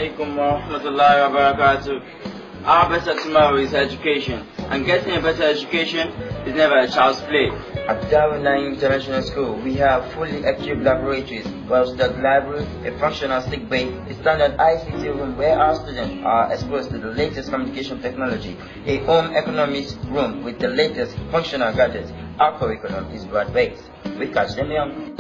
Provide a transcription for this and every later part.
Alaikum wa rahmatullahi wa barakatuh. Our better tomorrow is education, and getting a better education is never a child's play. At Darul Naim International School, we have fully equipped laboratories, well-stocked library, a functional sick bay, a standard ICT room where our students are exposed to the latest communication technology, a home economics room with the latest functional gadgets. Our curriculum is broad-based. We catch them young.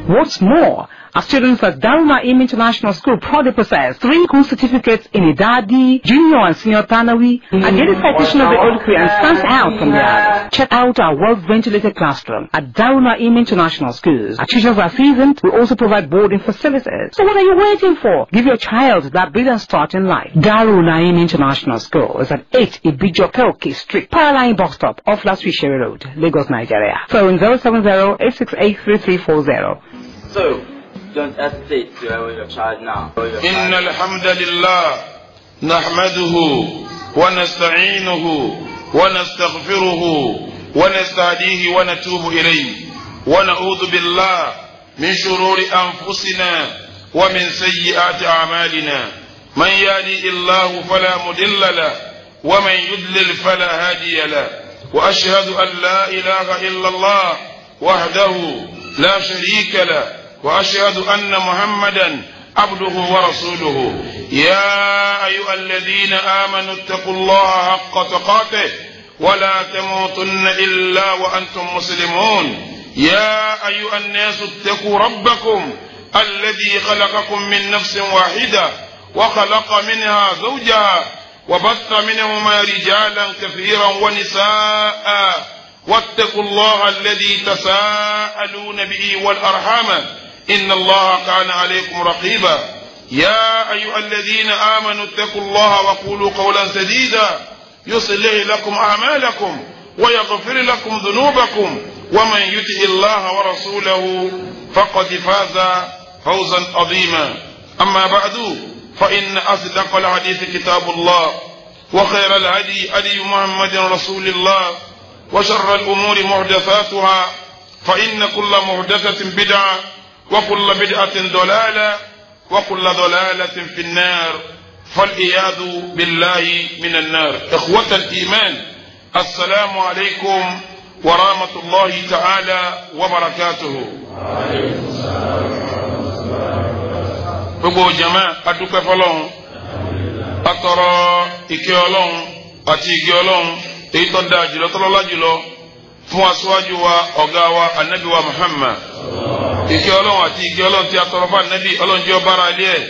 What's more, our students at Darul Naim International School proudly possess 3 school certificates in Idadi, Junior and Senior Thanawi, a daily citation of the Old Queen and stands out from the others. Check out our well-ventilated classroom at Darul Naim International Schools. Our teachers are seasoned. We also provide boarding facilities. So what are you waiting for? Give your child that brilliant start in life. Darul Naim International School is at 8 Ibijokeoke Street, Powerline Bus Stop, off Laswishere Road, Lagos, Nigeria. Phone 070-868-3340. So, don't hesitate to enroll your child now. إن الحمد لله نحمده ونستعينه ونستغفره ونستهديه ونتوب إليه ونعوذ بالله من شرور أنفسنا ومن سيئات أعمالنا من يهدي الله فلا مضل له ومن يضلل فلا هادي له وأشهد أن لا إله إلا الله وحده لا شريك له وأشهد أن محمدا عبده ورسوله يا أيها الذين آمنوا اتقوا الله حق تقاته ولا تموتن إلا وأنتم مسلمون يا أيها الناس اتقوا ربكم الذي خلقكم من نفس واحدة وخلق منها زوجها وبث منهما رجالا كثيرا ونساء واتقوا الله الذي تساءلون به والأرحام إن الله كان عليكم رقيبا يا أيها الذين آمنوا اتقوا الله وقولوا قولا سديدا يصلح لكم أعمالكم ويغفر لكم ذنوبكم ومن يطع الله ورسوله فقد فاز فوزا عظيما أما بعد فإن أصدق الحديث كتاب الله وخير الهدي هدي محمد رسول الله وشر الأمور محدثاتها فإن كل محدثة بدعة وكل بدعة ضلالة وكل ضلالة في النار فالعياذ بالله من النار. إخوة الإيمان، السلام عليكم ورحمة الله تعالى وبركاته. Gbogbo jama, adúpẹ́ fọ́lọ́run, atọrọ ìkẹ́ Ọlọ́run àti ìgẹ̀ Ọlọ́run èyí tó dáa jùlọ tó lọ́lá jùlọ fún aṣíwájú wa ọ̀gá wa anabi wa Muhammad. Ìkẹ́ Ọlọ́run àti ìgẹ̀ Ọlọ́run tí a tọrọ fún anabi Ọlọ́run jẹ́ ọba ara ilé ẹ̀,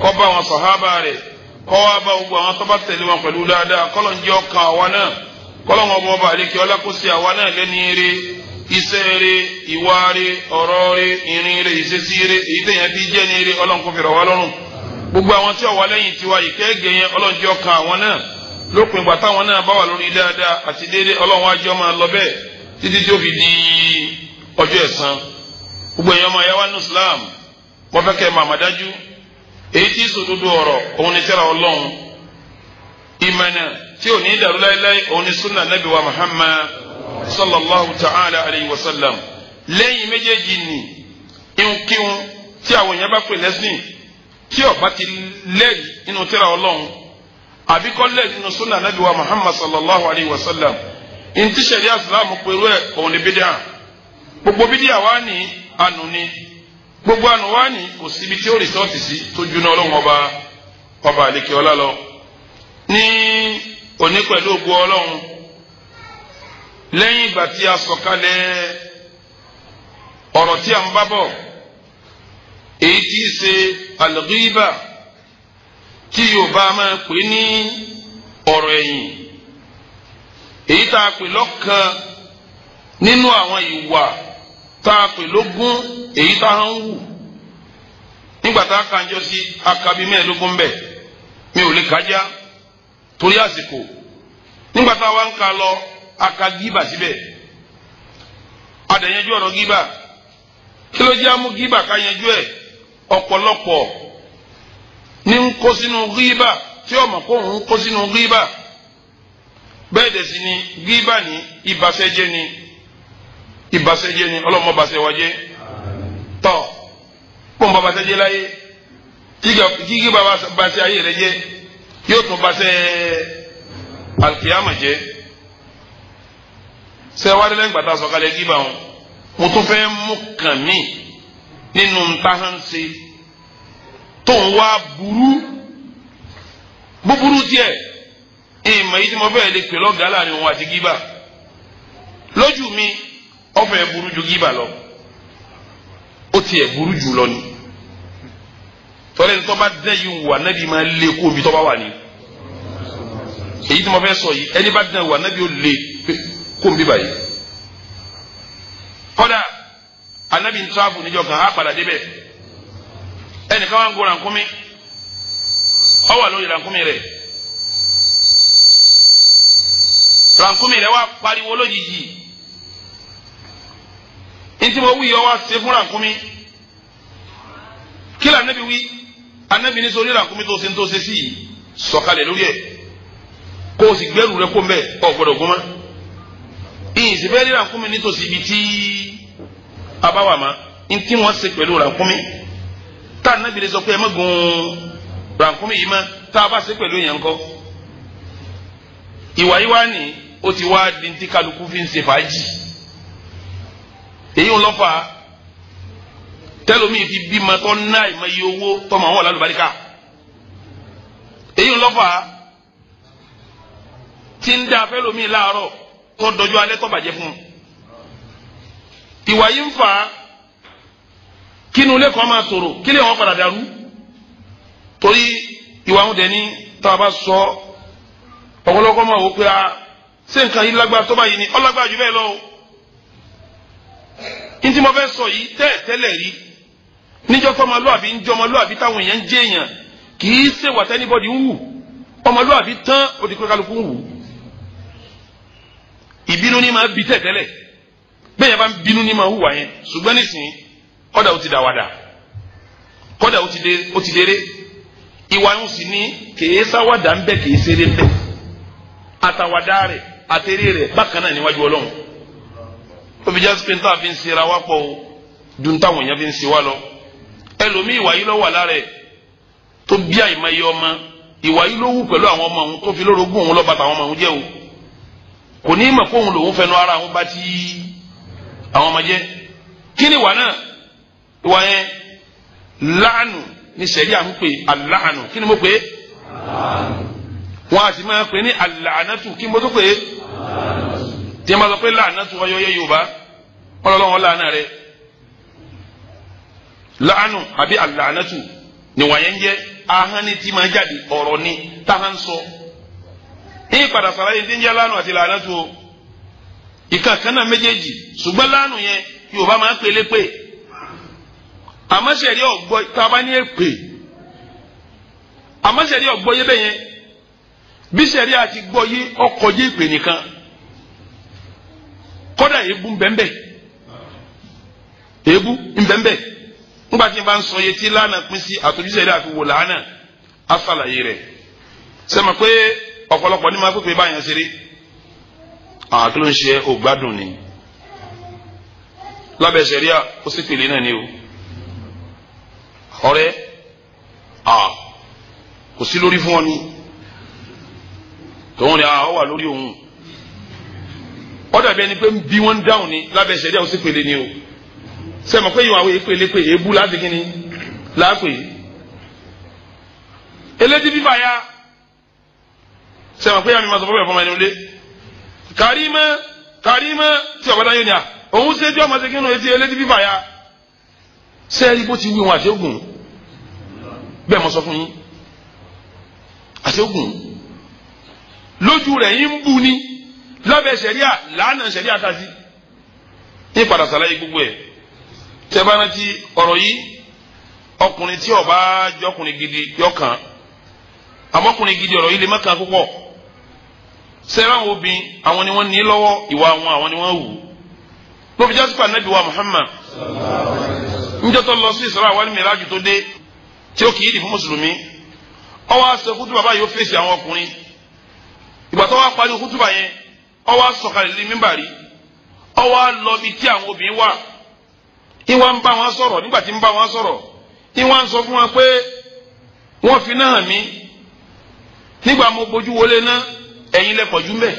kó bá àwọn sàhábà rẹ̀, kó wá bá gbogbo àwọn tó bá tẹ̀lé wọn pẹ̀lú dáadáa, kọ́lọ́n jẹ́ ọkàn àwa náà, kọ́lọ́n ọba ọba àlekè ọlá kó sí àwa náà lẹ́ni ire, iṣẹ́ ire, ìwà ire, ọ̀rọ̀ ire, ìrìn ire, ìṣesí ire, èyí tẹ̀yàn fi jẹ́ ní ire, Ọlọ́run kó fi rọ̀ wá lọ́rùn. Gbogbo àwọn tí ó wà lẹ́yìn tiwa ìkẹ́gẹ́ yẹn Ọlọ́run jẹ́ ọkàn àwọn náà lópin ìgbà táwọn náà bá wà lórí dáadáa àti déédéé, Ọlọ́run á jẹ́ ó máa lọ bẹ́ẹ̀ títí tí ó fi di ọjọ́ ẹ̀san. Gbogbo èèyàn máa yá wá ní Islam, wọ́n fẹ́ kẹ́ ẹ màmá dájú èyí tí sòdodo ọ̀rọ̀ òun ni tírà Ọlọ́run, ìmọ̀nà tí ò ní dàrú láéláé òun ni sunna nabi wa Muhammad sallallahu ta'ala alayhi wa sallam. Lẹ́yìn méjèèjì ni ihunkíhun tí àwọn èèyàn bá pè lẹ́sìn tí ó bá ti lẹ́rìí nínú tírà Ọlọ́run àbí kọ́ lẹ́rìí nínú sunna nabi wa Muhammad sallallahu alayhi wa sallam, ntí sẹ̀ríà Islam pẹ̀lú ẹ̀ òun ni bídíà. Gbogbo bídíà wá ní ànú ni, gbogbo ànú wá ní kò síbi tí ó rìsọ́ọ̀tì sí tó jóná Ọlọ́run ọba ọba àlekè ọlá lọ. Ní òní pẹ̀lú ògo Ọlọ́run, lẹ́yìn ìgbà tí a sọ̀kalẹ̀ ọ̀rọ̀ tí a ń bá bọ̀, èyí tí í ṣe al-ghiba tí Yorùbá máa pè ní ọ̀rọ̀ ẹ̀yìn, èyí tá a pè lọ́kàn nínú àwọn ìwà tá a pè lógún, èyí tá a ń wù nígbà tá a kà ń jọ sí akabi mẹ́ẹ̀ẹ́dógún bẹ́ẹ̀ mi ò lè kájá torí àsìkò. Nígbà tá a wá ń ka lọ, aka gíbà síbẹ̀, adẹ̀yẹjú ọ̀rọ̀ gíbà. Kí ló jẹ́ amú gíbà ká yanjú ẹ̀? Ọ̀pọ̀lọpọ̀ ní ń kó sínú gíbà tí ọmọ kó ń kó sínú gíbà. Bẹ́ẹ̀ dẹ̀ sì ni gíbà ní ìbàṣẹ́jẹ́ ni, ìbàṣẹ́jẹ́ ni, ọlọ́mọ bàṣẹ́ wa jẹ́. Tọ́ pọ́nba bàṣẹ́jẹ́ láyé, Kí gíba bá ṣe ayé rẹ jẹ́, yóò tún bá ṣe alikiyama jẹ́. Ṣé wàá délẹ̀ gbàtà sọ̀kalẹ̀ gíba wọn? Mo tún fẹ́ mú kàn mí nínú ntahanse tó ń wá burú búburú tiẹ̀. Ìmọ̀ yìí tí mo fẹ́ lè pè lọ́gàá láàrin òun àti gíba, lójú mi ó fẹ́ burú ju gíba lọ, ó tiẹ̀ burú jù lọ ni. Tọ́lẹ̀ ní tọ́ba dẹ́ yìí wà nábì máa lé kó omi tọ́ba wà ní. Èyí tí mo fẹ́ sọ yìí, ẹni bá dẹ́ wà nábì ó lé kó omi báyìí. Kọ́dà anabi ń tíráfù níjọ kan á padà débẹ̀. Ẹnìkan wà ń go rànkúnmí, ó wà lórí rànkúnmí rẹ̀. Rànkúnmí rẹ̀ wá pariwo lójijì. Ntí mo wí yọ wá ṣe fún rànkúnmí. Kí la anabi wí? Anabi ní sọ rànkúnmí tó ṣe ń tó ṣe sí yìí, sọ̀kalẹ̀ lórí ẹ̀ kó o sì gbẹ́rù rẹ̀ kó ń bẹ̀, ọ̀ gbọ́dọ̀ gún mọ́. Ìyìn sì fẹ́ rí rànkúnmí nítòsí ibi tí abawa ma ntí wọ́n ṣe pẹ̀lú rànkúnmí tá anabi lè sọ pé ẹ má gun rànkúnmí yìí mọ́, tá a bá ṣe pẹ̀lú èèyàn ńkọ́. Ìwà yìí wá ní ó ti wá di ntí kálukú fi ń ṣe fàájì. Èyí ń lọ́fà tẹlomi fi bímọ tó ná ìmọ̀ iye owó tọmọ àwọn ọ̀làlùbáríkà. Èyí ń lọ́fà tí ń dá fẹlómi láàárọ̀ tó dọjú alẹ́ tó bàjẹ́ fún un. Ìwà yìí ń fà kínú ilé kan máa tòrò, kí lè wọn padà dàrú. Torí ìwà ń dẹni tá a bá sọ ọ̀pọ̀lọpọ̀ máa wò pé a ṣé nǹkan yìí lágbára tó báyìí ni, ọlágbára jù bẹ́ẹ̀ lọ o. Ntí mo fẹ́ sọ yìí tẹ́ tẹ́lẹ̀ rí níjọ́ tó ọmọlúwàbí ń jẹ́ ọmọlúwàbí táwọn èèyàn ń jẹ́ èèyàn, kì í ṣe wà tẹ́nibọ́dì ń wù. Ọmọlúwàbí tán ó di pé kálukú ń wù. Ìbínú ni máa bí tẹ́ tẹ́lẹ̀, bẹ́ẹ̀ yẹn bá ń bínú ni máa hùwà yẹn. Ṣùgbọ́n nísìnyí kọ́dà ó ti dàwàdà, kọ́dà ó ti déré. Ìwà ń sì ní kèé sáwàdà ń bẹ, kèé ṣeré ń bẹ. Àtàwàdà rẹ̀ àtẹ̀rẹ̀ rẹ̀ bákan náà níwájú Ọlọ́run. Ó fi jásí pé níta fi ń ṣera wá pọ̀ o ju táwọn èèyàn fi ń ṣe wá lọ. Ẹlòmíì ìwà yìí ló wà lára ẹ̀ tó bí àìmọye ọmọ. Ìwà yìí ló wù pẹ̀lú àwọn ọmọ òun tó fi lórogún òun lọ́ba tàwọn ọmọ òun jẹ́ o. Kò ní mọ̀ kóun lòun fẹnu ara òun bá ti àwọn ọmọ jẹ́. Kí ni ìwà náà? Ìwà yẹn láàánù ní sẹ̀rí à ń pè aláàánù. Kí ni mo pè é? Wọ́n á sì máa pè ní àlàánátù. Kí ni mo tó pè é? Tí a máa sọ pé láàánátù ọyọ yẹ Yorùbá, ọlọ́wọ́n láàánà rẹ. Láàánù àbí àlàánátù ni wàá yẹn jẹ́. Ahọ́n ní tí máa jáde, ọ̀rọ̀ ni táhà ń sọ. Ní ìpadà sàlàyé tí ń jẹ́ láàánù àti làánátù o, ìka kan náà méjèèjì. Ṣùgbọ́n láàánù yẹn Yorùbá máa ń pè lépè. Àmọ́ sẹ̀rí ọ̀gbọ́ tá a bá ní èpè, àmọ́ sẹ̀rí ọ̀gbọ́ yé bẹ́yẹn. Bí sẹ̀rí àti gbọ́ yé ọkọ̀ yé èpè nìkan, kọ́dà èébú ńbẹ́ńbẹ́, èébú ńbẹ́ńbẹ́. Ńgbà tí n bá ń sọ yé tí lánàá pín sí àtòjúṣe rẹ̀ àfi wò lánàá á sàlàyé rẹ̀. Sẹ́mi pé ọ̀pọ̀lọpọ̀ ní máa pépè báyẹn ṣeré, àkí ló ń ṣe ògbádùn ni lábẹ́ sẹ̀ríà, ó sì pèlè náà ni o. Ọ̀rẹ́ kò sí lórí fún ọ ni tòun ni ọ wà lórí òun. Ó dàbí ẹni pé bí wọ́n ń dáhùn ni lábẹ́ sẹ̀ríà, ó sì pèlè ni o. Sẹ́mi pé ìwà àwọn èpèlè pé èébú láti kí ni láàpè elédí fífà ya. Sẹ́mi pé yàrá mi máa sọ fún mi fún ọmọ ẹni lé kàrímẹ́ kàrímẹ́ tí ọ̀bá dáyé ni à òun ṣe tí ọmọ ṣe kí nínú etí elédí fífà ya. Sẹ́ẹ̀rí bó ti wí wọn àṣẹ́gùn bẹ́ẹ̀ mo sọ fún yín, àṣẹ́gùn lójú rẹ̀ yín ń bu ni lábẹ́ sẹ̀ríà làánà sẹ̀ríà kásí ní padà sàlàyé gbogbo ẹ̀. Tẹ́ bá rántí ọ̀rọ̀ yìí, ọkùnrin tí ó bá jọkùnrin gidi yọkàn, àmọ́kùnrin gidi ọ̀rọ̀ yìí lè má kàn púpọ̀. Sẹ́ràn àwọn obìnrin àwọn ni wọ́n ní lọ́wọ́ ìwà wọn, àwọn ni wọ́n wù. Ló fi jásípà Nábì wa Muhammad níjọ́ tó lọ sí Isra wal Miraj tó dé tí ó kì í dì fún mùsùlùmí, ó wá sọ kútùbà báyìí, ó fèsì àwọn ọkùnrin. Ìgbà tó wá parí kútùbà yẹn, ó wá sọ̀kalẹ̀ lé mímbàrí, ó wá lọ bí tí àwọn obìnrin wà. Ìwà ń bá wọn sọ̀rọ̀. Nígbà tí ń bá wọn sọ̀rọ̀, ìwà ń sọ fún wọn pé Wọ́n fi náà hàn mí nígbà mo bójú wọlé náà, ẹ̀yin lẹ pọ̀jù mbẹ́.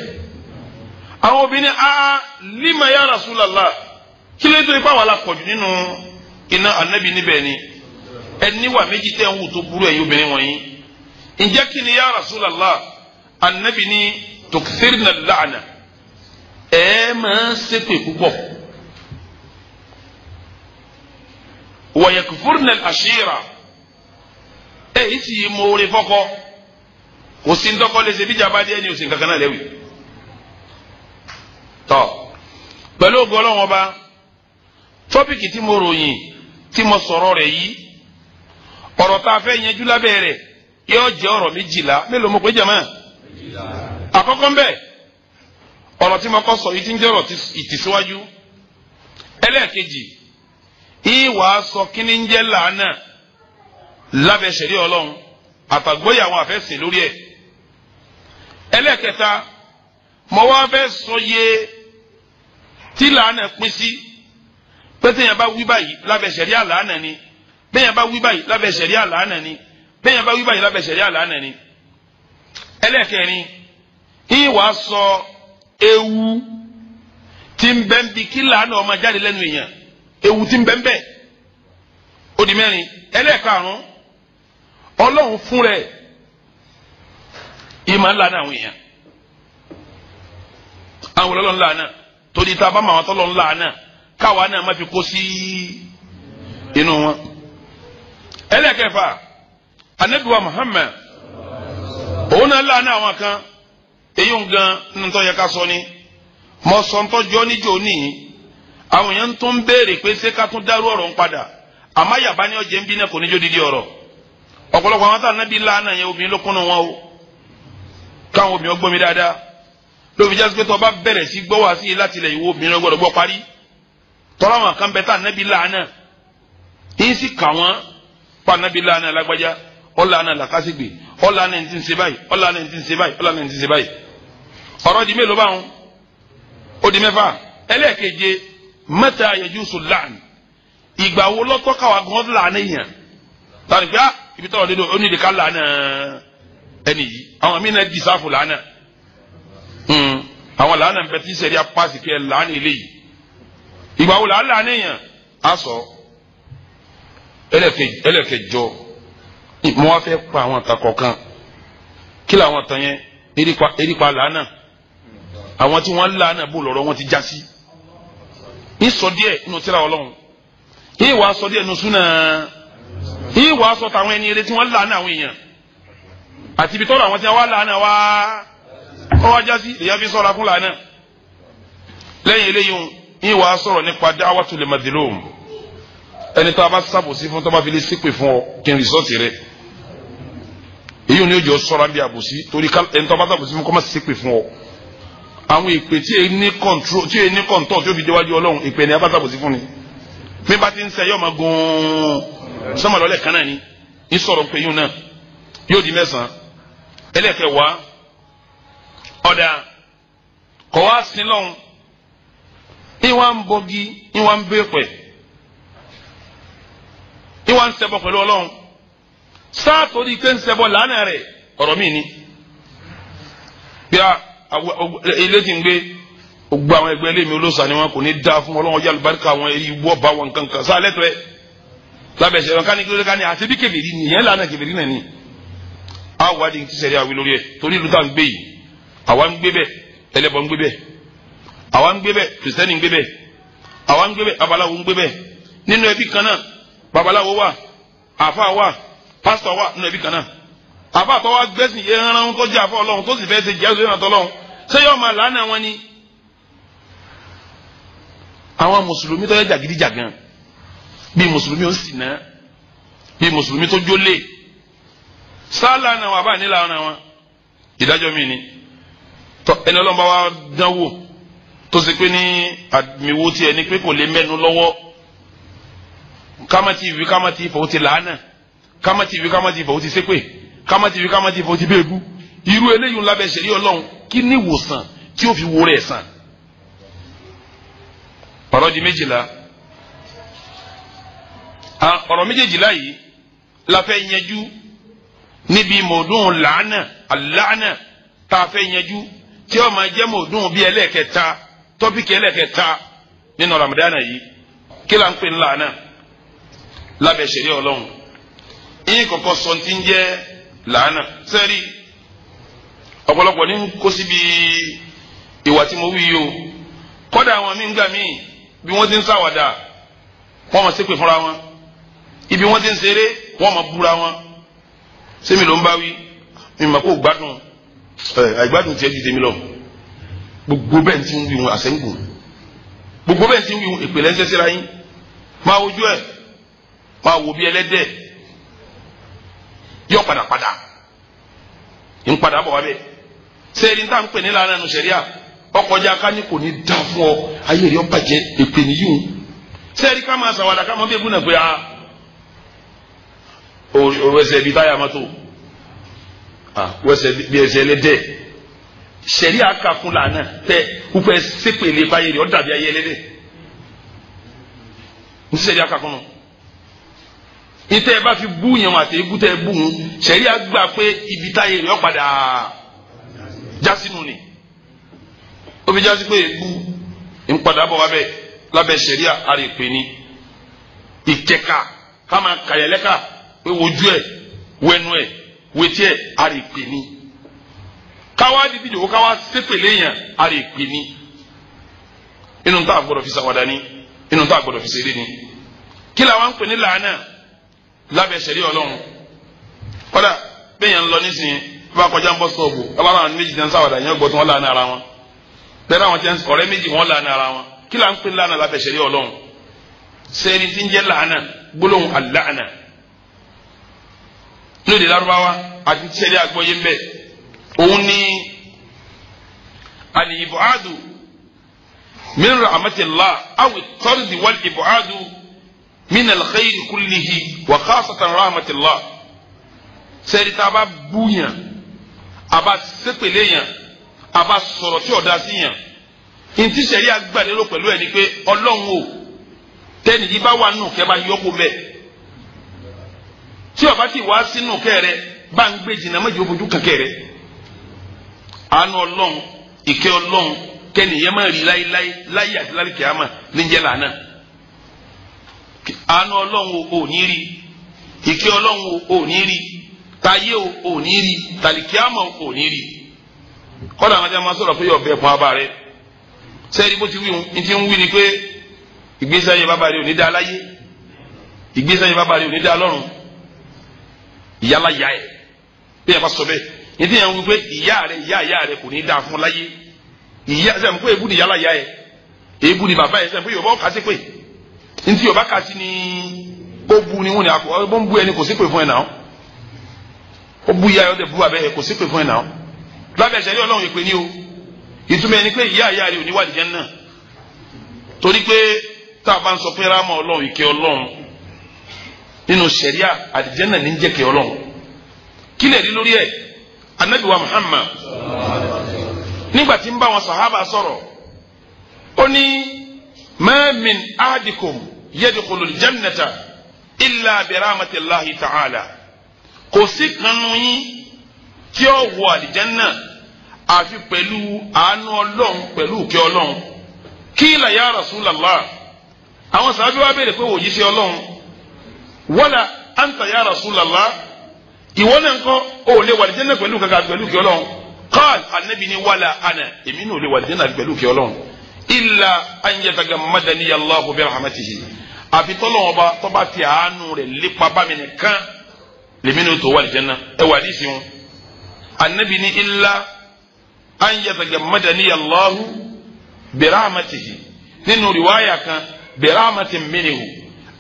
Àwọn obìnrin aa lima ya Rasulallah, kí ló dé ipá wà la pọ̀jù nínú iná? Anabi níbẹ̀ ni ẹni wà méjì tẹ̀ ń wù tó burú ẹ̀yin obìnrin wọ̀nyí. Ǹjẹ́ kí ni ya Rasulallah? Anabi ní tukthirna la'na, ẹ máa ń ṣépè púpọ̀, wa yakfurna al-ashira, ẹ yìí sì mọ̀ọ́rẹ́ fọ́kọ, kò sí ntọ́kọ́ lè ṣe bíjà bá dé ẹni ò sì kankan náà lẹ́wì. Tọ́ pẹ̀lú ògo Ọlọ́run Ọba, tọ́pìkì tí mo ròyìn tí mo sọ̀rọ̀ rẹ̀ yìí, ọ̀rọ̀ tá a fẹ́ yanjú lábẹ́ rẹ̀ yóò jẹ́ ọ̀rọ̀ méjìlá. Mélòó mo pé jàmá? Àkọ́kọ́ ń bẹ ọ̀rọ̀ tí mo kọ́ sọ yìí tí ń jẹ́ ọ̀rọ̀ ìtìsíwájú. Ẹlẹ́ẹ̀kejì, ìwà sọ kíní ń jẹ́ làánà lábẹ́ ṣẹ̀rí Ọlọ́run àtàgbọ́yé àwọn àfẹ́sìn lórí ẹ̀. Ẹlẹ́ẹ̀kẹta, mo wá fẹ́ sọ yé tí làánà pín sí, pé téèyàn bá wí báyìí lábẹ́ ṣẹ̀rí àlàánà ni, béèyàn bá wí báyìí lábẹ́ ṣẹ̀rí àlàánà ni, béèyàn bá wí báyìí lábẹ́ ṣẹ̀rí àlàánà ni. Ẹlẹ́ẹ̀kẹrin, ìwà sọ ewu tí ń bẹ ń bi kí làánà ọmọ jáde lẹ́nu èèyàn, ewu tí ń bẹ ń bẹ. Ó di mẹ́rin. Ẹlẹ́ẹ̀karùn-ún, Ọlọ́run fún rẹ̀ ìmọ̀ ńlá náà àwọn èèyàn, àwọn ọlọ́run ńlá náà, torí tá a bá mọ àwọn tọ́lọ́ ńlá náà, káwa náà má fi kó sí inú wọn. Ẹlẹ́ẹ̀kẹfà, anabiwa Muhammad òun náà ńlá náà àwọn kan, èyí ń gan nínú tó yẹ ká sọ ni mo sọ ń tọ́jọ́ níjó níyì. Àwọn èèyàn tó ń béèrè pé ṣé ká tún dárú ọ̀rọ̀ ń padà, àmọ́ yàbá ní ọjẹ́ ń bí náà kò níjó dídí ọ̀rọ̀. Ọ̀pọ̀lọpọ̀ àwọn táwọn nábì lánàá yẹn obìnrin ló kúnnú wọn o, káwọn obìnrin ọgbọ́n mi dáadáa lóbi jásí pé tó bá bẹ̀rẹ̀ sí gbọ́ wá sí i láti ilẹ̀ ìwọ obìnrin ọgbọ́dọ̀ gbọ́ parí. Tọ́lá àwọn kan bẹ tá nábì lánàá yín sì kà wọ́n pa nábì lánàá lágbájá, ọ̀lànà làkàṣègbè, ọ̀lànà ẹ̀ ti ń ṣe báyìí, ọ̀lànà ẹ̀ ti ń ṣe báyìí, ọ̀lànà ẹ̀ ti ń ṣe báyìí. Ọ̀rọ̀ di mélòó báwọn? Ó di mẹ́fà. Ẹlẹ́ẹ̀keje, mẹ́ta yajuzu láàn, ìgbà wo lọ́tọ́ káwa gan làánà yàn tani pé ibi tọ́lọ̀ dédé ó ní ìdíkà làánà ẹni yìí. Àwọn mí náà di sáfù làánà, àwọn làánà ń bẹ tí sẹ́rí apáàsì kẹ́ làánà eléyìí. Ìgbà wo làánà yàn á sọ. Ẹlẹ́kẹjọ, mo wá fẹ́ pa àwọn àtàn kọ̀ọ̀kan. Kí làwọn àtàn yẹn? Erípa làánà, àwọn tí wọ́n làánà bó lọ́rọ̀ wọn ti já sí. Ń sọ díẹ̀ nínú tírà Ọlọ́run, ń wàá sọ díẹ̀ nínú súnà, ń wàá sọ tàwọn ẹni eré tí wọ́n làánà àwọn èèyàn àti ibi tọ́lọ̀ àwọn tí wọ́n làánà wá wọ́n wá já sí, èèyàn fi sọ̀rọ̀ fún làánà. Lẹ́yìn eléyìí, ń wàá sọ̀rọ̀ nípa da'watul madhlum, ẹni tó a bá sábòsí fún tó bá fi lè ṣépè fún ọ kí n rìsọ́ọ̀tì rẹ. Èyí ò ní ojú sọ̀rọ̀ bí àbòsí, torí ẹni tó a bá sábòsí fún kó má ṣépè fún ọ. Àwọn ìpè tí èyí ní kọ̀ǹtró tí èyí ní kọ̀ǹtọ̀ tí ó fi déwájú Ọlọ́run, ìpè ní a bá sábòsí fún ni. Mi bá ti ń sẹ yóò máa gan-an sọmọ lọ́lẹ̀ kan náà ni ń sọ̀rọ̀ pé yóò náà yóò di mẹ́sàn-án. Ẹlẹ́kẹ̀wá, ọ̀dà kọ̀ wá sí lọ́hùn, ìwà ń bọ́gi, ìwà ń bẹ́ẹ̀pẹ̀, ìwà ń ṣẹbọ pẹ̀lú Ọlọ́run. Sáà torí pé ń ṣẹbọ lánàá rẹ̀, ọ̀rọ̀ mi ni bí a ilé tí ń gbé gbogbo àwọn ẹgbẹ́ ilé mi olóòsàn ni wọn kò ní dáa fún Ọlọ́run, ọjà àlùbáríkà àwọn ìwọ bá wọn kankan sáà lẹ́tọ̀ọ́ ẹ̀ lábẹ́ ìṣẹ̀lẹ̀ wọn ká ní kílódé ká ní àti bí kèfèrí ni ìyẹn lánàá kèfèrí náà ni. A wà di ti sẹ̀rí àwí lórí ẹ̀, torí ìlú tá à ń gbé yìí, àwa ń gbé bẹ́ẹ̀, ẹlẹ́bọ ń gbé bẹ́ẹ̀, àwa ń gbé bẹ́ẹ̀, kìrìsìtẹ́nì ń gbé bẹ́ẹ̀, àwa ń gbé bẹ́ẹ̀, babaláwo ń gbé bẹ́ẹ̀. Nínú ẹbí kan náà babaláwo wà, àáfàá wà, pásítọ̀ wà nínú ẹbí kan náà. Àáfàá tó wá gbẹ́sìn yẹn rán tó jẹ́ àáfàá Ọlọ́run tó sì fẹ́ ṣe jẹ́ sóyún àtọ́lọ́run, ṣé yóò máa làánà wọn ni? Àwọn mùsùlùmí tó yẹ jàgídíjàgan, bí mùsùlùmí ó sì ná, bí mùsùlùmí tó jólè, sáà làánà wọn àbá nílànà wọn. Ìdájọ́ mi ni tọ ẹni Ọlọ́run bá wa dánwò tó ṣe pé ní àmìwò tiẹ̀ ni pé kò lè mẹ́nu lọ́wọ́, kámátì ìwé kámátì ìfọ̀ ó ti làánà, kámátì ìwé kámátì ìfọ̀ ó ti ṣépè, kámátì ìwé kámátì ìfọ̀ ó ti bẹ́ẹ̀bú. Irú eléyìí ńlá bẹ́ẹ̀ ṣẹ̀rí Ọlọ́run, kí ní ìwòsàn tí ó fi wo rẹ̀ sàn? Ọ̀rọ̀ di méjìlá. Ọ̀rọ̀ méjèèjìlá yìí la fẹ́ yanjú. níbi mọ̀ọ́dún làánà àlàánà tá a fẹ́ yanjú tí ó máa jẹ́ mọ̀ọ́dún bíi ẹlẹ́ẹ̀kẹta tọ́pìkì ẹlẹ́ẹ̀kẹta nínú Ramadan yìí. Kí la ń pè ní làánà lábẹ́ ṣẹ̀ríà Ọlọ́run? Yín kọ̀kọ́ sọ ti ń jẹ́ làánà. Sẹ́rí ọ̀pọ̀lọpọ̀ ní kó síbi ìwà tí mo wí yìí o. Kọ́dà àwọn míì ń gbà míì bí wọ́n ti ń ṣàwàdà wọ́n máa ṣépè fúnra wọn, ibi wọ́n ti ń ṣeré wọ́n máa búra wọn. Sẹ́mi ló ń bá wí, mi mà kó gbádùn ẹ, àìgbádùn tiẹ̀ ju tèmi lọ. Gbogbo bẹ́ẹ̀ ti ń wí wọn àṣẹ́ńgùn, gbogbo bẹ́ẹ̀ ti ń wí wọn ìpìlẹ̀ ń ṣẹ́ṣẹ́ra yín. Máa wojú ẹ̀, máa wò bí ẹlẹ́dẹ̀ yọ padàpadà ń padà bọ̀ wá bẹ́ẹ̀. Sẹ́ẹ̀rì ń tà ń pè ní làánà nù sẹ́ríà ọkọjá ká ní kò ní dá fún ọ, ayé rẹ̀ ó bàjẹ́, èpè nìyí o. Sẹ́ẹ̀rì ká máa ṣàwàdà ká máa bí egúnà pé a o wẹsẹ̀ bí táyà mọ́tò, wẹsẹ̀ bí ẹsẹ̀ ẹlẹ́dẹ̀. Sẹ́ríà kakún làánà tẹ wípé sépèlé báyé rẹ̀ ó dàbí ayé ẹlẹ́dẹ̀. Ní sẹ́ríà kakún nù ìtẹ́ ẹ bá fi bú yẹn àti ebú tẹ́ ẹ bú wọn, sẹ́ríà gbà pé ibi táyé rẹ̀ ó padà jásínú ni. Ó fi jásí pé ebú ń padà bọ̀ wábẹ́ lábẹ́ sẹ́ríà àrèpè ni. Ìkẹka ká máa kàyẹ̀lẹ́kà pé wojú ẹ̀ wẹnu ẹ̀ wetí ẹ̀ àrèpè ni. Káwá dídí ìdòwò káwá sépèlé yẹn àrèpè ni. Inú tá a gbọdọ̀ fi ṣàwàdà ni, inú tá a gbọdọ̀ fi ṣeré ni. Kí làwọn ń pè ní làánà lábẹ́ sẹ́ríà Ọlọ́run? Kódà bẹ́ẹ̀ yẹn ń lọ nísìnyí, bá kọjá ń bọ́ sọ́ọ̀bù, bá àwọn méjì tẹ́ ń ṣàwàdà yẹn gbọ́ tí wọ́n làánà ara wọn. Bẹ́ẹ̀ àwọn tẹ́ ń ọ̀rẹ́ méjì wọ́n làánà ara wọn. Kí là ń pè làánà lábẹ́ sẹ́ríà Ọlọ́run? Sẹ́ni tí ń jẹ́ làánà, gbólóhùn àlàánà ní èdè Lárúbáwá àti sẹ́ríà àgbọ́yé ń bẹ, òun ní al-ib'adu min rahmatillah aw at-tardi wal-ib'adu min al-khayri kullihi wa khasatan rahmatillah. Sẹ́ni tá a bá bú yàn, a bá sépèlé yàn, a bá sọ̀rọ̀ tí ọ̀dà sí yàn, ntí sẹ́ríà gbàlérò pẹ̀lú ẹ̀ ni pé Ọlọ́run o, tẹ́ni yìí bá wà nù kẹ́ bá yọkó bẹ́ẹ̀, tí ó bá ti wá sínú kẹ́ rẹ bá ń gbé jìnnà méjì ó fojú kàkẹ́ rẹ. Àánú Ọlọ́run, ìkẹ́ Ọlọ́run kẹ́ni yẹn máa rí láéláé láyé àti láyé kìámà níjẹ́ làánà. Àánú Ọlọ́run ò ní rí, ìkẹ́ Ọlọ́run ò ní rí, táyé ò ní rí, tàlìkíámà ò ní rí. Kọ́dà àwọn tí a máa sọ̀rọ̀ pé ọ̀bẹ pọn abá rẹ, sẹ́ẹ̀rí bó ti wí hun, ní ti ń wí ni pé ìgbésí ayé bàbá rẹ ò ní dá láyé, ìgbésí ayé bàbá rẹ ò ní dá lọ́run, ìyálà yá ẹ̀ bí ẹ bá sọ bẹ́ẹ̀, ní ti yẹn ń wí pé ìyá rẹ ìyá ìyá rẹ kò ní dá fún láyé. Ìyá sẹ́yìn pé èébú ni ìyálà yá ẹ̀, èébú ni bàbá ẹ̀, sẹ́yìn pé Yorùbá ó kà sí pé ntí Yorùbá kà sí ni ó bu ni wọn ni àkọ ọ ń bu ẹni kò sí pé fún ẹ náà, ó bu ìyá ẹ ó dẹ̀ bu bàbá ẹ kò sí pé fún ẹ náà. Lábẹ́ ìṣẹ̀lẹ̀ Ọlọ́run ìpè ní o, ìtumọ̀ ẹni pé ìyá ìyá rẹ ò ní wà lìjẹ́ náà, torí pé tá a bá ń sọ pé rámọ̀ Ọlọ́run, ìkẹ́ Ọlọ́run nínú ṣẹ̀ríà àlìjẹ́ náà ní ń jẹ́ kẹ́ Ọlọ́run. Kí lè rí lórí ẹ̀? Ànábì wa Muhammad nígbà tí ń bá wọn sàhábà sọ̀rọ̀, ó ní ma min ahadikum yadkhulul jannata illa bi rahmatillahi ta'ala. Kò sí kanu yín tí ó wọ àlìjẹ́nà àfi pẹ̀lú àánú Ọlọ́run, pẹ̀lú ìkẹ́ Ọlọ́run. Qila ya Rasulallah, àwọn sàábí wa béèrè pé wòye sí Ọlọ́run, wala anta ya Rasulallah, ìwọ náà ńkọ́, ó lè wọ àlìjẹ́nà pẹ̀lú kankan pẹ̀lú ìkẹ́ Ọlọ́run? Qal, anabi ni wala ana, èmi náà ò lè wọ àlìjẹ́nà pẹ̀lú ìkẹ́ Ọlọ́run, illa an yatagammadani Allahu bi rahmatihi, àfi tọ́lọ́wọ́n bá tọ́ba ti àánú rẹ̀ lépa bá mi nìkan lèmi ní o tó wà àlìjẹ́nà. Ẹ wà àdìsí wọn, anabi ni illa an yatagammadani Allahu bi rahmatihi, nínú riwaya kan bi rahmatin minhu,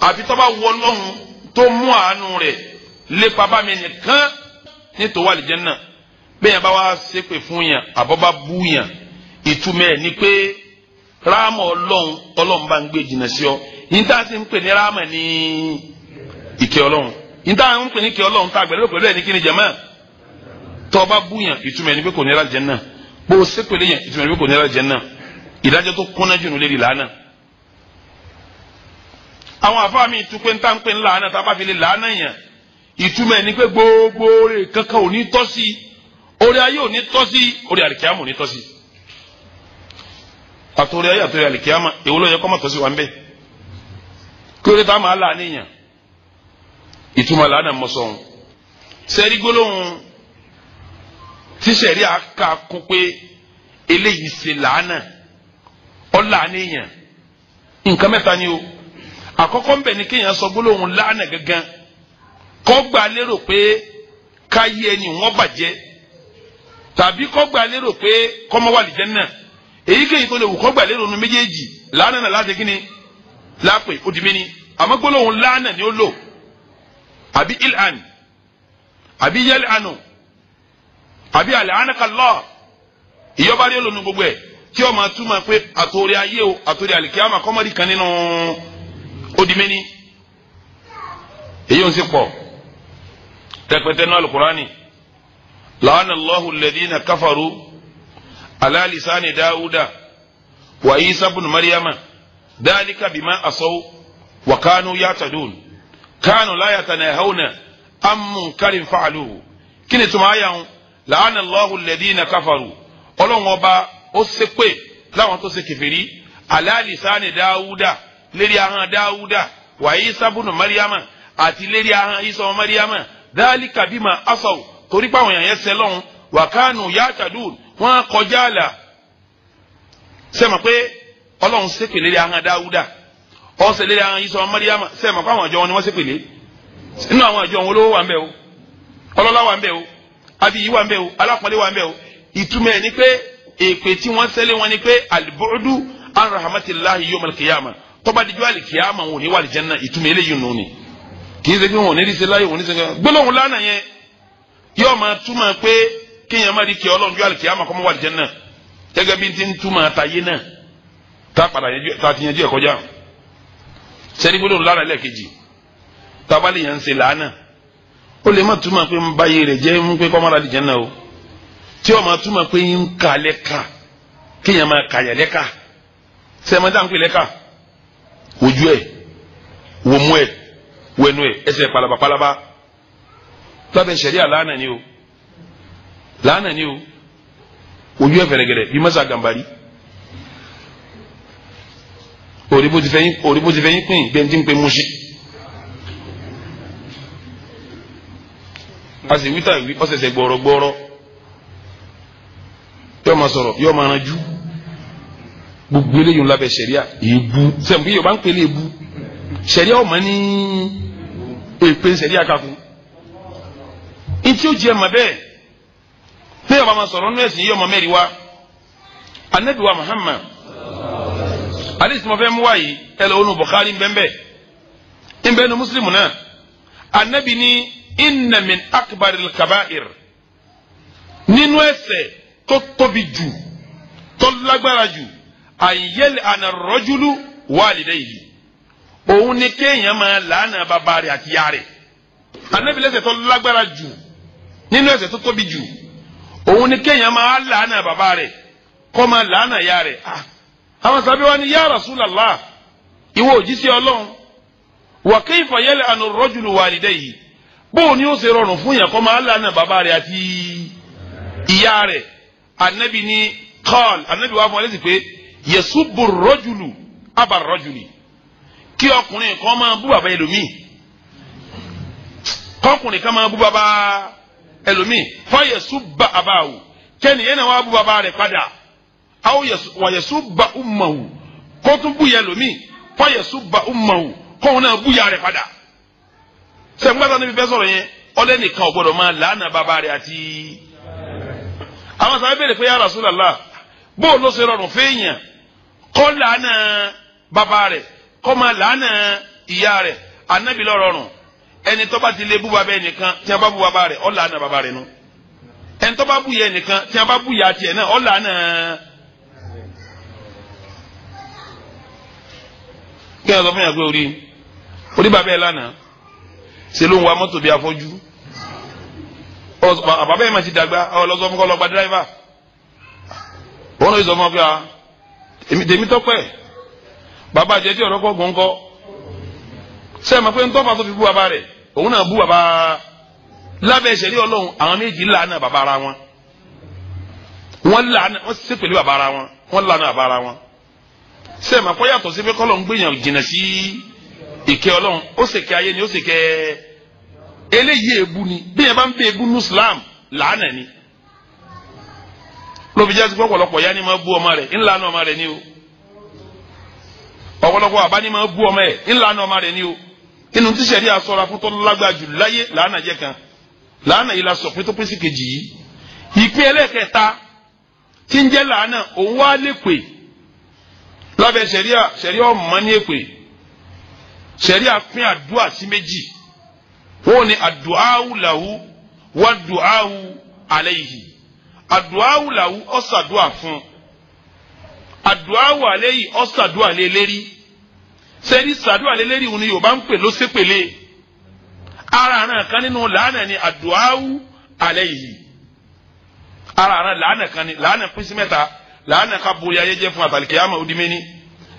àfi tọ́ba wọlọ́hún tó mú àánú rẹ̀ lépa bá mi nìkan ní tó wà àlìjẹ́nà. Bẹ́ẹ̀ yẹn bá wá ṣépè fún yàn àbọ̀ bá bú yàn, ìtumọ̀ ẹ̀ ni pé ráàmù Ọlọ́run, Ọlọ́run bá ń gbé jìnnà sí ọ. Yìí tá a ti ń pè ní ráàmù ní ìkẹ́ Ọlọ́run, yìí tá a ń pè ní ìkẹ́ Ọlọ́run tá a gbẹ̀rẹ̀ pẹ̀lú ẹ̀ ní kí ni jẹ̀mọ́? Tọ́ bá bú yàn, ìtumọ̀ ẹ̀ ni pé kò ní ra jẹ́nà. Bó o ṣépè lé yàn, ìtumọ̀ ẹ̀ ni pé kò ní ra jẹ́nà. Ìdájọ́ tó kúnná jù nílé làánà. Àwọn àfáà mi tún pé ń tá ń pè ń làánà, tá a bá fi lè làánà yàn, Ìtumọ̀ ẹ̀ ni pé gbogbo oore kankan ò ní tọ́ sí, oore ayé ò ní tọ́ sí, oore àlìkíyàmù ò ní tọ́ sí. Àtòrí ayé àtòrí àlìkíyàmù èwo ló yẹ kó má tọ́ sí wa ń bẹ̀? Kí ló dé tá a máa là níyàn? Ìtumọ̀ làánà mọ̀ sọ̀hún. Sẹ́rí gbólóhùn tí sẹ̀rí àká kún pé eléyìí ṣe làánà, ọ́ làánà èèyàn. Nǹkan mẹ́ta ni o. Àkọ́kọ́ ń bẹ̀ ni kéèyàn sọ gbólóhùn làánà gangan, kó gbà lérò pé káyé ẹni wọ́n bàjẹ́, tàbí kó gbà lérò pé kọ́mọ wà lìjẹ́ náà. Èyíkéyìí tó lè wù kó gbà lérò nu méjèèjì, làánà náà láti kíni lápè ó di mí ni. Àmọ́ gbólóhùn làánà ni ó lò, àbí ilhan, àbí yẹlhanu, àbí alánàkàlọ́, ìyọba rí olónú gbogbo ẹ̀ tí ó máa túmọ̀ pé àtòrí ayé o àtòrí àlìkíyàmà kọ́mọ́dì kan nínú odimeni. Èyí ò ń sì pọ̀ tẹpẹtẹ náà alukurani. La'ana Allahu alladhina kafaru ala lisani Dawuda wa Isa ibn Maryama dhalika bima asaw wa kanu ya'tadun kanu la yatanahawna an munkarin fa'aluhu. Kí ni tuma ayà ń? La'ana Allahu alladhina kafaru, ọlọ́run ọba ó ṣépè láwọn tó ṣe kèfèrí, ala lisani Dawuda, lérí ahọ́n Dawuda, wa Isa ibn Maryama, àti lérí ahọ́n Isa ọmọ Maryama, dhalika bima asaw, torí pé àwọn èèyàn yẹn ṣẹ̀ lọ́hùn, wa kanu ya'tadun, wọ́n kọjá àlà. Sẹ́mi pé ọlọ́run ṣépè lérí ahọ́n Dawuda, ó ṣe lérí ahọ́n Isa ọmọ Maryama, sẹ́mi pé àwọn àjọ wọn ni wọ́n ṣépè lé? Nínú àwọn àjọ wọn olówó wà ń bẹ o, ọlọ́lá wà ń bẹ o, abiyi wà ń bẹ o, alápọ̀nlé wà ń bẹ o. Ìtumọ̀ ẹ̀ ni pé èpè tí wọ́n sẹ́lẹ̀ wọn ni pé alibudu an rahmatillahi yawmal qiyama, tọ́ba dijọ́ alikiyama wọn ò ní wà aljanna. Ìtumọ̀ eléyìí nù ni, kì í ṣe pé wọn ò ní rí ṣe láyé, wọn ò ní ṣe kẹ́. Gbólóhùn lánàá yẹn yóò máa túmọ̀ pé kéèyàn má rí kí ọlọ́run jọ́ alikiyama kọ́ mọ́ wà aljanna, gẹ́gẹ́ bí ti ń túmọ̀ àtàyé náà tá a padà tá a ti yanjú ẹ̀ kọjá. Sẹ́ni gbólóhùn lánàá lẹ́ẹ̀kejì tábàlì yẹn ń ṣe lánàá, ó lè má túmọ̀ pé ń báyé rẹ̀ jẹ́ ń pé kọ́ má ra aljanna o, tí o máa túmọ̀ pé ń ka lẹ́ka, kéèyàn máa kàyà lẹ́ka. Sẹ́mi dáhùn pé lẹ́ka wojú ẹ̀, wòmú ẹ̀, wẹnu ẹ̀, ẹsẹ̀ palaba palaba. Lábẹ́ sẹ̀ríà lánàá ni o, lánàá ni o. Ojú ẹ̀ fẹ̀rẹ̀gẹ̀rẹ̀ bí masa gàmbari, òrìbó ti fẹ́ yín pín bí ẹni tí ń pe musi. A sì wíta ìwí ọ̀sẹ̀sẹ̀ gbọ̀rọ̀gbọ̀rọ̀, yóò máa sọ̀rọ̀, yóò máa ranjú. Gbogbo eléyìí lábẹ́ sẹ̀ríà èébú. Sẹ́mi kí Yorùbá ń pèlè èébú, sẹ̀ríà ọ̀mọ́ ní èpè sẹ̀ríà kakú. Ntí ó jẹ́ mà bẹ́ẹ̀ ní Yorùbá máa sọ̀rọ̀ nínú ẹ̀sìn yóò máa mẹ́rin wá. Anabi wa Muhammad hadith mo fẹ́ mú wá yìí, ẹ lọ wọnú Bukhari nbẹ́nbẹ́ nbẹ́nu Muslim náà. Anabi ní inna min akbaril kaba'ir, nínú ẹ̀ṣẹ̀ tó tóbi jù, tó lágbára jù, àyẹ̀lẹ̀ àná rọ́júlù walidayhi, òun ni kéèyàn máa làánà bàbá rẹ̀ àti ìyá rẹ̀. Ànábì lẹ́ṣẹ̀ tó lágbára jù nínú ẹ̀ṣẹ̀ tó tóbi jù, òun ni kéèyàn máa làánà bàbá rẹ̀, kó máa làánà ìyá rẹ̀. Àwọn sábẹ́ wa ni ya Rasulallah, ìwọ òjíṣẹ́ Ọlọ́run, wa kayfa yal'anu rọ́júlù walidayhi, bóun ni ó ṣe rọrùn fún yàn kó máa làánà bàbá rẹ̀ àti ìyá rẹ̀? Anabi ni kọ́ọ̀l, anabi wa fún wa lẹ́sìn pé yasubu rọ́jùlù aba rọ́jùlì, kí ọkùnrin kan máa bú bàbá ẹlòmíì, kọkùnrin kan máa bú bàbá ẹlòmíì, fa yasuba abahu, kẹ́ni yẹn náà wá bú bàbá rẹ̀ padà, aw wa yasuba ummahu, kó tún bú yẹ ẹlòmíì, fa yasuba ummahu, kóun náà bú ya rẹ̀ padà. Sẹ́ńgbàtà níbi fẹ́ sọ̀rọ̀ yẹn, ọlẹ́nìkan ò gbọ́dọ̀ máa làánà bàbá rẹ̀ àti àwọn sábẹ́ bèrè pé ya Rasulullah, bó ló ṣe rọrùn fẹ́yàn kọ́ làánà bàbá rẹ̀, kọ́ máa làánà ìyá rẹ̀? Ànábì ló rọrùn. Ẹni tó bá ti lè bú bàbá ẹnìkan, tí a bá bú bàbá rẹ̀, ó làánà bàbá rẹ̀ nu. Ẹni tó bá bú ìyá ẹnìkan, tí a bá bú ìyá tiẹ̀ náà, ó làánà. Kí ẹ sọ fún yàn pé orí bàbá ẹ lánàá, ṣe ló ń wa mọ́tò bí afọ́jú? Bàbá yẹn ma ti dàgbà, ọ lọ sọ fún kọ lọ gba dírẹ́fà. Wọn lọ sọ fún ọ pé tèmi tọpẹ bàbá jẹ tí ọ̀rọ̀ kọ gùn kọ. Sẹ́ẹ̀ ma pé ntọ́fà tó fi bú bàbá rẹ̀ òun náà bú bàbá lábẹ́ ìṣẹ̀rí Ọlọ́run. Àwọn méjì làánà bàbá ara wọn, wọ́n làánà, wọ́n ṣépèlé bàbá ara wọn, wọ́n làánà bàbá ara wọn. Sẹ́ẹ̀ máa kọ́ yàtọ̀ sí pé kọ́lọ̀ ń gbìyànjú jìnnà sí ìkẹ́ Ọlọ́run, ó sì kẹ́ ayé ni, ó sì kẹ́ eléyìí èébú ni. Bí yẹn bá ń bẹ èébú ní Islam, làánà ni. Lóbi jẹ́ pé ọ̀pọ̀lọpọ̀ ya ni máa bú ọmọ rẹ̀, ńlá ní ọmọ rẹ̀ ni o. Ọ̀pọ̀lọpọ̀ àbá ni máa bú ọmọ ẹ̀, ńlá ní ọmọ rẹ̀ ni o. Inú tí sẹ̀rí asọ́ra fún tó lágbára jù láyé, làánà jẹ́ kan. Làánà yìí la sọ pé tó pín sí kejì yìí. Ìpín ẹlẹ́kẹta tí ń jẹ́ làánà, òun wá lè pè lábẹ́ sẹ̀ríà. Sẹ̀ríà ọ̀mọ́ ní èpè. Sẹ̀ríà pín àdúà sí méjì. Wọ́n ní àdúàwù làwù wà dùàwù alayhi. Àdúàwù làwù ọ̀sàdúà fún, àdúàwù alayhi ọ̀sàdúà lé lérí. Sẹ́ni sàdúà lé lérí òun ni Yorùbá ń pè ló sépèlé. Ara àrùn kan nínú làánà ni àdúàwù alayhi. Ara àrùn làánà kan ni. Làánà pín sí mẹ́ta. Làánà ká borí ayé jẹ́ fún àtàlìkè àmọ́ odi méní.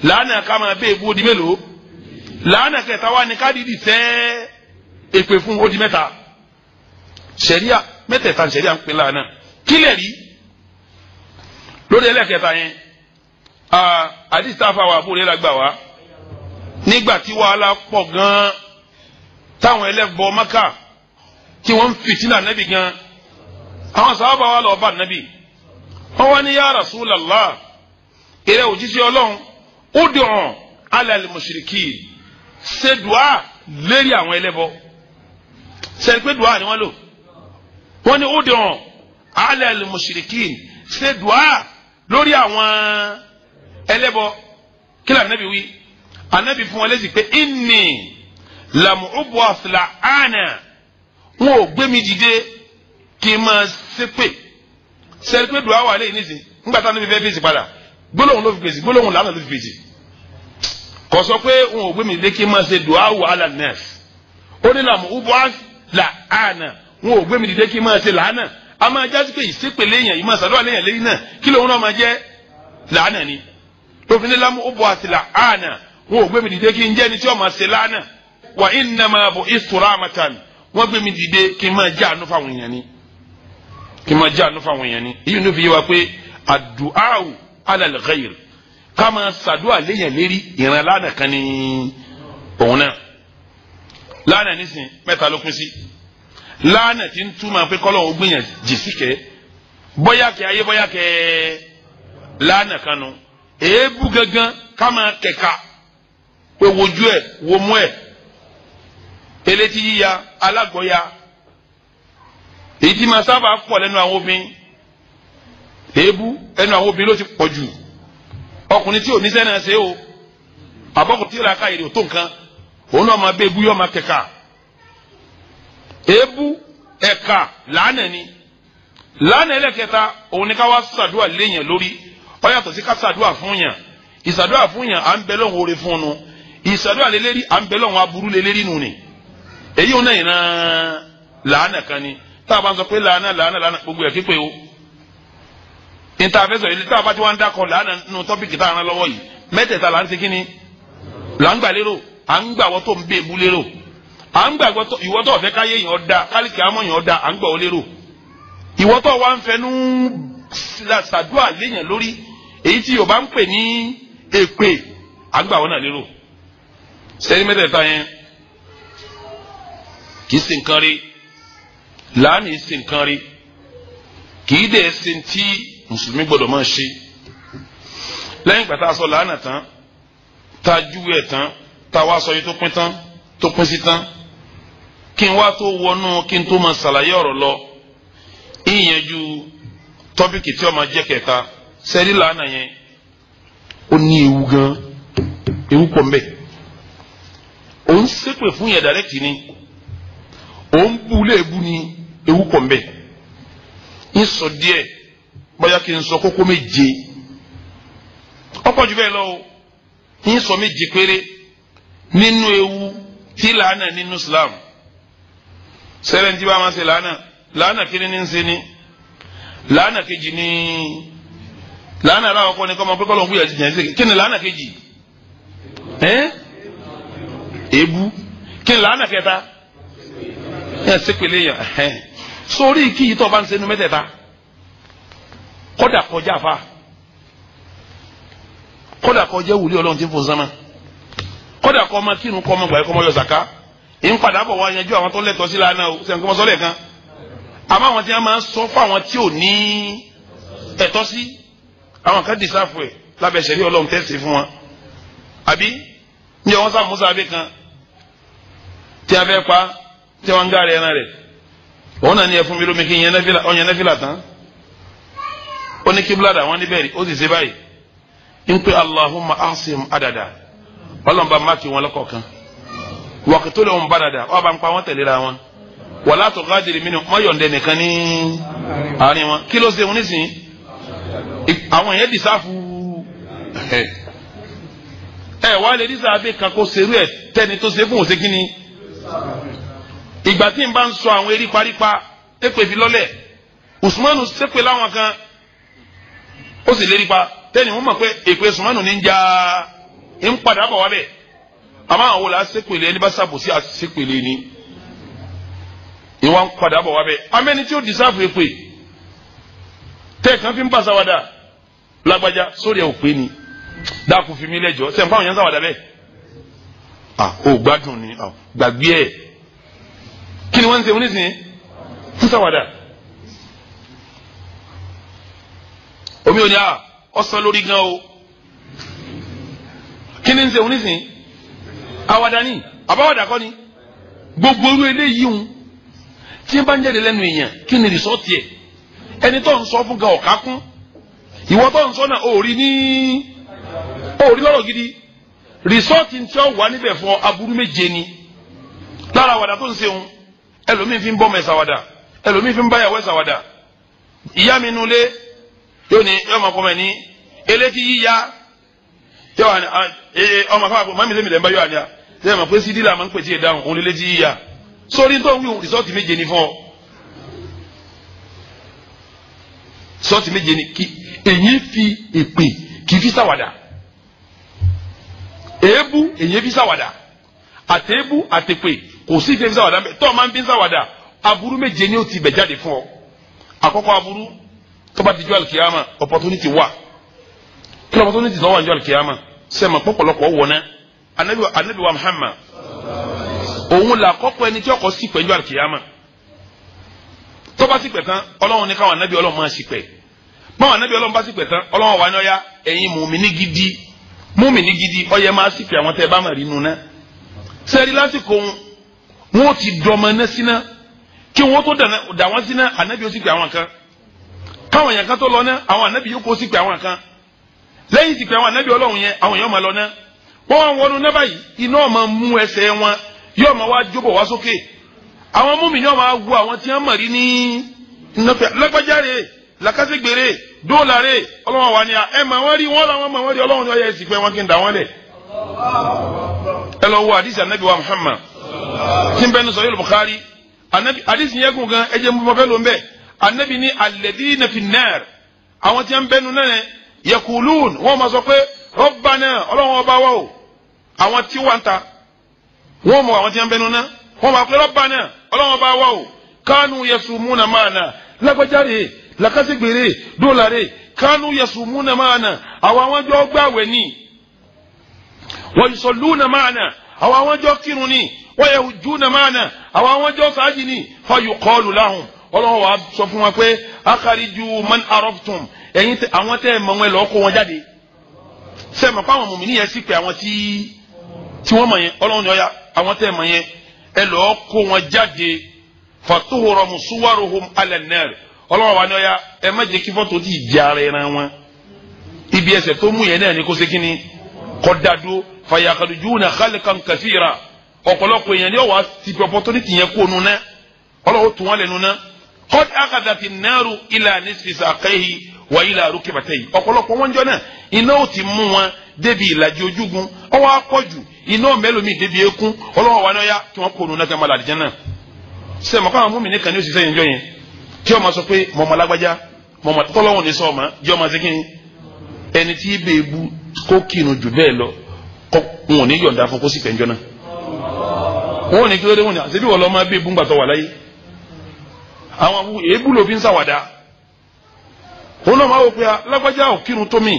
Làánà ká máa bẹ́ẹ̀ bú odi mélòó. Làánà kẹta wá ní kádìdì tẹ́ èpè fún odi mẹ́ta. Sẹ̀ríà mẹ́tẹ̀ẹ̀ta sẹ̀ríà ń pè làánà. Kílẹ̀ rí lórí ẹlẹ́kẹta yẹn, àdìsí tá a fa wà àbúrò yẹn la gbà wá. Nígbà tí wàhálà pọ̀ gan-an, táwọn ẹlẹ́bọ Mákà tí wọ́n ń fìtínà nẹ́bì gan, àwọn sàhábà wà lọ́ọ́ bá nẹ́bì. Wọ́n wá ní ya Rasulallah, ìrẹ́ òjíṣẹ́ Ọlọ́run, ud'u ala al-mushrikin, ṣe dùá lérí àwọn ẹlẹ́bọ. Ṣe pé dùá ni wọ́n lò. Wọ́n ní ud'u ala al-mushrikin, ṣe dùá lórí àwọn ẹlẹ́bọ. Kí lóò ànábì wí? Ànábì fún wọn lésì pé inni lam ub'ath la'ana, wọn ò gbé mi dìde kí n máa ṣépè. Sẹ́ni pé dùá wà lẹ́yìn nísìn, ńgbà táwọn níbi fẹ́ fèsì padà, gbólóhùn ló fi fèsì, gbólóhùn lánàá ló fi fèsì. Kò sọ pé wọn ò gbé mi dìde kí n máa ṣe dùá wà ala nas. Ó ní lam ub'ath la'ana, wọn ò gbé mi dìde kí n máa ṣe làánà. A máa jásí pé ìṣépè léyìn yìí máa ṣàdúrà léyìn lẹ́yìn náà, kí lóun náà máa jẹ́ làánà ni. Lófin ní lam ub'ath la'ana, wọn ò gbé mi dìde kí n jẹ́ ni tí wọ́n máa ṣe làánà. Wa innama bu'ithtu rahmatan, wọ́n gbé mi dìde kí n máa jẹ́ àánú fáwọn èèyàn ni, kí n máa jẹ́ àánú fáwọn èèyàn ni. Èyí ló fi yé wa pé àdùáwù ala al-ghayr, ká máa ṣàdúà léyìn lérí, ìran lánàá kan ní òun náà. Lánàá nísìn mẹ́ta ló pín sí. Lánàá ti ń túmọ̀ pé kọ́lọ́ òun gbìyànjú jìsí kẹ́, bóyá kẹ́ ayé, bóyá kẹ́ lánàá kan nu. Èébú gangan ká máa kẹ̀ka pé wojú ẹ̀, wo mú ẹ̀, elétí yíya, alágbọ̀ya, èyí tí máa sábà pọ̀ lẹ́nu àwọn obìnrin. Èébú ẹnu àwọn obìnrin ló ti pọ̀ jù. Ọkùnrin tí ò ní sẹ́nà ṣe o, àbọ̀kùn tí ìlàkà èrè ò tó nǹkan, òun náà máa bẹ ebú, yóò máa kẹ̀ka. Èébú ẹ̀ka làánà ni. Làánà ẹlẹ́kẹta òun ni ká wá ṣàdúà léèyàn lórí. Ó yàtọ̀ sí ká ṣàdúà fún yàn. Ìṣàdúà fún yàn, à ń bẹ lọ́hùn oore fún un. Ìṣàdúà lélẹ́rí, à ń bẹ lọ́hùn aburú lélẹ́rí nù ni. Èyí ò náà yìí náà làánà kan ni. Tá a bá ń sọ pé làánà làánà làánà, gbogbo ẹ̀ pípé o. Níta fẹ́ sọ yìí, tá a bá ti wá ń dákọ̀ làánà nínú tọ́pìkì tá a rán lọ́wọ́ yìí, mẹ́tẹ̀ẹ̀ta là ń ṣe kíni? Là ń gbà lérò, à ń gbà wọ́n tó ń bẹ ebú lérò, à ń gbà ìwọ́ tó fẹ́ káyé yàn ọ́ da, kálíkì àmọ́ yàn ọ́ da, à ń gbà ọ́ lérò. Ìwọ́ tó wá ń fẹnu ṣàdúà léèyàn lórí, èyí tí Yorùbá ń pè ní èpè, à ń gbà wọ́n náà lérò. Sẹ́ni mẹ́tẹ̀ẹ̀ta yẹn kì í ṣe nǹkan rí. Làánì ṣe nǹkan rí, kì í dẹ̀ ṣe tí mùsùlùmí gbọ́dọ̀ máa ṣe. Lẹ́yìn ìgbà tá a sọ làánà tán, tá a júwe ẹ̀ tán, tá a wá sọ yìí tó pín tán, tó pín sí tán, kí n wá tó wọnú kí n tó máa ṣàlàyé ọ̀rọ̀ lọ, ìyẹnjú tọ́pìkì tí ó máa jẹ́ kẹta. Sẹ́rí làánà yẹn ó ní ewu gan, ewu pọ̀ mbẹ́. Òun ṣépè fún yẹn dàrẹ́kì ni, òun bu léèbú ni, ewu pọ̀ mbẹ́. Ń sọ díẹ̀, bóyá kí n sọ kókó méje, ọ̀pọ̀ jù bẹ́ẹ̀ lọ o, ń sọ méje péré nínú ewu tí làánà nínú Islam. Sẹ́rẹ̀ ní tí bá máa ṣe làánà, làánà kí ni ní ń ṣe ni, làánà kejì ni làánà aláwọ̀ kọ́ ni kọ́ ọmọ pé kọ́ ló ń gbìyànjú jẹ́ ṣe. Kí ni làánà kejì? Èébú. Kí ni làánà kẹta? Yẹn sépèlé yẹn ẹ̀hẹ́n sórí kí yìí tó bá ń sẹnu mẹ́tẹ̀ẹ̀ta kódà kọjá fa kódà kọjá wùlé ọlọ́run tí ń fò sánmà kódà kọ́ ọmọ kírun kọ́ ọmọ gbàgbé kọ́ ọmọ yọ sàká ń padà bọ̀ wá yanjú àwọn tó lẹ́tọ̀ọ́ sí lánàá o sẹ́ni kọ́ ọmọ sọ́lẹ̀ kan àmọ́ àwọn tí wọ́n máa ń sọ fún àwọn tí ò ní ẹ̀tọ́ sí àwọn kan dìsáfù ẹ̀ lábẹ́ sẹ̀rí ọlọ́run tẹ̀sí fún wọn àbí ní ọwọ́n sá musa abẹ́ kan tí a fẹ́ pa tí wọ́n ń gáre ẹran rẹ̀ òun náà ní ẹ fún mi lómi kí n yẹn nẹ́fìlà tán ó ní kíbla dà wọ́n níbẹ̀ rí ó sì ṣe báyìí ń pè Allahumma asim adada ọlọ́run bá máàkì wọn lọ́kọ̀ọ̀kan wàkìtó lè ń bá dada wọ́n bá ń pa wọ́n tẹ̀léra wọn wàlá tó gádìrì mí ni wọ́n yọ̀ǹdẹ̀ nìkan ní àárín wọn kí ló ṣe wọn nísìnyí àwọn yẹn dìsáfù ẹ wá lè dísà abẹ́ kan kó serú ẹ tẹ́ni tó ṣe fún òṣè kínní ìgbà tí n bá ń sọ àwọn eré parípa tẹ́pẹ́ fi lọ́lẹ̀ Usmanu ṣépè láwọn kan ó sì lérí pa tẹ́ni wọ́n mọ̀ pé èpè Usmanu ní ń já ń padà bọ̀ wá bẹ̀ àmọ́ àwọn wòlá ṣépèlé ẹni bá ṣàbòsí àṣépèlé ni ìwà ń padà bọ̀ wá bẹ̀ amẹ́ni tí ó dìsáfù èpè tẹ́ẹ̀kan fi ń bá sáwádà lágbájá sórí ẹ̀ ò pé ni dákun fi mí lẹ́jọ́ sẹ́yìn fáwọn yẹn ń sáwádà bẹ́ẹ̀ à ó gbádùn ni gbàgbé ẹ̀ kí ni wọ́n ń ṣe onísìnyí ń sáwádà omi ò ní à ọ̀sán lórí gan o kí ni ń ṣe onísìnyí àwàdà ni àbáwàdà kọ́ ni gbogbo orú eléyìí ń tí ń bá ń jáde lẹ́nu èèyàn kí ni rìsọ́ọ̀tì ẹ̀ ẹni tó ń sọ fún gan ọ̀ká kún ìwọ tó ń sọ náà ò rí ní ò rí lọ́rọ̀ gidi rìsọ́ọ̀tì tí ó wà níbẹ̀ fún aburú méje ni lára àwàdà tó ń ṣe òun ẹlòmíín fi ń bọ́ ọmọ ẹ̀ ṣàwàdà ẹlòmíín fi ń báyàwó ẹ̀ ṣàwàdà ìyá mi nulẹ̀ yóò ní yóò máa kọ́ mọ̀ ní elétí yíya yóò wà ní ọmọ afáàfọ mami sẹ́mi lẹ́ ń bá yóò wà ní à sẹ́mi mọ̀ pé sídìí là máa ń pèsè ìdáhùn òun létí yíya sórí tó ń wí rìsọ́ọ̀tì méje ni fún ọ sọ́ọ̀tì méje ni kí èyí fi èpè kì í fi ṣàwàdà èébú èyí fi ṣàwàdà àtèébú àtèpè kò sí ìfẹ́ fi ṣàwàdà tó o máa ń fi ṣàwàdà aburú méje ni ó ti bẹ̀ jáde fún ọ àkọ́kọ́ aburú tó bá di jọ́ alikiyama opportunity wà kí opportunity tó wà ní jọ́ alikiyama sẹ́mi pọ̀pọ̀lọpọ̀ wọ̀ ná anabi wa Muhammad òun là kọ́kọ́ ẹni tí ọkọ̀ sí pẹ̀lú alikiyama tó bá ṣìpẹ̀ tán ọlọ́run ní káwọn anabi ọlọ́run máa ṣìpẹ̀ báwọn anabi ọlọ́run bá ṣìpẹ̀ tán ọlọ́run wà ní ọya ẹ̀yin mùmíní gidi mùmíní gidi ọyẹ máa ṣìpẹ̀ àwọn tẹ́ ẹ bá mà rí nu ná sẹ́ẹ̀rí lásìkò wọn ò ti dọmọ ná síná kí wọn tó dà wọn síná anabi ó ṣìpẹ̀ àwọn kan káwọn èèyàn kan tó lọ ná àwọn anabi yóò kó ṣìpẹ̀ àwọn kan lẹ́yìn ṣìpẹ̀ àwọn anabi ọlọ́run yẹn àwọn èèyàn máa lọ ná wọ́n wá wọnú ná báyìí iná máa mú ẹsẹ̀ wọn yóò máa wá jóbọ̀ wá sókè àwọn múmi ni wọn máa wo àwọn tí wọn mọ̀ rí ní nnọfẹ lágbájáre làkàṣègbèrè dóòlàrè ọlọ́wọ́n wà ní à ẹ mà wọ́n rí wọ́n làwọn mà wọ́n rí ọlọ́wọ́n ní ọyẹ ẹ̀sìn pé wọ́n kí n dà wọ́n lẹ̀. ẹ lọ wo àdìsí anabi wa Muhammad tí n bẹ́ẹ̀ ní sọ yóò Bukhari anabi àdìsí yẹn kún gan ẹ jẹ́ mo fẹ́ ló ń bẹ̀ anabi ní alladhina fi nnar àwọn tí wọ́n bẹ́ẹ̀ nu náà yaqulun wọ́n máa sọ pé Rabbana ọlọ́wọ́n ọba wa o àwọn tí wọ́n ta wọ́n mọ àwọn tí wọ́n bẹ́ẹ̀ nu náà wọ́n máa pẹ́ Rabbana ọlọ́wọ́n bá wà o kánú yasumuna maana lágbájáre làkàṣègbèrè dọ́làrè kánú yasumuna maana àwọn àwọn jọ gbàwẹ̀ ni wa yusalluna maana àwọn àwọn jọ kírun ni wa yahujjuna maana àwọn àwọn jọ sáájì ni fa yuqalu lahum ọlọ́wọ́n wàá sọ fún wa pé akhariju man araftum ẹ̀yin àwọn tẹ́ ẹ̀ mọ̀ wọn lọ́ọ́ kó wọn jáde sẹ́ẹ̀ mọ̀ pé àwọn mùmínì yẹn sì pé àwọn tí wọ́n mọ̀ yẹn ọlọ́wọ́n ni ọ̀ya àwọn tẹ́ ẹ̀ mọ̀ yẹn ẹ lọ́ọ́ kó wọn jáde fatuhuramu suwaruhum ala nar ọlọ́wọ́ wa ni ọ̀ya ẹ má jẹ́ kí fọ́tò ti jẹ ara ẹran wọn ibi ẹsẹ̀ tó mú yẹn náà ni kó ṣe kíni kọ́ dadu fayakadujuna khalikan kathira ọ̀pọ̀lọpọ̀ èèyàn ni ọ̀wá ti fi opportunity yẹn kó nu ná ọlọ́wọ́ tún wọn lẹ́nu ná qad akhadhati nnaru ila nisfi saqayhi wa ila rukbatayhi ọ̀pọ̀lọpọ̀ wọn jọ náà iná ò ti mú wọn débi ìlàjì ojúgun ọwọ́ akọ́jù iná mẹ́lòmíì débi ekún ọlọ́wọ́ wa náà yá kí wọ́n kó nu náà kí wọ́n máa làdìjẹ́ náà sẹ́mi ọ̀kọ́ àwọn múmi nìkan ní òṣìṣẹ́ yẹn jọ yẹn tí ọmọ sọ pé mọ̀mọ́ lágbájá mọ̀mọ́ tọ́lọ́wọ̀n ní sọ ọmọ jẹ́ ọmọ síkìn ẹni tí ibè bu kó kinu jù bẹ́ẹ̀ lọ kọ́ wọn ò ní yọ̀ǹda fún kó sì pẹ́njọ́ náà Wọn ò ní kí ló dé, wọn ni àṣebí wọn lọ máa bí ebú ńgbà tó wà láyé, àwọn èébú ló fi ń ṣàwàdà. Òun náà máa wò pé lágbájá ò kírun tó mi,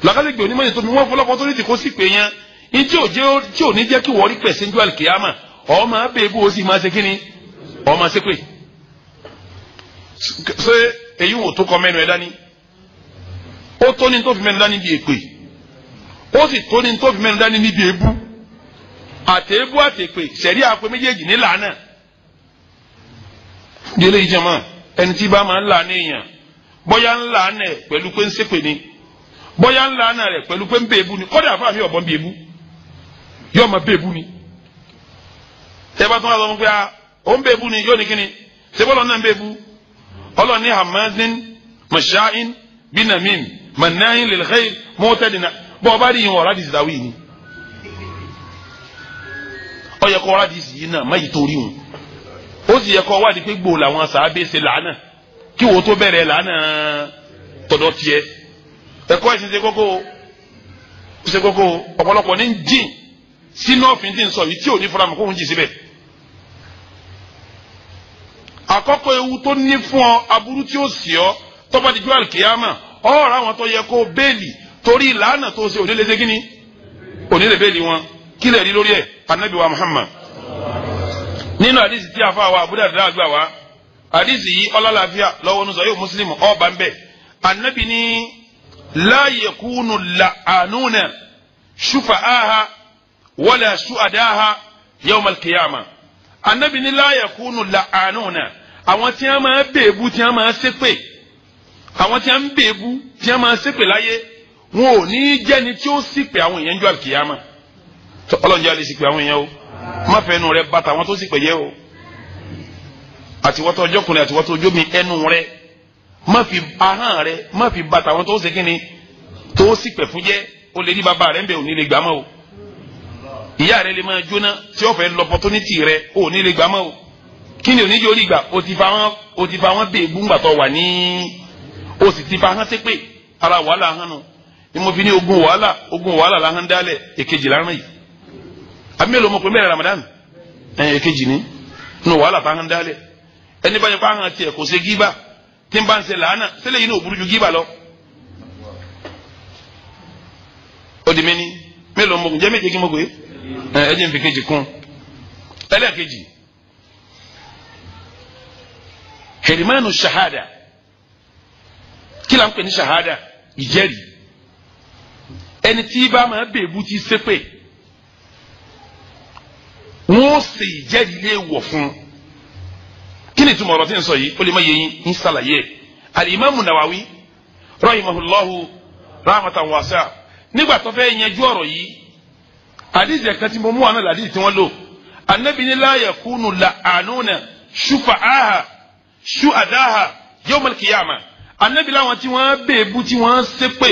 làkàlẹ́gbẹ̀ onímọ̀ ètò mi, wọ́n fọlọ́kọ tó ní ti kó sì pé yẹn ní tí ò ní jẹ́ kí wọ́n rí pẹ̀sẹ̀ ní àlùkìyámà. Ọ̀ máa bẹ ebú, ó sì máa ṣe kíni, ọ̀ máa ṣe pé ṣé èyí wò tó kọ mẹ́nu ẹ̀ dání. Ó tó ní tó fi mẹ́nu dání bí èpè, ó sì tó ní tó fi mẹ́nu dání níbi ebú. Àtẹ̀ébú àtẹ̀pè sẹ̀rí àpè méjèèjì ní làánà. Délé ìjàmá, ẹni tí bá máa ń làánà èèyàn, bóyá ń làánà ẹ̀ pẹ̀lú pé ń ṣépè ni, bóyá ń làánà rẹ̀ pẹ̀lú pé ń bẹ ebú ni, kọ́dà fún àmì ọ̀bọ̀n bí ebú, yóò máa bẹ ebú ni. Ẹ bá tún wá sọ fún pé ó ń bẹ ebú ni, yóò ní kíni, ṣé bọ́lọ̀ náà ń bẹ ebú? Ọlọ́run ní hamazin mashain binamim manahin lil khair mọ́tẹ́dínà. Bọ́ ọba rí ìwọ̀n ọ̀rá dìsí dáwọ́ yìí ni ó yẹ kó ọ̀rá dìsí yìí náà má yìí torí wọn. Ó sì yẹ kó wádìí pé gbòò làwọn sàábé ṣe làánà kí wo tó bẹ̀rẹ̀ làánà tọ̀dọ̀ tiẹ̀. Ẹ̀kọ́ ẹ̀sìn ṣe kókó, ṣe kókó. Ọ̀pọ̀lọpọ̀ ní jìn sínú ọ̀fìn tí ń sọ yìí tí ò ní fúnra mọ̀ kó ń jìn síbẹ̀. Àkọ́kọ́ ewu tó ní fún ọ, aburú tí ó sì ọ tó bá di jọ́ àlùkìyámà, ọ̀rọ̀ àwọn tó yẹ kó bẹ́ẹ̀lì torí ìlànà tó ṣe òní lè ṣe kíni, òní lè bẹ́ẹ̀lì wọn. Kí lè rí lórí ẹ̀? Anabi wa Muhammad nínú àdìsí tí a fa wa Abu Darda gbà wá, àdìsí yìí ọlọ́láfíà lọ́wọ́ nù sọ́yọ́ Muslim ọba ń bẹ̀. Anabi ní la yakunu la'anuna shufa'aha wala shu'adaha yawm al-qiyamah. Anabi ní la yakunu la'anuna, àwọn tí wọ́n máa bèèbú, tí wọ́n máa ṣépè, àwọn tí wọ́n ń bèèbú, tí wọ́n máa ṣépè láyé, wọn ò ní jẹ́ni tí ó sì pè àwọn èèyàn jọ àlùkìyàmà. Ọlọ́njẹ́ alẹ́ sì pè àwọn èèyàn o, má fẹ́ ẹnu rẹ bàtà àwọn tó sì pè yẹ o. Àtiwọ́tọ̀ ọjọ́kùnrin àtiwọ́tọ̀ ojómi, ẹnu rẹ má fi ahọ́n rẹ má fi bàtà àwọn tó ṣe kíni tó sì pè fún jẹ́. O lè rí bàbá rẹ ń bẹ, ò ní lè gbà mọ́ o. Ìyá rẹ lè máa jóná tí ó fẹ́ lọ́pọ̀tónítì rẹ, ò ní lè gbà mọ́ o. Kí ni oníjó rí gbà? O ti fa wọn bèè gbúngbà tó wà ní, o sì ti fa hàn ṣépè. Ara wàhálà hàn nù ni mo fi ní ogun wàhálà, ogun wàhálà la hàn dálẹ̀. Èkejì láràn yìí àbí mélòó mo pè mẹ́rin Ramadan, èkejì ní nù wàhálà tá hàn dálẹ̀. Ẹni bá yẹ kó hàn tiẹ̀ kò ṣe gíba tí n bá ń ṣe làánà sílẹ̀ yìí ní òburú ju gíba lọ. Ó di méní mélòó mo jẹ́ méje kí mo pè é, ẹ jẹ́ n fi kejì kún. Ẹlẹ́ẹ̀kejì, hẹ̀rìmánu ṣahada. Kí la ń pè ní ṣahada? Ìjẹ́rìí. Ẹni tí bá máa bèbú ti ṣépè, wọ́n ó ṣe ìjẹ́rìí lé wọ̀ fún. Kí ni ìtumọ̀ ọ̀rọ̀ tí ń sọ yìí? Ó lè má yé yín, ń ṣàlàyé. Al-Imamu Nawawi rahimahullahu rahmatan wasi'a, nígbà tó fẹ́ yanjú ọ̀rọ̀ yìí, àdìsí ẹ̀ka tí mo mú àná làdìsí tí wọ́n lò. Ànábì ní la yakunu la'anuna shufa'aha shu'adaha yawmal qiyamah. Ànábì láwọn tí wọ́n bèbú tí wọ́n ṣépè,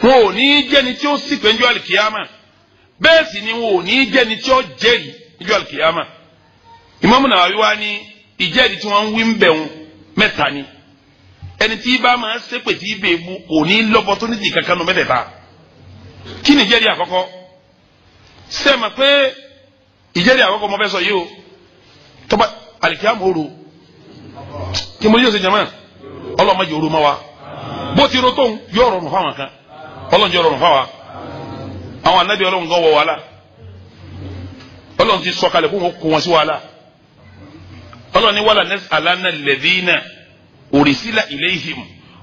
wọn ò ní jẹ́ni tí ó sì pé njọ́ àlìkìyàmà, bẹ́ẹ̀ sì ni wọn ò ní jẹ́ni tí ó jẹ́rìí njọ́ àlìkìyàmà. Ìmámù Nawawi wá ní ìjẹ́rìí tí wọ́n ń wí ń bẹ̀ wọn mẹ́ta ni. Ẹni tí bá máa ṣépè tí bèbú kò ní lọ́pọ̀tónítì kankan nù mẹ́tẹ̀ẹ̀ta. Kí ni ìjẹ́rìí àkọ́kọ́? Sẹ́ẹ̀ mọ̀ pé ìjẹ́rìí àkọ́kọ́ mo fẹ́ sọ yìí o, tọ́ba àlìkìyàmà ó ro kí mo yóò ṣe jama, ọlọ́mọ yóò ro mọ́ wa. Bó ti ro tóun yóò rọrùn fáwọn kan, ọlọ́run jẹ́ rọrùn fáwa. Àwọn anabi ọlọ́run gan wọ wàhálà, ọlọ́run ti sọ̀kalẹ̀ kó wọn kó wọn sí wàhálà. Ọlọ́run ní wala nas'alanna alladhina ursila ilayhim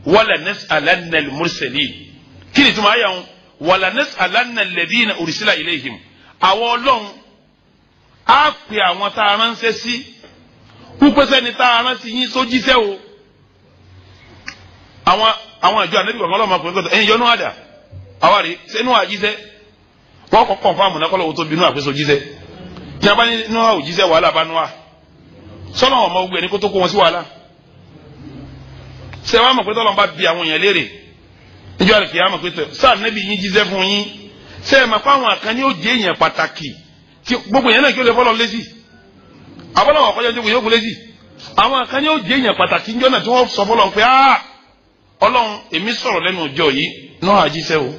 wala nas'alanna al-mursalin. Kí ni tuma ayà wọn? Wala nas'alanna alladhina ursila ilayhim. Àwọn ọlọ́run á pè àwọn tá a ránṣẹ́ sí, púpẹ́sẹ́ ni tá a ránṣẹ́ yín sójíṣẹ́ o. Àwọn àjọ anabi kọ̀ọ̀kan ọlọ́run máa pè é kọ́tọ̀ ẹ̀yin yọnu àdà àwárí sẹ́nu àjíṣẹ́. Wọ́n kọ́ kọ̀nfàmù náà kọ́lọ́wọ́ tó bínú àpèsè òjíṣẹ́. Tí a bá ní nú òjíṣẹ́ wàhálà bá nú à sọ́nà ọmọ ogun ẹni kó tó kó wọn sí wàhálà. Ṣé wàá mọ̀ pé tọ́lọ́n bá bi àwọn èèyàn léèrè níjọ́ àlùkìyámà mọ̀ pé tẹ̀ sáà nẹ́bí yín jíṣẹ́ fún yín? Ṣé ẹ mọ̀ pé àwọn kan ní ó jẹ́ èèyàn pàtàkì tí gbogbo èèyàn náà kí ó lè fọ́lọ́ lésì? Àbọ̀lọ́wọ̀ kọjá tí yóò kú lésì. Àwọn kan ní ó jẹ́ èèyàn pàtàkì níjọ́ náà tí wọ́n sọ fọ́lọ́ pé Ọlọ́run èmi sọ̀rọ̀ lẹ́nu ọjọ́ yìí náà àjíṣẹ́ o,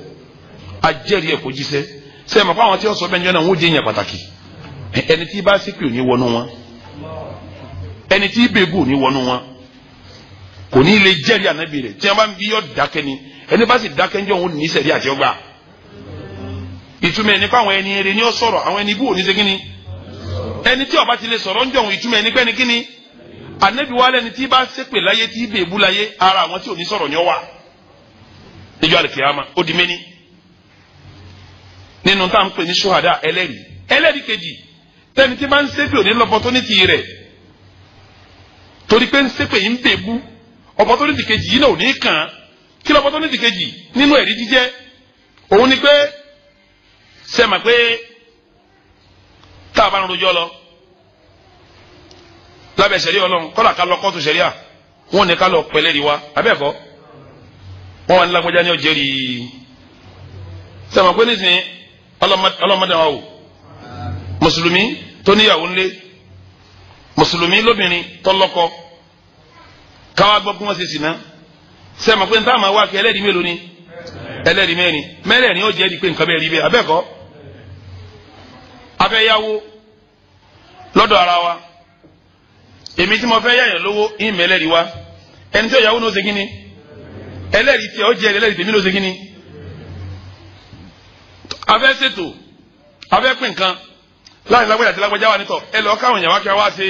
ajẹ́rìí ẹ̀ kò jíṣẹ́. Ṣé ẹ mọ̀ pé àwọn tí wọ́n sọ bẹ́ẹ̀ níjọ́ náà wọ́n jẹ́ èèyàn pàtàkì? Ẹni tí bá ṣépè ò ní wọnú wọn, ẹni tí bèbú ò ní wọnú wọn, kò ní lè jẹ́rìí ànábì rẹ̀. Tí wọ́n bá ń bí yọ dákẹ́ ni, ẹni bá sì dákẹ́ ń jọ òun ní sẹ̀rí àti ọgbà. Ìtumọ̀ ẹni pé àwọn ẹni eré ni ó sọ̀rọ̀, àwọn ẹni ibú ò ní ṣe kíni. Ẹni tí ó bá ti lè sọ̀rọ̀ ń jọ̀hún, ìtumọ̀ ẹni pé ẹni kíni. Ànábì wa lẹni tí bá ṣépè láyé, tí bèbú láyé, ara àwọn tí ò ní sọ̀rọ̀ ni ó wà níjọ́ àlùkìyámà. Ó di méní nínú tá à ń pè ní ṣuhada, ẹlẹ́rìí. Ẹlẹ́rìí kejì, tẹni tí bá ń ṣépè ò ní lọ́pọ̀tónítì rẹ̀, torí pé ń ṣépè yìí ń bèbú. Opportunity kejì yìí náà ò ní kàn án. Kí lọ opportunity kejì nínú ẹ̀rí jíjẹ́? Òun ni pé sẹ́mà pé tá a bá ń rojọ́ lọ lábẹ́ sẹ̀ríà Ọlọ́run, kọ́lá ká lọ kóòtù sẹ̀ríà, wọ́n ní ká lọ pẹ̀lẹ́rì wa, abẹ́ẹ̀kọ́ wọ́n wà ní lágbájá ní ọ̀jẹ̀rì. Sẹ́mà pé nísìnyí ọlọ́mọdé wa o, mùsùlùmí tó níyàwó ńlé, mùsùlùmí lóbìnrin tó lọ́kọ, káwá gbọ́ kí wọ́n ṣe sìnà. Sẹ́mi pé níta máa wá kí ẹlẹ́rìí mélòó ni? Ẹlẹ́rìí mẹ́rin. Mẹ́rẹ̀ẹ̀rin ó jẹ́rìí pé nǹkan bẹ́ẹ̀ rí bẹ́ẹ̀, abẹ́ẹ̀kọ́. Abẹ́yáwó lọ́dọ̀ ara wa, èmi tí mo fẹ́ yáyàn lówó ìmọ̀ ẹlẹ́rìí wa, ẹni tí ó yàwó ní ó ṣe kíni, ẹlẹ́rìí tí ó jẹ́ ẹlẹ́rìí tèmi ní ó ṣe kíni. Abẹ́ ṣètò, abẹ́ pín nǹkan láàrin lágbájá àti lágbájá wa nítọ̀, ẹ lọ káwọn èèyàn wá kí wọ́n wá ṣe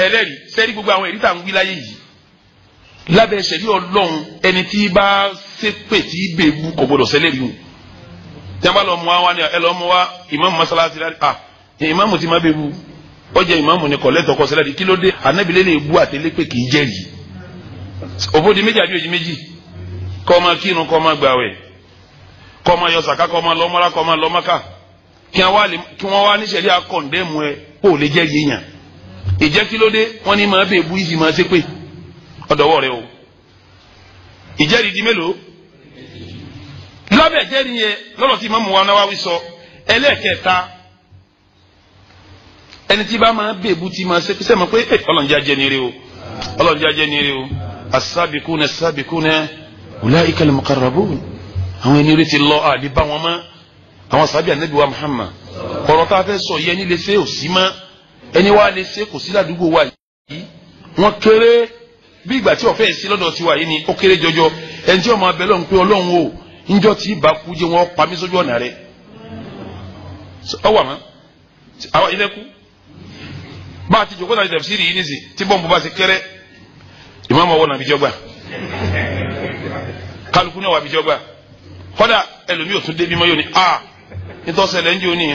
ẹlẹ́rìí. Sẹ́rí gbogbo àwọn ẹ̀rí tá à ń wí láyé yìí lábẹ́ ṣẹ̀rí Ọlọ́run, ẹni tí bá ṣépè tí bèbú kò gbọdọ̀ ṣẹlẹ́rìí o. Tí a bá lọ mú wa wá ní ẹ lọ mú wa ìmáàmù mọ́sálásí láti à ìmáàmù tí má bèbú ó jẹ́ ìmáàmù ní kọ̀lẹ́tọ̀ kọ́ ṣẹlẹ́rìí. Kí ló dé? Ànábìlẹ̀ lè bú àtẹlẹ́pẹ̀ kì í jẹ́rìí. Òfòdì méjì àbí òjì méjì, kọ́ máa kírun, kọ́ máa gbàwẹ̀, kọ́ máa yọ sàká, kọ́ máa lọ mọ́ra, kọ́ máa lọ Mákà, kí wọ́n wá níṣẹ̀rí akọ̀ǹdẹ́mù ẹ kó lè jẹ́rìí èèyàn. Ìjẹ́ kí ló dé? Wọ́n ní máa bèbú yìí máa ṣépè ọ̀dọ̀wọ́ rẹ o. Ìjẹ́rìí di mélòó lábẹ́ ìjẹ́rìí yẹn lọ́rọ̀ tí Ìmáàmù wa Nawawi sọ. Ẹlẹ́ẹ̀kẹta, ẹni tí bá máa bèbú tí máa ṣe sẹ́mi pé ọlọ́njẹ́ ajẹ́ ni eré o, ọlọ́njẹ́ ajẹ́ ni eré o. As-sabiquna as-sabiquna ulaika al-muqarrabun, àwọn ẹni eré ti lọ, àdé bá wọn mọ́. Àwọn sábẹ́ Ànábì wa Muhammad, ọ̀rọ̀ tá a fẹ́ sọ yẹn ní lè ṣe òsì mọ́, ẹni wá lè ṣe kò sí ládùúgbò wa yìí, wọ́n kéré bí ìgbà tí ọ̀fẹ́ sí lọ́dọ̀ tiwa yìí ni ó kéré jọjọ. Ẹni tí ó máa bẹ lọ́hùn pé Ọlọ́run o, njọ́ tí ìbá kú jẹ́ wọ́n pa mí sójú ọ̀nà rẹ̀, ọwọ́ àmọ́ àwọn ilé kú bá a ti jòkó tàbí tẹ̀síìrì yìí nísì, tí bọ́ǹbù bá ti kéré, ìmáàmù ọwọ́ nàbíjọ́ gbà, kálukú náà wà bíjọ́ gbà, kọ́dà ẹlòmíì ò tún débi mọ́, yóò ní a nítòsẹ̀lẹ̀ ń jẹ́ òní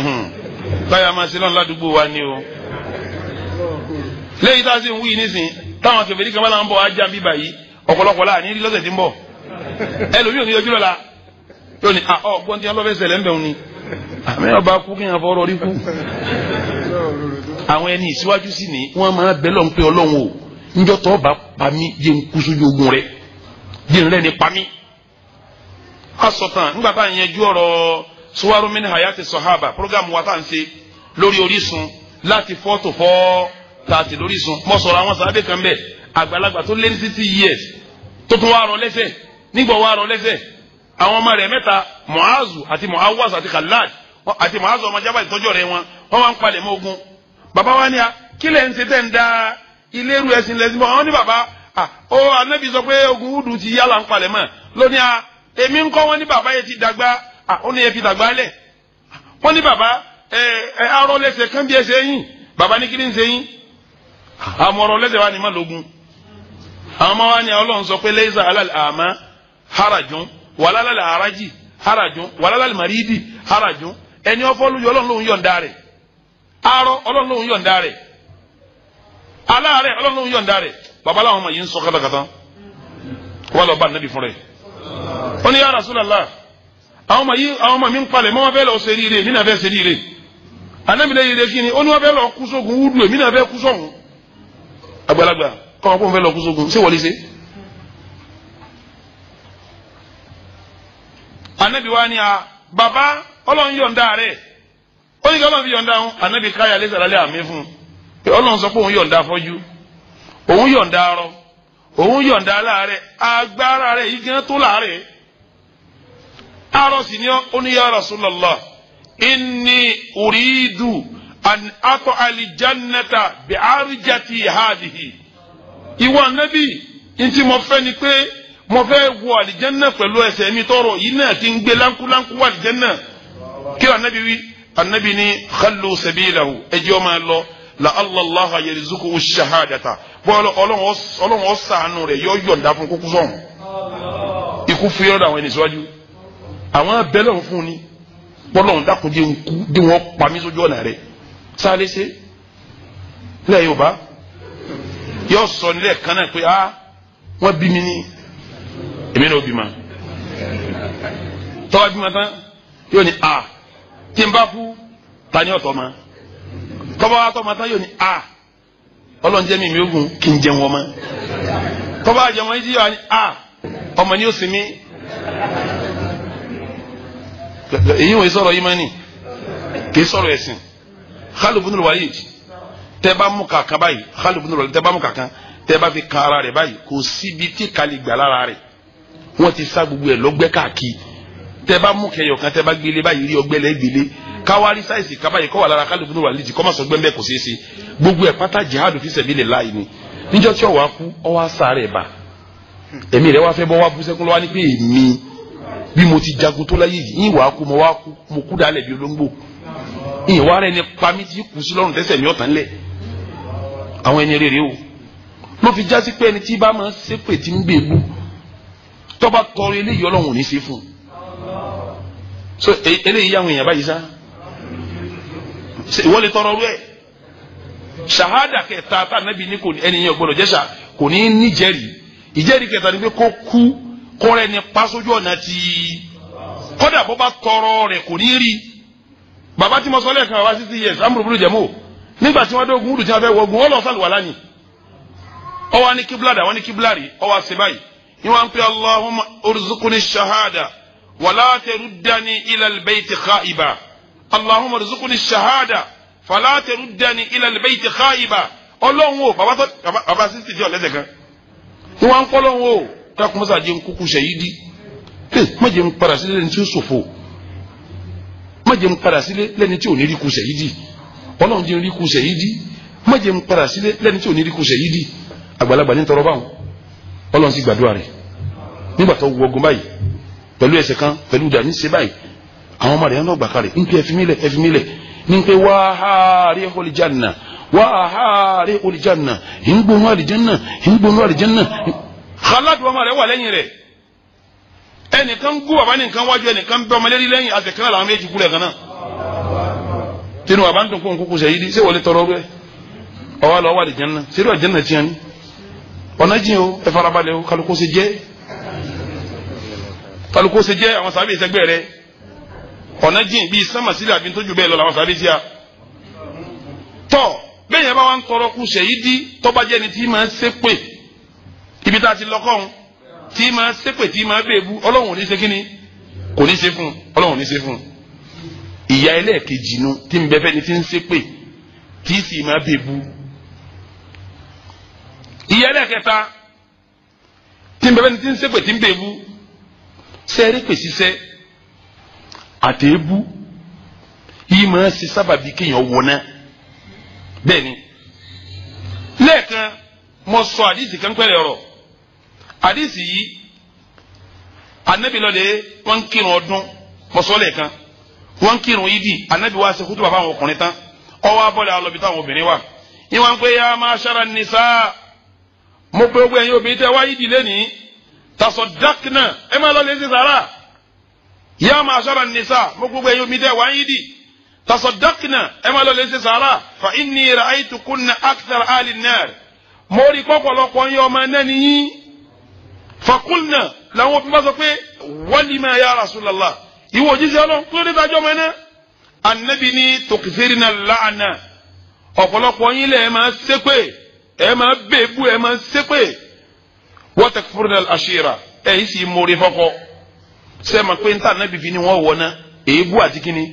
táyà máa ṣe lọ́nà ládùúgbò wa ni o. Lẹ́yìn tá a sì ń wí nísìn, táwọn kèfèrí kan bá là ń bọ̀ ajá bíbà yìí, ọ̀pọ̀lọpọ̀ láà ní lọ́sẹ̀ tí ń bọ̀, ẹlòmíì ò ní yọjú lọ́la, yóò ní à ọgbọ́n tí wọ́n lọ́fẹ́ ṣẹlẹ̀ ń bẹ̀ ni àmì ọba kú kí wọ́n fọwọ́ rí kú. Àwọn ẹni ìsíwájú sí ni wọ́n máa bẹ lọ́n pé Ọlọ́run o, njọ́ tó bá pa mí jẹ́ ń kú sójú ogun rẹ̀, jẹ́ ń rẹ́ ni pa mí. A sọ tán nígbà tá à ń yanjú ọ̀rọ̀ Suwaru min Hayati Sahaba, programu wa tá à ń ṣe lórí Orísun láti 4 to 4:30 lórísun. Mo sọ̀rọ̀ àwọn sàábẹ̀ kan bẹ́ẹ̀, àgbàlagbà tó lé ní 60 years tó tún wá rọ lẹ́sẹ̀. Nígbà wá rọ lẹ́sẹ̀, àwọn ọmọ rẹ̀ mẹ́ta, Muazu àti Muawaz àti Khalad àti Muazu ọmọ Jabal ìtọ́jú rẹ̀ wọn, wọ́n wá ń palẹ̀ mọ́ ogun. Bàbá wa ní a kí lẹ̀ ń ṣe tẹ́ ń da ilé ru ẹ̀sìn lẹ́sìn bọ́? Àwọn ní bàbá ó Ànábì sọ pé ogun Udu ti yálà ń palẹ̀ mọ́ lónìí. A èmi ń kọ́ wọn ní bàbá yẹn ti dàgbà, ó ní ẹ fi dàgbà lẹ̀. Wọ́n ní bàbá ẹ ẹ arọ lẹ́sẹ̀ kán bí ẹsẹ̀ yín. Bàbá ní kí ni ń ṣe yín? Àmọ́ ọ̀rọ̀ lẹ́sẹ̀ wa ni má lógun. Àwọn ọmọ wa ni Ọlọ́run sọ pé laysa alal a'ma harajun wala alal a'raji harajun wala alal maridi harajun. Ẹni ọfọ lójú Ọlọ́run lòun yọ̀ǹda rẹ̀, arọ Ọlọ́run lòun yọ̀ǹda rẹ̀, aláàárẹ̀ Ọlọ́run lòun yọ̀ǹda rẹ̀. Bàbá làwọn ọmọ yìí ń sọ kátàkátà, wọ́n lọ bá Ànábì fún rẹ̀. Ó ní ya Rasulullah, àwọn ọmọ yìí, àwọn ọmọ mi ń palẹ̀ mọ́, wọn fẹ́ lọ ṣe ríire, èmi náà fẹ́ ṣe ríire. Ànábì lè ríire kí ni? Ó ní wọn fẹ́ lọ kú sógun Údù, èmi náà fẹ́ kú sọ̀hún. Àgbàlagbà kọ́ wọn kó ń fẹ́ lọ kú sógun, ṣé wọlé ṣe? Ànábì wa ni a bàbá Ọlọ́run yọ̀ǹda rẹ̀, ó ní kí Ọlọ́run fi yọ̀ǹda òun. Ànábì káyà lẹ́sẹ̀ lálẹ́ àmì fún un pé Ọlọ́run sọ pé òun yọ̀ǹda afọ́jú, òun yọ̀ǹda arọ, òun yọ̀ǹda aláàárẹ̀, agbára rẹ̀ yìí gan tó láàárẹ̀, arọ sì ni ó ní ya Rasulullah inni uridu an atọ alijannata bi arjati hadihi. Ìwọ anabi, ntí mo fẹ́ ni pé mo fẹ́ wọ alijanna pẹ̀lú ẹsẹ̀ mi tọrọ yìí náà ti ń gbé lankulanku wọ alijanna. Kí anabi wí? Anabi ni khallu sabilahu, ẹjọ́ máa lọ la allah yarzuquhu shahadata, bọ́ọ̀lù ọlọ́run ọ̀sánú rẹ̀ yọ yọ̀ǹda fún kókó sọ̀hún. Ikú fi yọ̀dọ̀ àwọn ẹni síwájú, àwọn abẹ́lẹ̀ fún ni bọ́lọ́run dákun jẹ́ nkú dí wọ́n pa mí sójú ọ̀nà rẹ̀ sáré ṣe. Nílẹ̀ Yorùbá yóò sọ nílẹ̀ kan náà pé a wọ́n bí mi ní èmi náà ó bí ma tọ́wọ́ bí ma tán yóò ní a tí n bá kú ta ni ọ̀tọ̀ ma tọ́ba wa tọ́ ma tán yóò ní a ọlọ́run jẹ́ mi mi ogun kí n jẹun ọmọ tọ́ba jẹun ọmọ yìí yóò ní a ọmọ ni ó sinmi. Èyí wọ́n sọ̀rọ̀ yìí máa ní kì í sọ̀rọ̀ ẹ̀sìn. Khalid ibn Walid tẹ́ bá mú kàkà báyìí, Khalid ibn Walid tẹ́ bá mú kàkà tẹ́ bá fi kan ara rẹ̀ báyìí, kò síbi tí kàlí gbà lára rẹ̀, wọ́n ti sá gbogbo ẹ̀ lọ́gbẹ́ káàkiri. Tẹ́ bá mú kẹyọ̀ kan tẹ́ bá gbélé báyìí rí ọgbẹ́ lẹ́ gbélé káwárí sáìsì kábàyè kọ́ wà lára Khalid ibn Walid kọ́ máa sọ gbẹ́mbẹ́ kò ṣeé ṣe. Gbogbo ẹ̀ pátá jihadu fi sabilillah ni. Níjọ́ tí ọwọ́ akú ọwọ́ asáré bá ẹ̀mí rẹ̀ wá fẹ́ bọ́ wá bú sẹ́kún lọ́wọ́ ní pé èmi bí mo ti jagun tó láyé yìí ìwà kú mo wá kú mo kú dálẹ̀ bí olóńgbò ìwà rẹ̀ ni pami ti kù sí lọ́rùn tẹ́sẹ̀ mi ọ̀tàn lẹ̀. Àwọn ẹni rere o ló fi jásí pé ẹni tí bá máa ń ṣépè tí ń gbèbú tọ́ba tọrọ eléyìí ọlọ́run ò ní ṣe fún un. So eléyìí yà àwọn èèyàn báyìí sá ìwọ lè tọrọ rú ẹ. Ṣahada kẹta tá nàbí ní kò ní ẹni yẹn gbọ́dọ̀ jẹsà kò ní níjẹrìí. Ìjẹ́rìí kẹta ni pé kó kú kọ́rẹ́ ni pásójú ọ̀nà tí kọ́dà bó bá tọrọ rẹ̀ kò ní rí. Bàbá tí mo sọ lẹ́ẹ̀kan bàbá 60 years amúrúburú jẹ̀mọ́ nígbà tí wọ́n dógun wúdù tí wọ́n fẹ́ wọgun wọ́n lọ sàlùwàlá ni ọwọ́ ní kíbla dà wọ́n ní kíbla rí ọwọ́ àṣẹ báyìí ni wọ́n ń pè Allahumma urzuqni shahada wala taruddani ila albayti khaiba Allahumma urzuqni shahada fala taruddani ila albayti khaiba. Ọlọ́run o bàbá tó bàbá 60 tí ọ̀lẹ́sẹ̀ kan ni wọ́n ń kọ́ lọ́run o dákun mọ́sá jẹ́ ń kúkú ṣẹ̀yídì má jẹ́ ń padà sílé lẹ́ni tí ó ṣòfò, má jẹ́ ń padà sílé lẹ́ni tí ò ní rí kú ṣẹ̀yídì. Ọlọ́run jẹ́ ń rí kú ṣẹ̀yídì, má jẹ́ ń padà sílé lẹ́ni tí ò ní rí kú ṣẹ̀yídì. Àgbàlagbà ní tọrọ báwọn, Ọlọ́run sì gbàdúrà rẹ̀. Nígbà tó wọgun báyìí pẹ̀lú ẹsẹ̀ kan pẹ̀lú ìdá ní ṣe báyìí, àwọn ọmọ rẹ̀ ń lọ́gbà kalẹ̀ ń pé ẹfimílẹ̀ ẹfimílẹ̀ ní pé wàhálì olùjánà wàhálì olùjánà ń gbóhùn àlìjánà ń gbóhùn àlìjánà. Khalad ọmọ rẹ̀ wà lẹ́yìn rẹ̀, ẹnìkan ń gún bàbá nìkan wájú ẹnìkan bẹ ọmọ lérí lẹ́yìn àtẹkàn làwọn méjì kúlẹ̀ kan náà. Tinú bàbá ń dùn kó nkókó sẹ́yìn ṣé wọlé tọrọ rẹ ọwọ́ lọ́wọ́ àlìjánà ṣerú àlìjánà tiẹ̀ ni ọ̀nà jìn o, ẹ farabalẹ̀ o, kálukú ṣe jẹ́ kálukú ṣe jẹ́ àwọn sábẹ́ ìṣẹ́gbẹ́ rẹ ọ̀nà jìn bíi sánmàsílẹ̀ àbí tójú bẹ́ẹ̀ lọ làwọn sábẹ́ sí a. Tọ́ bẹ́ẹ̀ yẹn bá wà ń tọrọ kú sẹ́yìn dí tọ́ba jẹ́ ni tí máa ń ṣépè ibi tá a ti lọ́kọ́ ọ̀hún tí máa ṣépè tí máa bèèbú ọlọ́run ò ní ṣe kíni kò ní ṣe fún ọlọ́run ò ní ṣe fún. Ìyá ẹlẹ́ẹ̀kejì nu tí ń bẹ fẹ́ni tí ń ṣépè tí sì máa bèèbú. Ìyá ẹlẹ́ẹ̀kẹta tí ń bẹ fẹ́ni tí ń ṣépè tí ń bèèbú sẹ́ẹ̀rí pè ṣiṣẹ́ àtẹ̀ébú yìí máa ṣe sábàbí kéèyàn wọná. Bẹ́ẹ̀ ni lẹ́ẹ̀kan mo sọ àdìsí kan pẹ̀lẹ́ ọ̀rọ̀ àdìsí yìí anabi lọ́lẹ̀ wọ́n ń kírun ọdún mo sọ lẹ́ẹ̀kan wọ́n ń kírun yídì anabi wá ṣe kútùbà fáwọn ọkùnrin tán ọwọ́ abọ́lẹ̀ alọ́bi táwọn obìnrin wà ìwọ̀n pé ya ma'shara nisa mo pe gbogbo ẹ̀yin obìnrin tẹ́ wá yídì lẹ́nìí tasaddaqna ẹ máa lọ lè ṣe sàrà ya ma'shara nisa mo gbogbo ẹ̀yin obìnrin tẹ́ wá yídì tasaddaqna ẹ máa lọ lè ṣe sàrà fa inni ra'aytukunna akthar ahli an-nar mo rí pọ̀pọ̀lọpọ̀ yín ọmọ náà nìyí fakulna làwọn òfin bá sọ pé walima ya Rasulallah ìwọ òjíṣẹ́ Ọlọ́run kúrò nípa ọjọ́ ọmọ náà anabi ní tukthirna la'na ọ̀pọ̀lọpọ̀ yín lẹ̀ ẹ̀ máa ṣépè ẹ̀ máa bèbú ẹ̀ máa ṣépè wa takfurna al-ashira ẹ̀ yìí sì mórí fọ́kọ ṣe é ma pé níta anabi fi ni wọ́n wọ̀ ná èébú àti kíni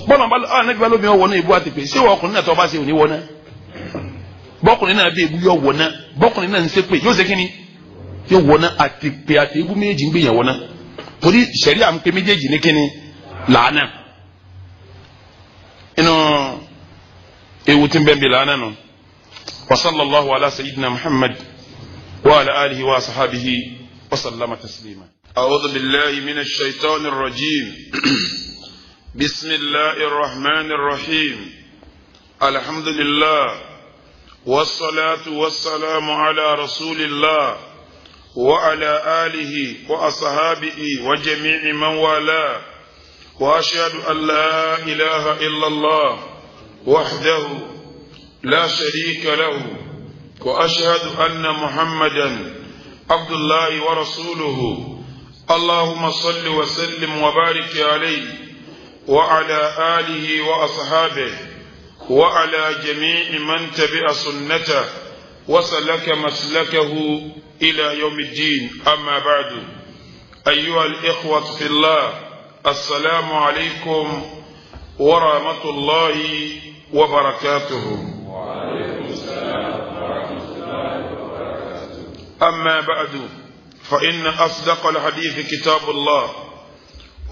bọ́lá anabi bá lómi wọ̀ ná èébú àti pé ṣé wọ́n ọkùnrin náà tọ́ bá ṣe òní wọ̀ ná bọ́kùnrin náà bèbú yọ wọ̀ ná bọ́kùnrin náà ń ṣépè yóò ṣe kíni yóò wọ̀ ná àti pé àti èébú méjì ń gbìyànwó ná torí sẹ̀rí à ń pe méjèèjì ní kíni làánà inú Ewu tí ń bẹ́ẹ̀ bí làánà nù. Wa sallallahu ala sayyidina Muhammad wa ala alihi wa sahabihi wa sallama taslima. A'udhu billahi minash shaitanir rajim. Bismillahir rahmanir rahim. Alhamdulillah. Wassalatu wassalamu ala rasulillah wa ala alihi wa ashabihi wa jami'i man wala. Wa ashhadu an la ilaha illallah wahdahu la sharika lahu wa ashhadu anna Muhammadan abdullahi wa rasuluhu. Allahumma salli wa sallim wa barik alayhi wa ala alihi wa ashabihi وعلى جميع من تبع سنته وسلك مسلكه إلى يوم الدين. أما بعد، أيها الإخوة في الله، السلام عليكم ورحمة الله وبركاته. وعليكم السلام ورحمة الله وبركاته. أما بعد، فإن أصدق الحديث كتاب الله،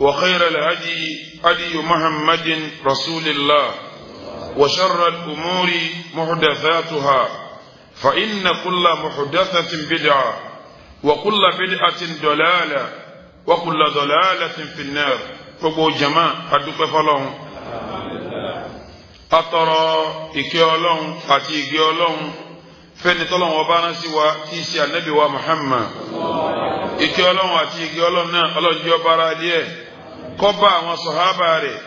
وخير الهدي هدي محمد رسول الله، وشر الأمور محدثاتها، فإن كل محدثة بدعة، وكل بدعة ضلالة، وكل ضلالة في النار. Gbogbo jama, adúpẹ́ fọ́lọ́run, atọrọ ìkẹ́ Ọlọ́run àti ìgẹ́ Ọlọ́run fẹ́ni tọ́lọ́run ọba rán sí wa tí í ṣe ànábì wa Muhammad. Ìkẹ́ Ọlọ́run àti ìgẹ́ Ọlọ́run náà Ọlọ́run jẹ́ ọba ara díẹ̀, kó bá àwọn sọ̀hábà rẹ̀,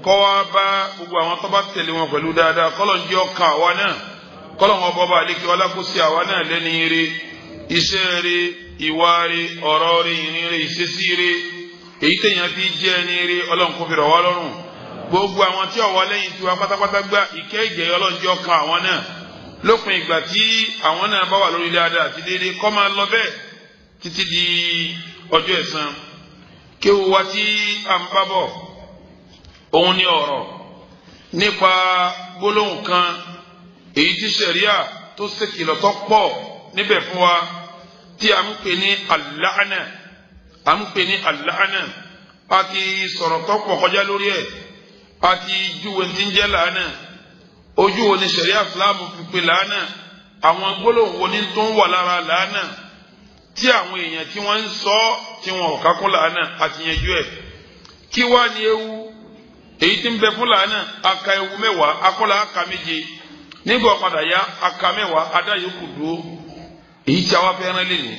kó wá bá gbogbo àwọn tó bá tẹ̀lé wọn pẹ̀lú dáadáa, kọ́lọ́n jẹ́ ọkàn àwa náà, kọ́lọ́n ọba ọba àlekè ọlá kó sí àwa náà lẹ́ni ire, iṣẹ́ ire, ìwà ire, ọ̀rọ̀ ire, ìrìn ire, ìṣesí ire, èyí téèyàn fi jẹ́ ẹni ire, Ọlọ́run kó fi rọ̀ wá lọ́rùn. Gbogbo àwọn tí ó wà lẹ́yìn tiwa pátápátá gbá ìkẹ́ ìgẹ̀ Ọlọ́run jẹ́ ọkàn àwọn náà lópin ìgbà tí àwọn náà bá wà lórí dáadáa àti déédéé, kó máa lọ bẹ́ẹ̀ títí di ọjọ́ ẹ̀san. Kéwu wa tí à ń bá bọ̀, òun ni ọ̀rọ̀ nípa gbólóhùn kan èyí tí sẹ̀ríà tó ṣèkìlọ̀ tó pọ̀ níbẹ̀ fún wa, tí a ń pè ní àlàánà. A ń pè ní àlàánà. A ti sọ̀rọ̀ tó pọ̀ kọjá lórí ẹ̀, a ti júwe tí ń jẹ́ làánà, ojú wo ni sẹ̀ríà Ìsìlámù fi pè làánà, àwọn gbólóhùn wo ni tó ń wà lára làánà tí àwọn èèyàn tí wọ́n ń sọ tí wọn ò kákún làánà, àti yanjú ẹ̀. Kí wá ní ewu èyí tí ń bẹ fún làánà? Aka ewu mẹ́wàá, akọ́là aka méje, nígbà padà ya aka mẹ́wàá, adáyókù dúró. Èyí tí a wá fẹ́ràn lé ní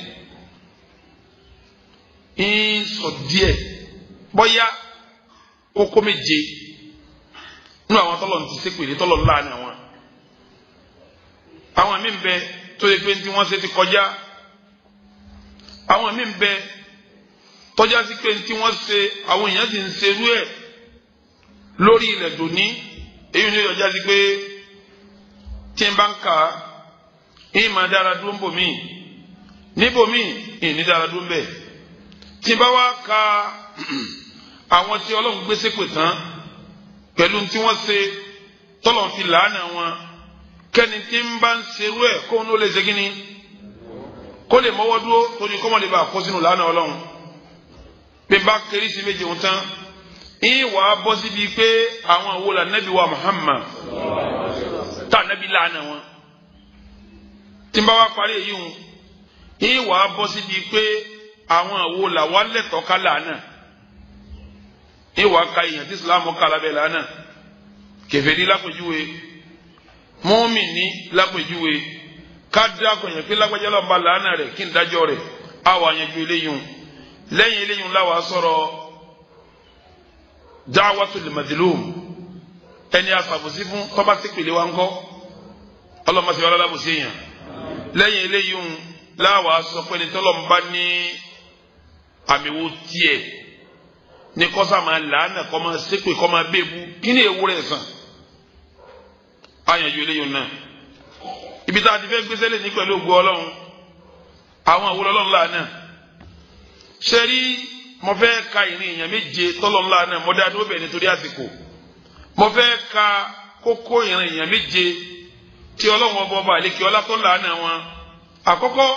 ń sọ díẹ̀, bóyá kókó méje nínú àwọn tọ́lọ̀ ti ṣépè tọ́lọ̀ ńlá ni àwọn. Àwọn míì ń bẹ tó yẹ pé tí wọ́n ṣe ti kọjá, àwọn míì ń bẹ tọ́já sí pé tí wọ́n ṣe àwọn èèyàn sì ń ṣerú ẹ̀ lórí ilẹ̀ dòní. Èyí ni ọjà sí pé tí n bá ń kà á, ń máa dára dúró ń bò mí, níbò mí ìní dára dúró ń bẹ̀. Tí n bá wá ka àwọn tí Ọlọ́run gbé ṣépè tán pẹ̀lú tí wọ́n ṣe tọ́lọ̀ fi làánà wọn, kẹ́ni tí ń bá ń ṣerú ẹ̀ kóun ló lè ṣe kí ni, kó lè mọ́wọ́ dúró torí kọ́mọ lè bá kó sínú làánà Ọlọ́run. Bí n bá kéré sí méje ń tán, ìwà bọ́ síbi pé àwọn wo la nẹ́bí wa Muhammad tá nẹ́bí làánà wọn. Tí n bá wá parí èyí ń, ìwà bọ́ síbi pé àwọn wo la wà lẹ́tọ̀ọ́ ká làánà. Ìwà ka èèyàn tí Ìsìlámù ká lábẹ́ làánà, kèfèrí lápèjúwe, mùmínì lápèjúwe, ká dákọ̀ yẹn pé lágbájá lọ́nba làánà rẹ̀ kí n dájọ́ rẹ̀, àwọn àyànjú eléyìí. Lẹ́yìn eléyìí láwa sọ̀rọ̀ da'watul madlum, ẹni asàbòsí fún tọ́ba sí pèlè wa ńkọ́, ọlọ́mọsí wa lálábòsí èèyàn. Lẹ́yìn eléyìí láwa sọ pé ní tọ́lọ́mùbá ní àmì wo tiẹ̀ ní kọ́sà máa làánà, kọ́ máa ṣépè, kọ́ máa bẹ́ẹ̀bù, kí ni ewúrẹ́ sàn? Àyànjú eléyìí náà. Ibi tá a ti fẹ́ gbéṣẹ́ lè ní pẹ̀lú ògo Ọlọ́run, àwọn àwòrán Ọlọ́run làánà. Ṣé rí, mo fẹ́ ka ìrìn èèyàn méje tọ́lọ̀ ńlá náà, mo dá dúró bẹ̀ nítorí àsìkò. Mo fẹ́ ka kókó ìrìn èèyàn méje tí Ọlọ́run ọba ọba àlekè ọlá tó làánà wọn. Àkọ́kọ́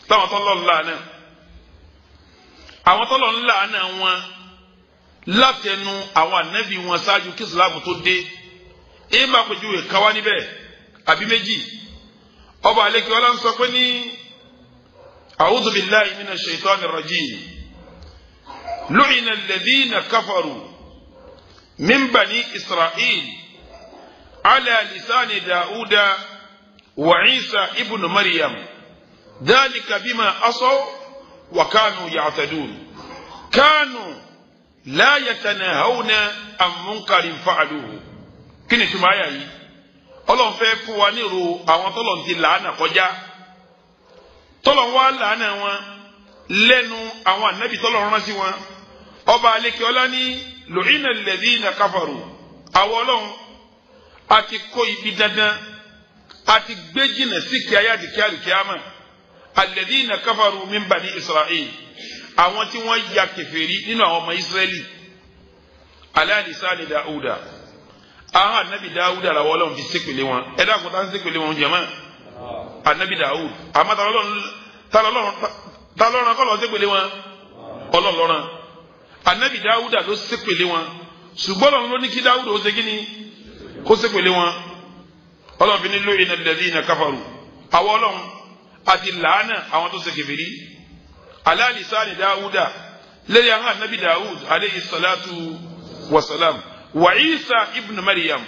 táwọn tọ́lọ̀ ńlá náà, àwọn tọ́lọ̀ ńlá náà wọn látẹnu àwọn ànábì wọn ṣáájú kí Ìsìlámù tó dé. Ìmọ̀ àpèjúwe káwá níbẹ̀ àbí méjì. Ọba àlekè ọlá ń sọ pé ní a'udhu billahi minash shaitani rajim lu'ina alladhina kafaru min bani Isra'il ala lisani Dauda wa Isa ibn Maryam dhalika bima asaw wa kanu ya'tadun kanu la yatanahawna an munkarin fa'aluhu. Kí ni túmọ̀ àyà yìí? Ọlọ́run fẹ́ fún wa nírò àwọn tọ́lọ̀ ti làánà kọjá, tọ́lọ̀ wá làánà wọn lẹ́nu àwọn ànábì tọ́lọ̀ rán sí wọn. Ọba aleke ọlá ní lu'ina alladhina kafaru, àwọn ọlọ́run a ti kó ibi dandan, a ti gbé jìnnà sí kí ayé àti kí àlùkìyámà. Alladhina kafaru min bani Isra'il, àwọn tí wọ́n ya kèfèrí nínú àwọn ọmọ Israẹli, ala lisani Dauda, àwọn anabi Dawuda làwọn Ọlọ́run fi ṣépèlé wọn. Ẹ dákun, tá ń ṣépèlé wọn jẹmọ anabi Dawud, àmọ́ ta lọ́run kọ́ lọ́ọ́ ṣépèlé wọn? Ọlọ́run lọ́run. Anabi Dawuda ló ṣépèlé wọn, ṣùgbọ́n Ọlọ́run ló ní kí Dawuda ó ṣe kí ni kó ṣépèlé wọn. Ọlọ́run fi ní lu'ina alladhina kafaru, àwọn Ọlọ́run àti làánà àwọn tó ṣe kèfèrí, ala lisani Dawuda, lẹ́yìn àwọn anabi Dawud aleyhi salatu wa salam, wa Isa ibn Maryam,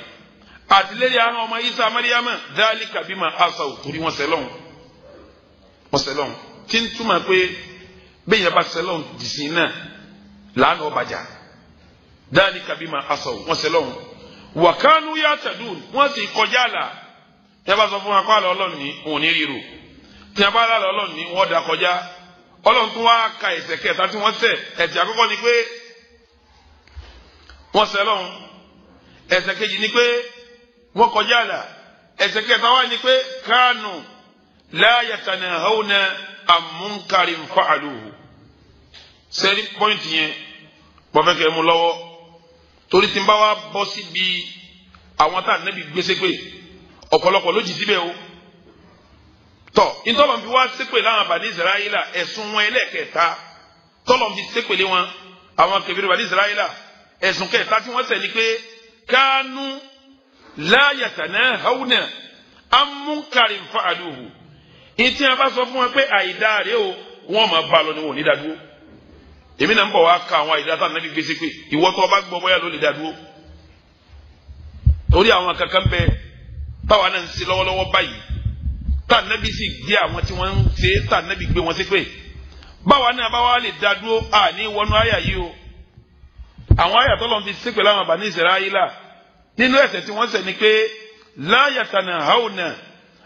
àti lẹ́yìn àwọn ọmọ Isa Maryam, dhalika bima asaw, torí wọ́n sẹlọ́n, wọ́n sẹlọ́n, tí ń túmọ̀ pé bẹ́ẹ̀ yẹn bá sẹlọ́n dìsín náà làánà ọbàjá. Dhalika bima asaw, wọ́n sẹlọ́n, wa kanu ya'tadun, wọ́n sì kọjá àlà. Tí a bá sọ fún wa kó àlọ́ Ọlọ́run ní òun ní ríro, tí a bá lálọ́ Ọlọ́run ní wọ́n da kọjá. Ọlọ́run tún wá ka ẹ̀ṣẹ̀ kẹta tí wọ́n ṣẹ̀. Ẹ̀ṣẹ̀ àkọ́kọ́ ni pé wọ́n sẹlọ́n, ẹ̀ṣẹ̀ kejì ni pé wọ́n kọjá àlà, ẹ̀ṣẹ̀ kẹta wá ni pé kánù la yatanahawna an munkarin fa'aluhu. Sẹ́rí pọ́ìntì yẹn wọ́n fẹ́ kẹ́ mú lọ́wọ́, torí tí n bá wá bọ́ síbi àwọn tá ànábì gbèsè pé ọ̀pọ̀lọpọ̀ ló jì síbẹ̀ o. Tọ́ ìtọ́lọ̀ fi wá ṣépè láwọn Bani Israila, ẹ̀sùn wọn ẹlẹ́ẹ̀kẹta tọ́lọ̀ fi ṣépè lé wọn àwọn kèfèrí Bani Israila, ẹ̀sùn kẹta tí wọ́n ṣẹ̀ ni pé kánú la yatanahawna an munkarin fa'aluhu. Ìtí wọn bá sọ fún wọn pé àìdá rèé o, wọn máa bá a lọ ni wọn ò ní dádúró. Èmi náà ń bọ̀ wá ka àwọn àìdá tá ànábì gbèsè pé ìwọ tó o bá gbọ́ bóyá ló lè dádúró. Torí àwọn kankan bẹ táwa náà ń ṣe lọ́wọ́lọ́wọ́ báyìí, tá ànábì sì gbé àwọn tí wọ́n ń ṣe, tá ànábì gbé wọn sí pé báwa náà bá wá lè dádúró, àní wọnú àyà yìí o. Àwọn àyà tó lọ́n fi ṣépè láwọn Bani Israila nínú ẹ̀ṣẹ̀ tí wọ́n ṣẹ̀ ni pé la yatanahawna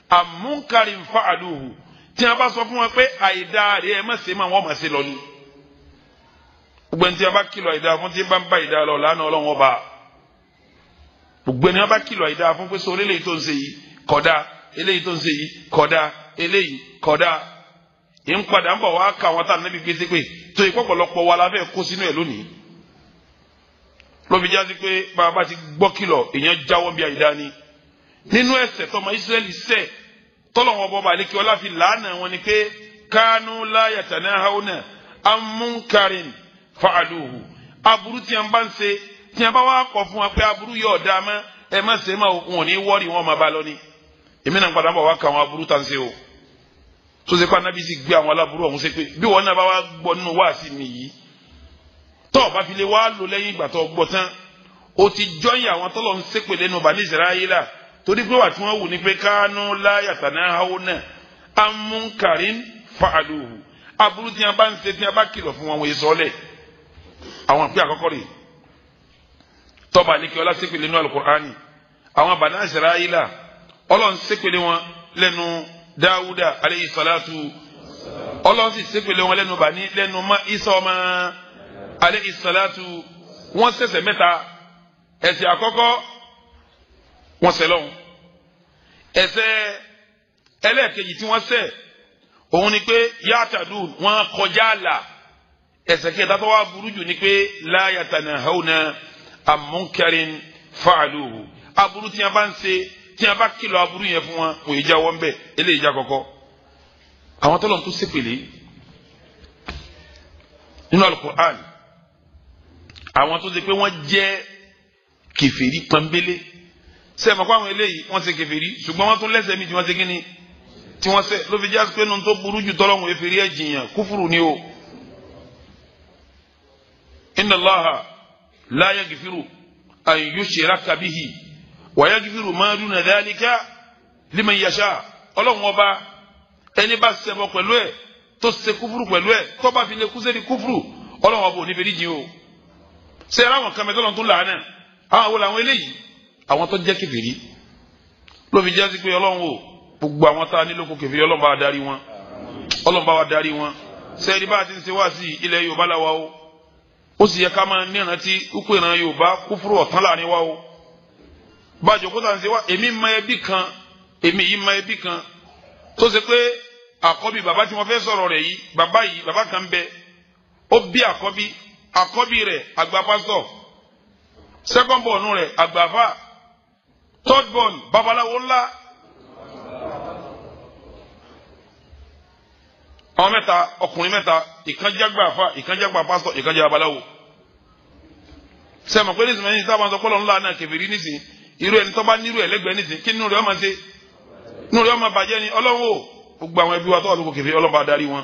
an munkarin fa'aluhu, tí wọ́n bá sọ fún wọn pé àìdá rẹ̀ ẹ má ṣe máa wọ́n má ṣe lọ ni. Gbogbo ẹni tí wọ́n bá kìlọ̀ àìdá fún tí bá ń bá àìdá lọ lánàá Ọlọ́run ọba. Gbogbo ẹni wọ́n bá kìlọ̀ àìdá fún pé sọ eléyìí tó ń ṣe yìí kódà, eléyìí tó ń ṣe yìí kódà, eléyìí kódà. Ń padà ń bọ̀ wá ka àwọn tá ànábì gbé ṣépè tó ìpọ̀pọ̀lọpọ̀ wa la fẹ́ kó sínú ẹ̀ lónìí. Ló fi jásí pé bàbá ti gbọ́ kìlọ̀ èèyàn jáwọ́ bí àyídá ni. Nínú ẹ̀ṣẹ̀ tọmọ Ísírẹ́lì ṣẹ̀ tọ́lọ́wọ́n ọba ọba àlekí ọlá fi làánà wọn ni pé kánú la yatanahawna an munkarin fa'aluhu. Aburú tí a bá ń ṣe, tí a bá wá kọ̀ fún wa pé aburú yóò dá mọ́ ẹ má ṣe má wọn ò ní wọ́ọ̀rì wọn máa bá lọ ni. Èmi náà padà bọ̀ wá ka àwọn aburú tá ń ṣe o. Tó ṣe pé anábì sì gbé àwọn aláburú ọ̀hún ṣe pé bí wọn náà bá wá gbọ́ nínú wáàsí mi yìí, tọ́ ọba fi lè wá lò lẹ́yìn ìgbà tó gbọ́ tán, o ti jọ́yìn àwọn tọ́lọ̀ ń ṣépè lẹ́nu Bani Israila, torí pé wà tí wọ́n wù ní pé kánú la yatanahawna an munkarin fa'aluhu. Aburú tí wọ́n bá ń ṣe, tí wọ́n bá kìlọ̀ fún wọn, wọ́n yé sọ́lẹ̀. Àwọn àpé àkọ́kọ́ rè tọ́ba àlekè ọlá ṣépè lẹ́nu Al-Qur'ani. Àwọn Bani Israila Ọlọ́run ṣépè lé wọn lẹ́nu Dawuda aleyhi salatu, Ọlọ́run sì ṣépè lé wọn lẹ́nu Bani lẹ́nu Isa ọmọ aleyhi salatu. Wọ́n ṣẹ̀ṣẹ̀ mẹ́ta. Ẹ̀ṣẹ̀ àkọ́kọ́ wọ́n ṣẹ̀ lọ́hùn. Ẹ̀ṣẹ̀ ẹlẹ́ẹ̀kejì tí wọ́n ṣẹ̀ òun ni pé yàtàdù wọ́n kọjá àlà. Ẹ̀ṣẹ̀ kẹta tó wá burú jù ni pé la yatanahawna an munkarin fa'aluhu. Aburú tí wọ́n bá ń ṣe, tí wọ́n bá kìlọ̀ aburú yẹn fún wọn, kò yẹ jáwọ́ ń bẹ̀. Eléyìí já kọ́kọ́. Àwọn tọ́lọ̀ tó ṣépèlé nínú Al-Qur'an, àwọn tó ṣe pé wọ́n jẹ́ kèfèrí pọ́nbélé Sẹ́ẹ̀ mọ̀ pé àwọn eléyìí wọ́n ṣe kèfèrí, ṣùgbọ́n wọ́n tún lẹ́sẹ̀ mi tí wọ́n ṣe kíni tí wọ́n ṣẹ̀, ló fi jásí pé nínú tó burú jù tọ́lọ́hún efèrè ẹ̀ jìyàn kúfùrù ni o. Inna Allaha la yaghfiru an yushraka bihi wa yaghfiru ma duna dhalika liman yasha. Ọlọ́run ọba ẹni bá ṣẹbọ pẹ̀lú ẹ̀ tó ṣe kúfùrù pẹ̀lú ẹ̀ tó bá fi lè kú sẹ́ni kúfùrù, ọlọ́run ọba ò ní fèrè jìn o. Ṣé ẹ ráwọn kan mẹ́tọ́lọ́n tó làánà? Àwọn wo làwọn eléyìí? Àwọn tó jẹ́ kèfèrí. Ló fi jásí pé ọlọ́run o, gbogbo àwọn tá a nílò kó kèfèrí, ọlọ́run bá wa darí wọn, ọlọ́run bá wa darí wọn. Sẹ́ẹ̀rí bá a ti ń ṣe wá sí ilẹ̀ Yorùbá la wa o, ó sì yẹ ká máa nírántí kúkú ìran Yorùbá kúfúrú ọ̀tán láàrin wa o. Bájọ kó tà ń ṣe wá, èmi mọ ẹbí kan, èmi yìí mọ ẹbí kan tó ṣe pé àkọ́bí bàbá tí wọ́n fẹ́ sọ̀rọ̀ rẹ̀ yìí, bàbá yìí, bàbá kan bẹ, ó bí àkọ́bí, àkọ́bí rẹ̀ àgbà pásítọ̀, second born rẹ̀ àgbàfà, third born babaláwo ńlá. Àwọn mẹ́ta, ọkùnrin mẹ́ta, ìkan jágbà àfà, ìkan jágbà pásítọ̀, ìkan jẹ́ babaláwo. Sẹ́mi pé nísìnyí ní sábà ń sọ kọ́lọ̀ ńlá náà kèfèrí nísìnyí, irú ẹni tó bá nírú ẹ̀ lẹ́gbẹ̀ẹ́ nísìnyí, kí nínú rẹ̀ ọmọ ṣe? Nínú rẹ̀ ọmọ bàjẹ́ ni. Ọlọ́run o, gbogbo àwọn ẹbí wa tó wà lóko kèfèrí, Ọlọ́run bá darí wọn,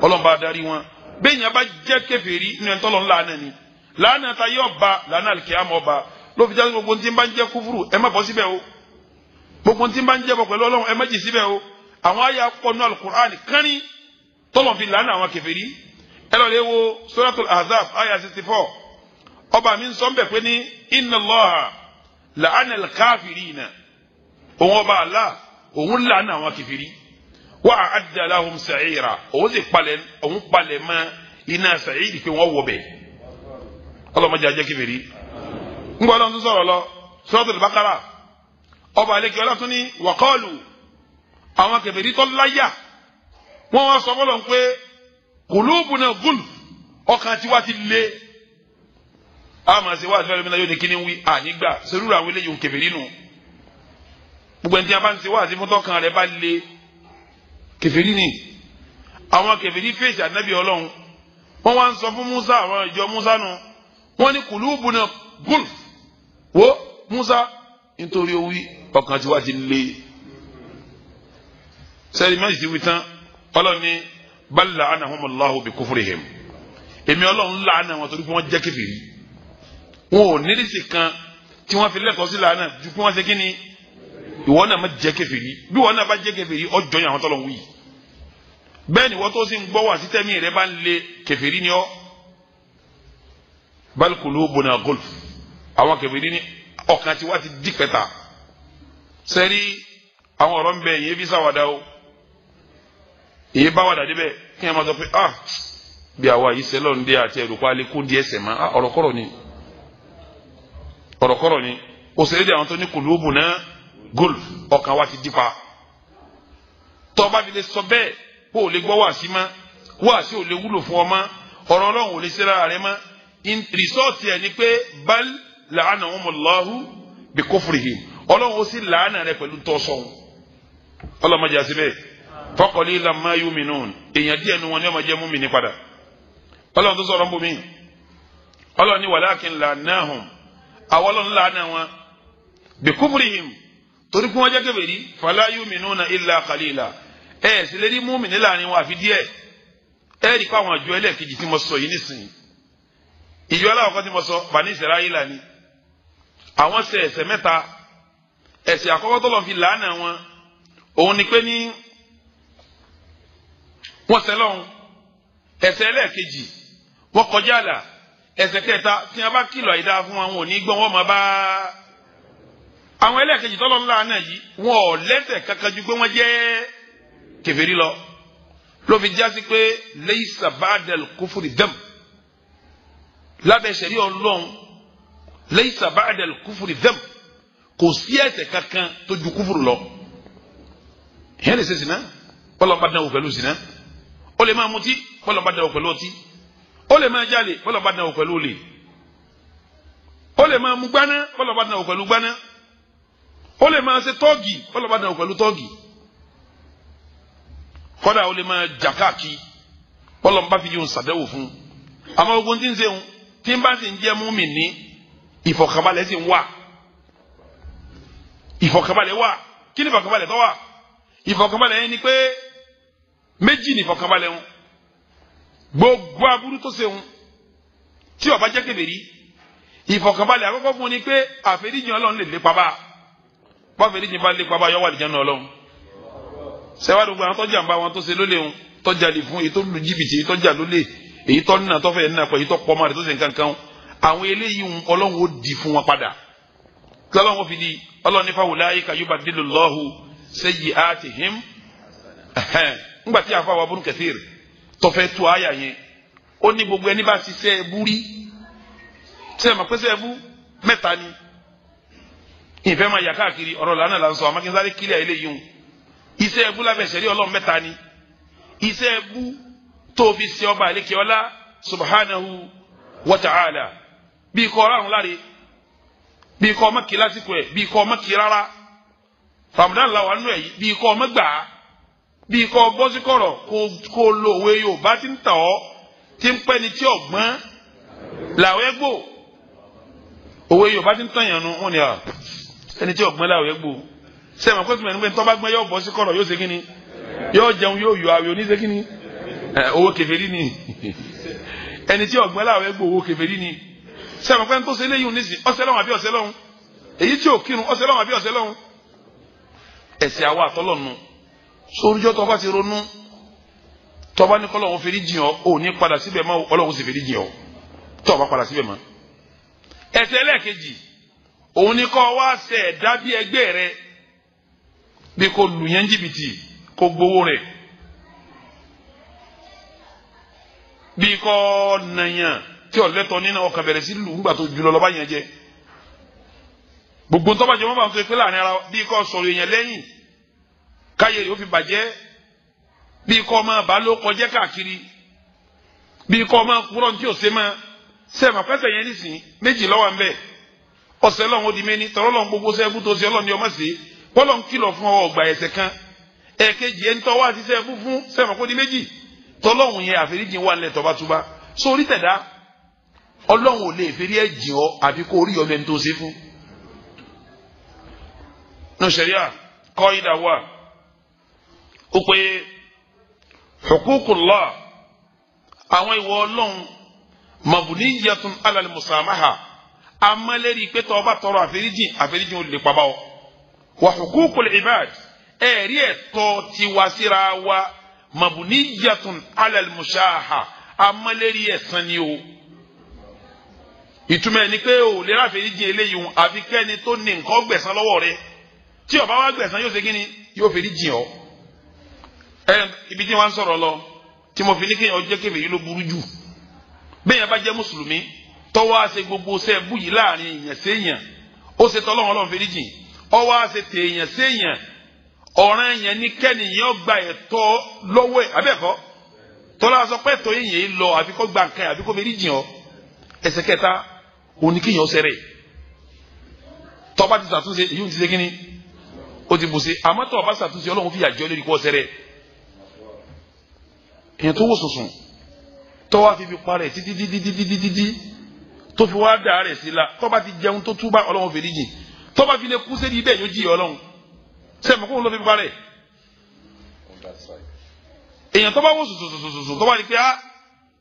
Ọlọ́run bá darí wọn. Bẹ́ẹ̀ yẹn bá jẹ́ kèfèrí nínú ẹni tọ́lọ̀ ńlá náà ni, làánà ta yẹ ọba, làánà àlùkìyámà ọba. Ló fi jáde gbogbo ntí bá ń jẹ́ kúfúrú, ẹ má bọ́ síbẹ̀ o. Gbogbo ntí bá ń jẹ́ bọ̀ pẹ̀lú Ọlọ́run, ẹ má jì síbẹ̀ o. Àwọn àyà pọnú Al-Qur'an kánní tọ́lọ̀ fi làánà àwọn kèfèrí. Ẹ lọ lè wo Suratul Ahzab àyà 64. Ọba mi ń sọ bẹ̀ pé ní inna Allaha la'ana al-kafirina. Òun ọba Allah, òun làánà àwọn kèfèrí. Wa a'adda lahum sa'ira. Òun sì palẹ̀, òun palẹ̀ mọ́ iná sa'iri pé wọ́n wọ̀ bẹ̀. Ọlọ́mọdé ajẹ́ kèfèrí. Ngbọ́ lọ́n tún sọ̀rọ̀ lọ Suratul Baqara. Ọba àlekè ọlọ́tún ní waqalu, àwọn kèfèrí tó láyà, wọ́n wá sọ fọlọ́n pé qulubuna gulf, ọkàn tiwa ti le. Àmọ́ ṣe wá àti fẹ́lẹ́ mi náà yóò ní kíní wí ànígbà serúra àwọn eléyìí ń kèfèrí nù. Gbogbo ẹni tí a bá ń ṣe wá àti fún tọkàn rẹ̀ bá le, kèfèrí ni. Àwọn kèfèrí fèsì ànábì Ọlọ́run, wọ́n wá ń sọ fún Musa, àwọn ìjọ Musa nù, wọ́n ní qulubuna gulf. Wo Musa, nítorí owí ọkàn tiwa ti le. Sẹ́ni méjì ti wí tán, Ọlọ́run ní bal la'anahumullahu bi kufrihim. Èmi Ọlọ́run làánà wọn torí pé wọ́n jẹ́ kèfèrí. Wọn ò nírísì kan tí wọ́n fi lẹ́tọ̀ọ́ sí làánà ju kí wọ́n ṣe kí ni, ìwọ náà má jẹ́ kèfèrí. Bí ìwọ náà bá jẹ́ kèfèrí, ọjọ́ yẹn àwọn tọ́lọ̀ ń wí. Bẹ́ẹ̀ ni wọ́n tó sì ń gbọ́ wà sí tẹ́mí rẹ bá ń le, kèfèrí ni ọ́. Bal qulubuna gulf. Àwọn kèfèrí ní ọkàn tiwa ti di pẹ́ta. Sẹ́rí àwọn ọ̀rọ̀ ń bẹ èyí fi sáwàdà o, èyí bá wàdà débẹ̀ kí ẹ máa sọ pé ah bí àwa yìí sẹ́lọ̀ ń dé àti ẹ̀rù pa alẹ́ kó di ẹsẹ̀ mọ́. Ọ̀rọ̀kọ̀rọ̀ ni, ọ̀rọ̀kọ̀rọ̀ ni. Ó ṣe é dé àwọn tó ní qulubuna gulf, ọkàn wa ti di pa. Tọ́ bá fi lè sọ bẹ́ẹ̀ kó o lè gbọ́ wàásí mọ́, wàásí ò lè wúlò fún ọ mọ́, ọ̀rọ̀ Ọlọ́run ò lè ṣe lára rẹ mọ́. Rìsọ́ọ̀tì ẹ̀ ni pé bal la'anahumullahu bi kufrihim. Ọlọ́run ó sì làánà rẹ pẹ̀lú tọ́sọ̀hún. Ọlọ́mọdé àti bẹ́ẹ̀ faqalilan ma yu'minun. Èèyàn díẹ̀ nu wọn ni ọmọ jẹ́ mùmínì padà. Ọlọ́run tó sọ̀rọ̀ ń bomi, Ọlọ́run ní walakin la'annahum, àwọn Ọlọ́run làánà wọn bi kufrihim, torí pé wọ́n jẹ́ kèfèrí. Fala yu'minuna illa qalila. Ẹ̀ sì lè rí mùmínì láàrin wọn àfi díẹ̀. Ẹ̀ rí pa àwọn àjọ ẹlẹ́ẹ̀kejì tí mo sọ yìí nísìnyí, ìjọ aláwọ̀kọ́ tí mo sọ Bani Israila ni. Àwọn ṣe ẹ̀ṣẹ̀ mẹ́ta. Ẹ̀ṣẹ̀ àkọ́kọ́ tó lọ fi làánà wọn, òun ni pé ní wọ́n ṣẹ̀ lọ́hùn. Ẹ̀ṣẹ̀ ẹlẹ́ẹ̀kejì, wọ́n kọjá àlà. Ẹ̀ṣẹ̀ kẹta, tí wọ́n bá kìlọ̀ àìdáa fún wọn, wọn ò ní gbọ́n, wọ́n máa bá àwọn ẹlẹ́ẹ̀kejì tó lọ làánà yìí, wọn ò lẹ́ṣẹ̀ kankan ju pé wọ́n jẹ́ kèfèrí lọ. Ló fi jásí pé laysa ba'dal kufri dam. Lábẹ́ ṣẹ̀rí Ọlọ́run, laysa ba'dal kufri dam, kò sí ẹ̀ṣẹ̀ kankan tó ju kúfùrù lọ. Ìyẹn lè ṣe sìnà, bọ́lá bá dánwò pẹ̀lú sìnà. Ó lè máa mutí, bọ́lá bá dánwò pẹ̀lú ọtí. Ó lè máa jalè, bọ́lá bá dánwò pẹ̀lú olè. Ó lè máa mu gbaná, bọ́lá bá dánwò pẹ̀lú gbaná. Ó lè máa ṣe tọ́ọ̀gì, bọ́lá bá dánwò pẹ̀lú tọ́ọ̀gì. Kọ́dà ó lè máa jà káàkiri, bọ́lá bá fi yóò ṣàdánwò fún un. Àmọ́ ogun tí ń ṣe ń tí ń bá sì ń jẹ́ mùmínì, ìfọ̀kànbalẹ̀ sì ń wà. Ìfọ̀kànbalẹ̀ wà. Kí ni ìfọ̀kànbalẹ̀ tó wà? Ìfọ̀kànbalẹ̀ yẹn ni pé méjì ni ìfọ̀kànbalẹ̀ ń gbogbo aburú tó ṣe ń tí ó bá jẹ́ kèfèrí. Ìfọ̀kànbalẹ̀ àkọ́kọ́ fún ni pé àforíjìn Ọlọ́run lè lépa bá báforíjìn bá lépa bá yọ wà lìjẹ́ náà Ọlọ́run. Sẹ́wádìí gbogbo àwọn tọ́jà ń bá wọn tó ṣe lólè ń tọ́jà lè fún èyí tó lu jìbìtì, èyí tọ́jà lólè, èyí tọ́ nínà tọ́fẹ̀ nínà pẹ̀, èyí tọ́ pọ́nmọ́ rẹ̀ tó ṣe nǹkan kan, àwọn eléyìí ń Ọlọ́run ó di fún wọn padà. Kí Ọlọ́run ó fi di Ọlọ́run ní fáwọláyé yubadilullahu sayyi'atihim. Ńgbà tí àfa wa Ibn Kathir tọ́fẹ́ tó àyà yẹn, ó ní gbogbo ẹni bá ṣiṣẹ́ ẹbú rí, sẹ́ẹ̀ mọ̀ pé ṣẹ́ ẹbú mẹ́ta ni. Ìfẹ́ máa yà káàkiri ọ̀rọ̀ lánàá là ń sọ, àmọ́ kí n sáré kílẹ̀ eléyìí ń iṣẹ́ ẹbú lábẹ́ ṣẹ̀rí Ọlọ́run mẹ́ta ni. Iṣẹ́ ẹbú tó fi ṣe ọba àlékè ọlá subhanahu wa ta'ala, bí kò ọ̀rọ̀ àrùn láre, bí kò ọmọ kì lásìkò ẹ̀, bí kò ọmọ kì rárá, Ramadan la wà nù ẹ̀ yìí, bí kò ọmọ gbà á, bí kò bọ́ sí kọ̀rọ̀ kó lo òwe Yorùbá tí ń tà ọ́ tí ń pẹ́ ni tí ọ̀gbọ́n làwẹ́ gbò. Òwe Yorùbá tí ń tàn yàn nu wọn ni à ẹni tí ọ̀gbọ́n làwẹ́ gbò. Sẹ́mi àkóso mẹ́rin pé tọ́ bá gbọ́n yóò bọ́ sí kọ̀rọ̀, yóò ṣe kí ni, yóò jẹun, yóò yọ àwẹ̀ oníṣe kí ni, owó kèfèrí ni. Ẹni tí ọ̀gbọ́n làwẹ́ gbò owó kèfèrí ni. Sẹ́mi àkóso tó ṣe léyìn oníṣì ọ̀sẹ̀ lọ́hùn àbí ọ̀sẹ̀ lọ́hùn, èyí tí ò kírun ọ̀sẹ̀ lọ́hùn àbí ọ̀sẹ̀ lọ́hùn. Ẹ̀sẹ̀ àwa àtọ́lọ́nu sóríjọ́ tó bá ti ronú tó bá ní kọ́lọ́hún fèrè jìn ọ́, ò ní padà síbẹ̀ mọ́, Ọlọ́hun sì fèrè jìn ọ́ tó bá padà síbẹ̀ mọ́. Ẹ̀ṣẹ̀ ẹlẹ́ẹ̀kejì òun ni kọ́ wá ṣe ẹ̀dá bí ẹgbẹ́ rẹ, bí kò lù yẹn jìbìtì kò gbowó rẹ̀, bí kò nàyàn tí ọ̀lẹ́tọ̀ nínú ọkàn bẹ̀rẹ̀ sí lù ńgbà tó jùlọ lọ́ba yẹn jẹ. Gbogbo tó bá jẹ wọ́n bá ń sọ pé láàrin ara, bí kò sọ̀rọ̀ èèyàn lẹ́yìn káyé rẹ̀ ó fi bàjẹ́, bí kò máa bá ló kọjá káàkiri, bí kò máa kúrọ̀ tí ò ṣe máa sẹ́ẹ̀mà pẹ́sẹ̀ yẹn nísìnyí méjì lọ́wọ́ ń bẹ̀. Ọ̀sẹ̀ lọ́hún ó di méní tọ́rọ́ lọ́hún gbogbo sẹ́ẹ̀bù tó ṣe Ọlọ́run ni ọmọ sí bọ́lọ̀ ń kìlọ̀ fún ọgbà ẹ̀ṣẹ̀ kan. Ẹ̀ẹ̀kejì ẹni tọ́ wá sí sẹ́ẹ̀bù fún sẹ́ẹ̀mà kó di méjì tọ́lọ́hún yẹn àforíjì wà nílẹ̀ tọ́ba túbá sórí tẹ̀dá Ọlọ́hun ò lè fẹ́rí ẹ̀ jìn ọ́ àfi kó orí ọmọ ẹni tó ṣe fún. Nù sẹ̀ríà kọ́ ìdá wà ó pé huququllah àwọn ìwọ Ọlọ́hun mabuniyatun alal musamaha amalẹ́rìí pé tọ́ ọba tọrọ àforíjì àforíjì ò lè pa bá ọ. Wa huququl ibad ẹ̀rí ẹ̀tọ́ tiwa síra wa mabuniyatun alal mushaha amalẹ́rìí ẹ̀san ni o. Ìtumọ̀ ẹ̀ ni pé o lè ráforíjì eléyìí o àfi kẹ́ni tó ní nǹkan gbẹ̀san lọ́wọ́ rẹ, tí ó bá wá gbẹ̀san yóò ṣe kí ni, yóò foríjì ọ́. Ẹ ibi tí wọ́n ń sọ̀rọ̀ lọ tí mo fi ní kéèyàn jẹ́ kèfèrí ló burú jù. Bẹ́ẹ̀ yẹn bá jẹ́ mùsùlùmí tọ́wọ́ á ṣe gbogbo ṣẹ́ bú yìí láàrin èèyàn séèyàn, ó ṣe tọ́lọ́run Ọlọ́run fèrè jìn, ọwọ́ á ṣe tèèyàn séèyàn, ọ̀ràn yẹn ní kẹ́nìyàn gba ẹ̀tọ́ lọ́wọ́ ẹ̀ abẹ́ẹ̀kọ́ tọ́lá sọ pé ẹ̀tọ́ yẹn yìí lọ àfi kó gba nǹkan àfi kó fèrè jìn ọ́. Ẹsẹ̀ kẹta òun ni kéèyàn ṣẹrẹ̀ tọ́ba ti ṣàtúnṣe èyí ò ti ṣe kínní ó ti bùṣe, àmọ́ tọ́ba ṣàtúnṣe Ọlọ́run fìyà jẹ lórí kó ṣẹrẹ̀. Èèyàn tó wò sùnsùn tọ́wọ́ àfi fi parẹ́ títí títí títí títí tó fi wá dà rẹ̀ sí la, tọ́ba ti jẹun tó túbà Ọlọ́run fèrè jìn, tọ́ba fi lè kú sẹ́ni ibẹ̀ yóò jí Ọlọ́run sẹ́mi kóun ló fi parẹ́. Èèyàn tọ́ba wò sùsùsùsùsù tọ́ba rí pé á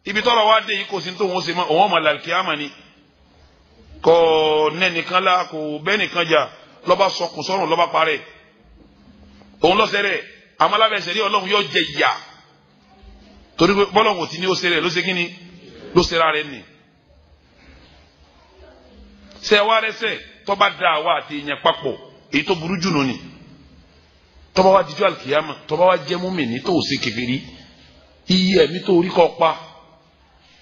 ibi tọ́rọ̀ wá dé yìí kò sí tó òun ṣe mọ́, òun ọmọ làlùkì àmà ni kò nẹ́nìkan la kò bẹ́ẹ̀ nìkan jà, lọ́ba sọkùn sọ́run lọ́ba parẹ́ òun lọ́sẹ̀ rẹ̀. Àmọ́ lábẹ́ sẹ́rí Ọlọ́run yóò jẹ ìyà torí pé bọ́lọ́hùn tí ní ó ṣe rẹ̀ ló ṣe kí ni ló ṣe ra rẹ̀ nì. Ṣé wá rẹ́sẹ̀ tọ́ba da àwa àti èèyàn papọ̀ èyí tó burú jù nù ni tọ́ba wa dijọ́ àlùkìyàmà tọ́ba wa jẹ́ múmìnì tó ò ṣe kèfèrí, iye ẹ̀mí tó rí kọ́ pa,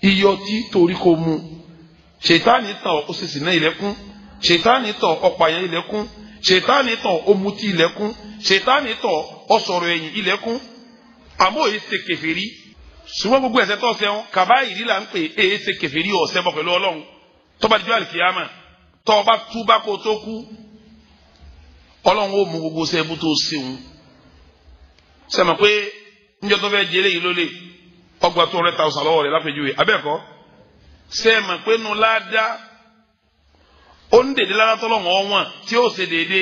iye ọtí tó rí kọ́ mu, ṣètáàní tàn ó ṣe sì ná ilẹ̀kùn, ṣètáàní tàn ọ̀pààyàn ilẹ̀kùn, ṣètáàní tàn ó mutí ilẹ̀kùn, ṣètáàní tàn ó sọ̀rọ̀ ẹ̀yìn ilẹ̀kùn, àmọ́ èyí ṣe kèfèrí. Ṣùgbọ́n gbogbo ẹ̀ṣẹ̀ tó ṣẹ̀wọ̀n kàbáyìrí là ń pè é ṣe kèfèrí ọ̀sẹ̀ bọ̀ pẹ̀lú Ọlọ́run. Tó bá dijọ́ àlùkìyámà tó bá túbá kó tó kú, Ọlọ́run ó mú gbogbo sẹ́ẹ̀bù tó ṣeun. Sẹ́mi pé níjọ́ tó fẹ́ jẹ́ eléyìí lólè ọgbà 200,000 lọ́wọ́ rẹ̀ lápèjúwe abẹ́ẹ̀kọ́. Sẹ́mi pé nu ládàá ó ń dèdè lára tọ́lọ́run ọ̀wọ́n tí ó ṣe dédé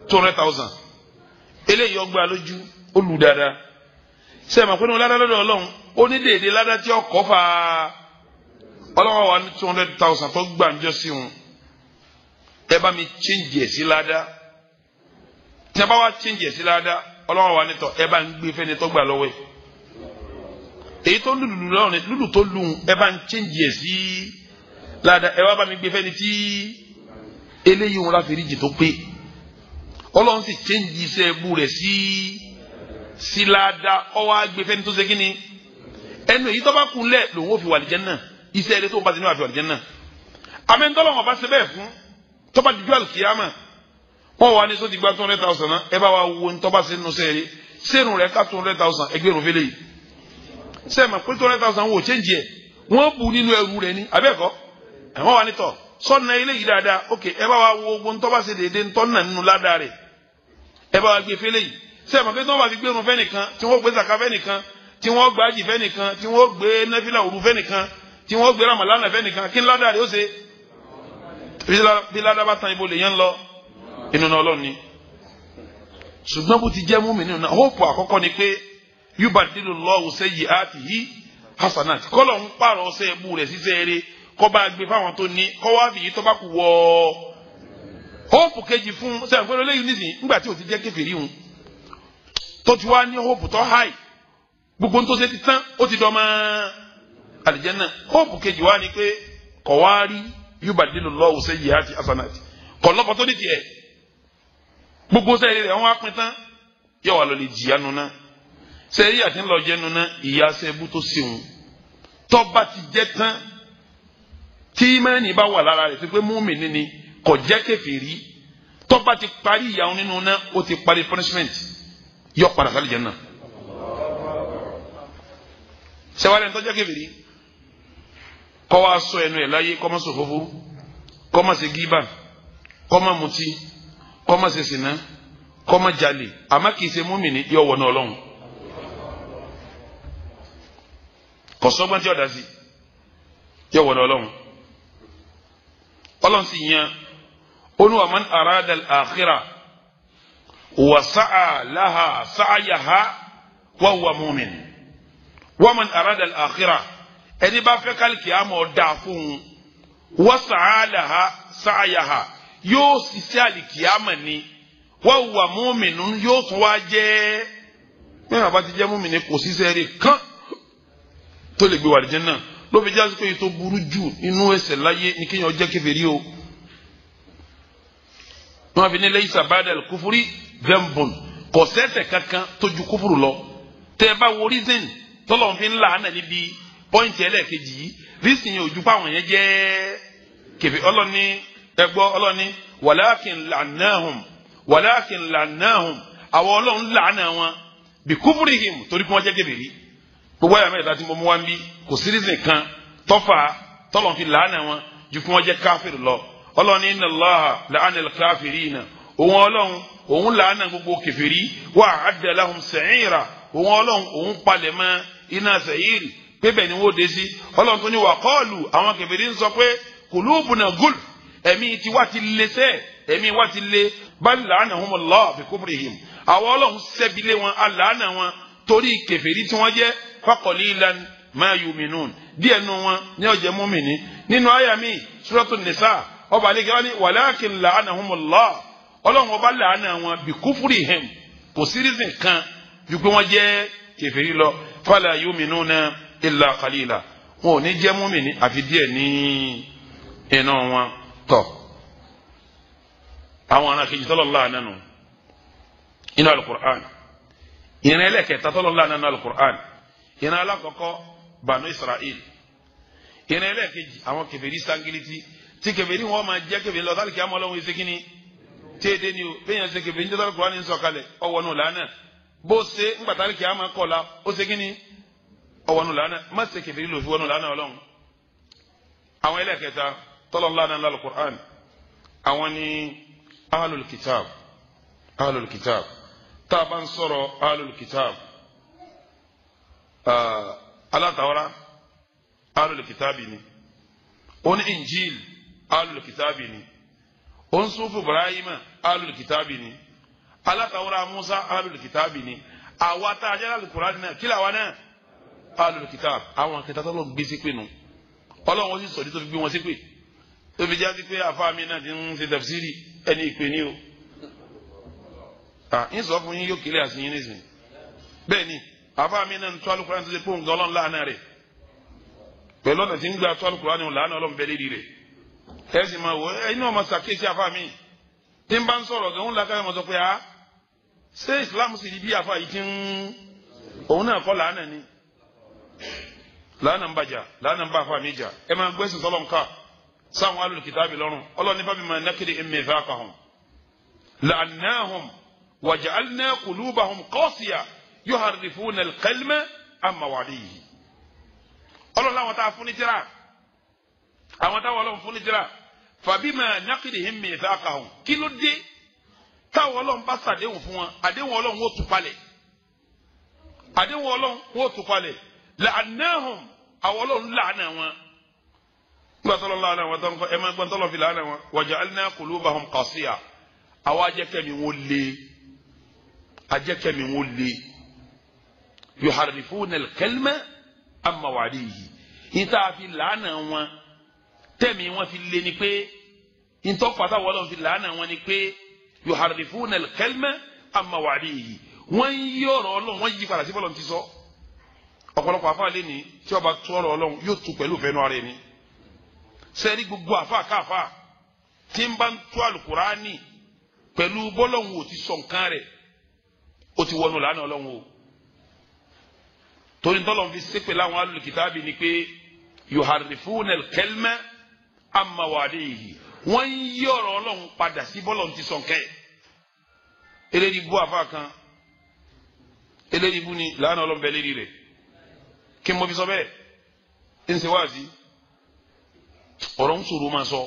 200,000. Eléyìí ọgbà lójú ó lù dáadáa. Ṣé ẹ mọ̀ pé ní ládàá lọ́dọ̀ Ọlọ́run ó ní dèédé ládàá tí ọkọ̀ fà á. Ọlọ́run wà ní 200,000 tó gbà ń jọ sí wọn. Ẹ bá mi change ẹ̀ sí ládàá. Tí a bá wá change ẹ̀ sí ládàá, Ọlọ́run wà nítọ̀ ẹ bá ń gbé fẹ́ni tó gbà lọ́wọ́ ẹ̀. Èyí tó lùlù lọ́rùn lùlù tó lù ẹ bá ń change ẹ̀ sí ládàá, ẹ wá bá mi gbé fẹ́ni tí eléyìí wọn láfi ríjì tó pé. Ọlọ́run sì change iṣẹ́ ẹbú rẹ̀ sí ládàá, ọwọ́ àgbé fẹ́ni tó ṣe kí ni ẹnu èyí tó bá kú lẹ̀ lòun ò fi wà lìjẹ́ náà, iṣẹ́ eré tó ń bá ti ní wà fi wà lìjẹ́ náà. Àmẹ́ńtọ́lọ́wọ̀n bá ṣe bẹ́ẹ̀ fún tó bá dijú àlùkìyámà, wọ́n wà ní sọ ti gba 200,000 náà, ẹ bá wa wo ní tó bá ṣe nínú sẹ́ẹ̀rẹ́ sẹ́ẹ̀rù rẹ̀ ká 200,000 ẹgbẹ̀rún fẹ́lẹ̀ yìí. Sẹ́ẹ̀ mà pé 200,000 wò change ẹ̀, wọ́n bù nínú ẹrù rẹ̀ ní abẹ́ẹ̀kọ́ ẹ̀wọ́n wà nítọ̀ sọ́nà eléyìí dáadáa, ok ẹ bá wa wo ogun tó bá ṣe déédéé ńtọ́ nà nínú ládàá rẹ̀, ẹ bá wa gbé fẹ́lẹ̀ yìí. Sẹ́ẹ̀ mà pé tí wọ́n bá fi gbérun fẹ́nìkan, tí wọ́n gbé zaka fẹ́nìkan, tí wọ́n gbé ájì fẹ́nìkan, tí wọ́n gbé nẹ́fìlà òru fẹ́nìkan, tí wọ́n gbé ramalana fẹ́nìkan, kí ni ládàá rẹ̀ ó ṣe? Bí ládàá bá tan ibo lè yẹn lọ inú náà Ọlọ́run ni. Ṣùgbọ́n bó ti jẹ́ mú mi nínú náà, hóòpù àkọ́kọ́ ni pé yubadilullahu sayyi'atihi hasanat, kọ́lọ̀ ń pààrọ̀ ọ̀sẹ̀ ẹ̀bù rẹ̀ ṣiṣẹ́ eré, kọ́ bá gbé fáwọn tó ní, kọ́ wá fìyí tó bá kú wọ́. Hóòpù kejì fún sẹ́yìn pé lóyún nísìnyí nígbà tí ò ti jẹ́ kèfèrí hun tó ti wá ní hóòpù tó háì, gbogbo tó ṣe ti tán, ó ti dọ́ mọ́ àlìjánnà. Hóòpù kejì wá ni pé kọ́ wá rí yubadilullahu sayyi'atihi hasanat, kọ́ lọ́pọ̀ tó ní tiẹ̀ gbogbo sẹ́yìn rẹ̀ wọ́n á pin tán, yóò wá lọ lè jìyà nu náà. Sẹ́yìn àti ńlọ jẹ́ nu náà, ìyá sẹ́bù tó ṣeun tọ́ba ti jẹ́ tán, tí ìmánì bá wà lára rẹ̀ tó pé mùmínì ni kò jẹ́ kèfèrí, tọ́ba ti parí ìyà nínú náà, ó ti parí punishment, yóò padà sálì jẹ́ náà. Sẹ́wálẹ̀ ńtọ́ jẹ́ kèfèrí kọ́ wa sọ ẹnu ẹ̀ láyé, kọ́ má sọ fófó, kọ́ má ṣe gíbà, kọ́ má mutí, kọ́ má ṣe sìná, kọ́ má jalè, àmọ́ kìí ṣe mùmínì, yóò wọ̀ náà Ọlọ́run. Kò sọ́gbọ́n tí ọ̀dà sí, yóò wọ̀ náà Ọlọ́run. Ọlọ́run sì yan onu man arada al-akhirah wa sa'a laha sa'yaha wa huwa mu'min. Wa man arada al-akhirah, ẹni bá fẹ́ kálíkì àmọ́ dáa fún un, wa sa'a laha sa'yaha, yóò ṣiṣẹ́ àlìkìyàmọ̀ ni, wa huwa mu'minun, yóò tún wá jẹ́ mẹ́rin àbá ti jẹ́ mùmínì, kò ṣiṣẹ́ rẹ̀ kán tó lè gbé wà lìjẹ́ náà. Ló fi jásí pé èyí tó burú jù inú ẹ̀ṣẹ̀ láyé ni kéèyàn jẹ́ kèfèrí o. Wọ́n fi ní laysa ba'dal kufri dhanbun, kò sẹ́ṣẹ̀ kankan tó ju kúfùrù lọ. Tẹ́ ẹ bá wo reason tọ́lọ̀ fi ń là á nà níbi pọ́ìntì ẹlẹ́ẹ̀kejì yìí, reason yẹn ò ju fáwọn yẹn jẹ́ kèfèrí. Ọlọ́ni ẹgbọ́, ọlọ́ni walakin la'annahum, walakin la'annahum, àwọn Ọlọ́run làánà wọn bi kufrihim, torí kí wọ́n jẹ́ kèfèrí. Gbogbo àyà mẹ́ta tí mo mú wá ń bí, kò sí reason kan tọ́fà tọ́lọ̀ fi làánà wọn ju kí wọ́n jẹ́ káfíìrì lọ. Ọlọ́run ní inna Allaha la'ana al-kafirina, òun Ọlọ́run òun làánà gbogbo kèfèrí, wa a'adda lahum sa'ira, òun Ọlọ́run òun palẹ̀ mọ́ iná sa'iri pé bẹ́ẹ̀ ni wọ́n dé sí. Ọlọ́run tó ní wa qalu, àwọn kèfèrí ń sọ pé qulubuna gulf, ẹ̀mí tiwa ti lé sẹ́, ẹ̀mí wa ti lé, bal la'anahumullahu bi kufrihim, àwọn Ọlọ́run sẹ́bilé wọn, alàánà wọn torí kèfèrí tí wọ́n jẹ́, faqalilan ma yu'minun, díẹ̀ nu wọn ní ọ̀jẹ̀ múmìnì. Nínú àyà mi Suratul Nisa, ọba àlejò wọn ni walakin la'anahumullah, Ọlọ́run ọba làánà wọn bi kufrihim, kò sí reason kan ju pé wọ́n jẹ́ kèfèrí lọ, fala yu'minuna illa qalila, wọn ò ní jẹ́ múmìnì àfi díẹ̀ ní inú wọn. Tọ̀ àwọn ará kejì tọ́lọ̀ láàánà nù inú al-Qur'an. Ìran ẹlẹ́kẹta tọ́lọ̀ láàánà nù al-Qur'an, ìran alákọ̀ọ́kọ́ Banu Israel, ìran ẹlẹ́kejì àwọn kèfèrí sangiliti, tí kèfèrí wọn máa jẹ́ kèfèrí lọ tálíkì àmọ́ Ọlọ́run ṣe kíni tí èdè ni o, bẹ́ẹ̀ ṣe kèfèrí níjọ́ tálíkì wọn ní sọ̀kalẹ̀ ọwọ́ nù lánà, bó ṣe ńgbà tálíkì àmọ́ kọ̀la ó ṣe kíni ọwọ́ nù lánà, má ṣe kèfèrí lò fi wọ́n nù lánà Ọlọ́run. Àwọn ẹlẹ́kẹta tọ́lọ̀ láàánà nù al-Qur'an, àwọn ni ahlul kitab. Ahlul kitab, tá a bá ń sọ̀rọ̀ ahlul kitab, alátawara ahlul kitabi ni, oní injil ahlul kitabi ni, oní sufu ibrahima ahlul kitabi ni, Alátawura Musa ahlul kitabi ni. Àwa tá a jẹ́ alukurani náà kí làwa náà ahlul kitab. Àwọn akẹta tó lọ́n gbé sí pé nu Ọlọ́run ó sì sọ̀dí tó fi gbé wọn sí pé tó fi jáde pé àfa mi náà ti ń ṣe tafsiri ẹni ìpè ní o. Ń sọ fún yín yóò kílẹ̀ àti yín nísìnyí. Bẹ́ẹ̀ ni àfa mi náà ń tó alukurani tó ṣe pé òun gan Ọlọ́run láàánú rẹ̀ pẹ̀lú ọ̀nà tí ń gba tó alukurani láàánú Ọlọ́run bẹ́ẹ̀ lérí rẹ̀. Ẹ sì máa wọ ẹ inú ọmọ sàkéṣì àfa mi tí ń bá ń sọ̀rọ̀ gan ń lakaya mọ̀ sọ pé a ṣé Islam sì di bí àfa yìí ti ń òun náà kọ́ làánà ni làánà ń bàjá làánà ń bá àfa mi jà. Ẹ máa gbẹ́sìn sọ́lọ́ nǹka sáwọn alùkìtàbí lọ́rùn. Ọlọ́run nípa bima nakdihim mithaqahum la'annahum waja'alna qulubahum qasiya yuharrifuna al-kalima an mawadihi. Ọlọ́run láwọn tá a fún ní tírà, àwọn táwọn Ọlọ́run fún ní tírà, fabima nakdihim mithaqahum, kí ló dé táwọn Ọlọ́run bá sàdéhùn fún wọn, àdéhùn Ọlọ́run ó tú palẹ̀, àdéhùn Ọlọ́run ó tú palẹ̀, la'annahum, àwọn Ọlọ́run làánà wọn. Nígbà tó lọ́n làánà wọn tó ń kọ́ ẹ máa gbọ́n tó lọ́n fi làánà wọn, waja'alna qulubahum qasiya, àwọn ajẹ́kẹ́mi wọn lé, ajẹ́kẹ́mi wọn lé, yuharrifuna al-kalima an mawadihi, níta fi làánà wọn tẹ́mi wọn fi lé ni pé ntọ́ pàtàkì wọn fi làánà wọn ni pé yuharrifuna al-kalima an mawadihi, wọ́n yí ọ̀rọ̀ Ọlọ́run, wọ́n yí padà sí bọ́lọ̀ ti sọ. Ọ̀pọ̀lọpọ̀ àfa lé ní tí ó bá tú ọ̀rọ̀ Ọlọ́run yóò tú pẹ̀lú ìfẹ́ inú ara ẹni. Sẹ́ẹ̀rí gbogbo àfa káfa tí ń bá ń tú àlùkùránì pẹ̀lú bọ́lọ̀hún ò ti sọ nǹkan rẹ̀, ó ti wọnú làánà Ọlọ́run o. Torí ntọ́lọ́run fi ṣépè láwọn alùkìtàbí ni pé yuharrifuna al-kalima an mawadihi, wọ́n ń yí ọ̀rọ̀ Ọlọ́run padà sí bọ́lọ̀hún ti sọ nǹkan ẹ̀. Eléyìí bú àfa kan, eléyìí bú ni làánà Ọlọ́run bẹ lérí rẹ̀. Kí n mọ fi sọ bẹ́ẹ̀, ń ṣe wáàzí ọ̀rọ̀ ń sòrò máa sọ.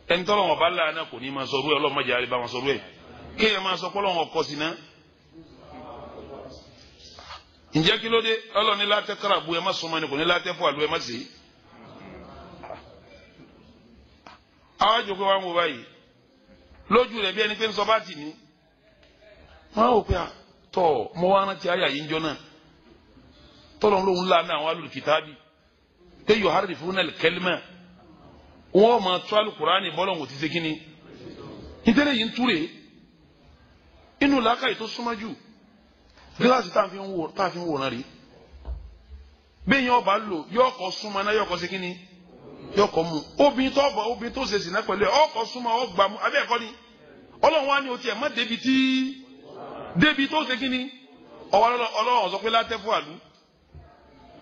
Ẹni tọ́lọ̀ wọn bá láàánà kò ní máa sọ rú ẹ, Ọlọ́run má jẹ́ àríbá wọn sọ rú ẹ. Kéèyàn máa sọ pọ́lọ́ wọn kọ sí ná. Ǹjẹ́ kí ló dé? Ọlọ́run ní látẹ́ káràbù ẹ má sọmọ ni, kò ní látẹ́ fún àlú ẹ má sè é. Àwọn àjòkó wa ń wo báyìí lójú rẹ̀ bí ẹni pé ń sọ bá tì ní. Wọ́n á wò pé tọ́ mọ wá rántí àyà yìí ń jọ náà, tọ́lọ̀ lóhun lánàá àwọn alùkìtàbí pé yuharrifuna al-kalima, wọ́n máa tú alukurani bọ́lọ̀ wò ti ṣe kínní nítorí yìí ń túre inú làákàyè tó súnmọ́ jù gíláàsì tá a fi ń wòran rí bẹ́ẹ̀ yẹn ọba lò yóò kọ́ súnmọ́ náà yóò kọ́ ṣe kínní yóò kọ́ mu. Obìnrin tó bọ̀ obìnrin tó ṣe sìnà pẹ̀lú ẹ̀ ọkọ̀ súnmọ́ ọgbà mu abẹ́ ẹ̀kọ́ ni Ọlọ́run wa ni o tiẹ̀ má débi tí débi tó ṣe kínní ọwọ́ Ọlọ́run sọ pé látẹ́ fún àlú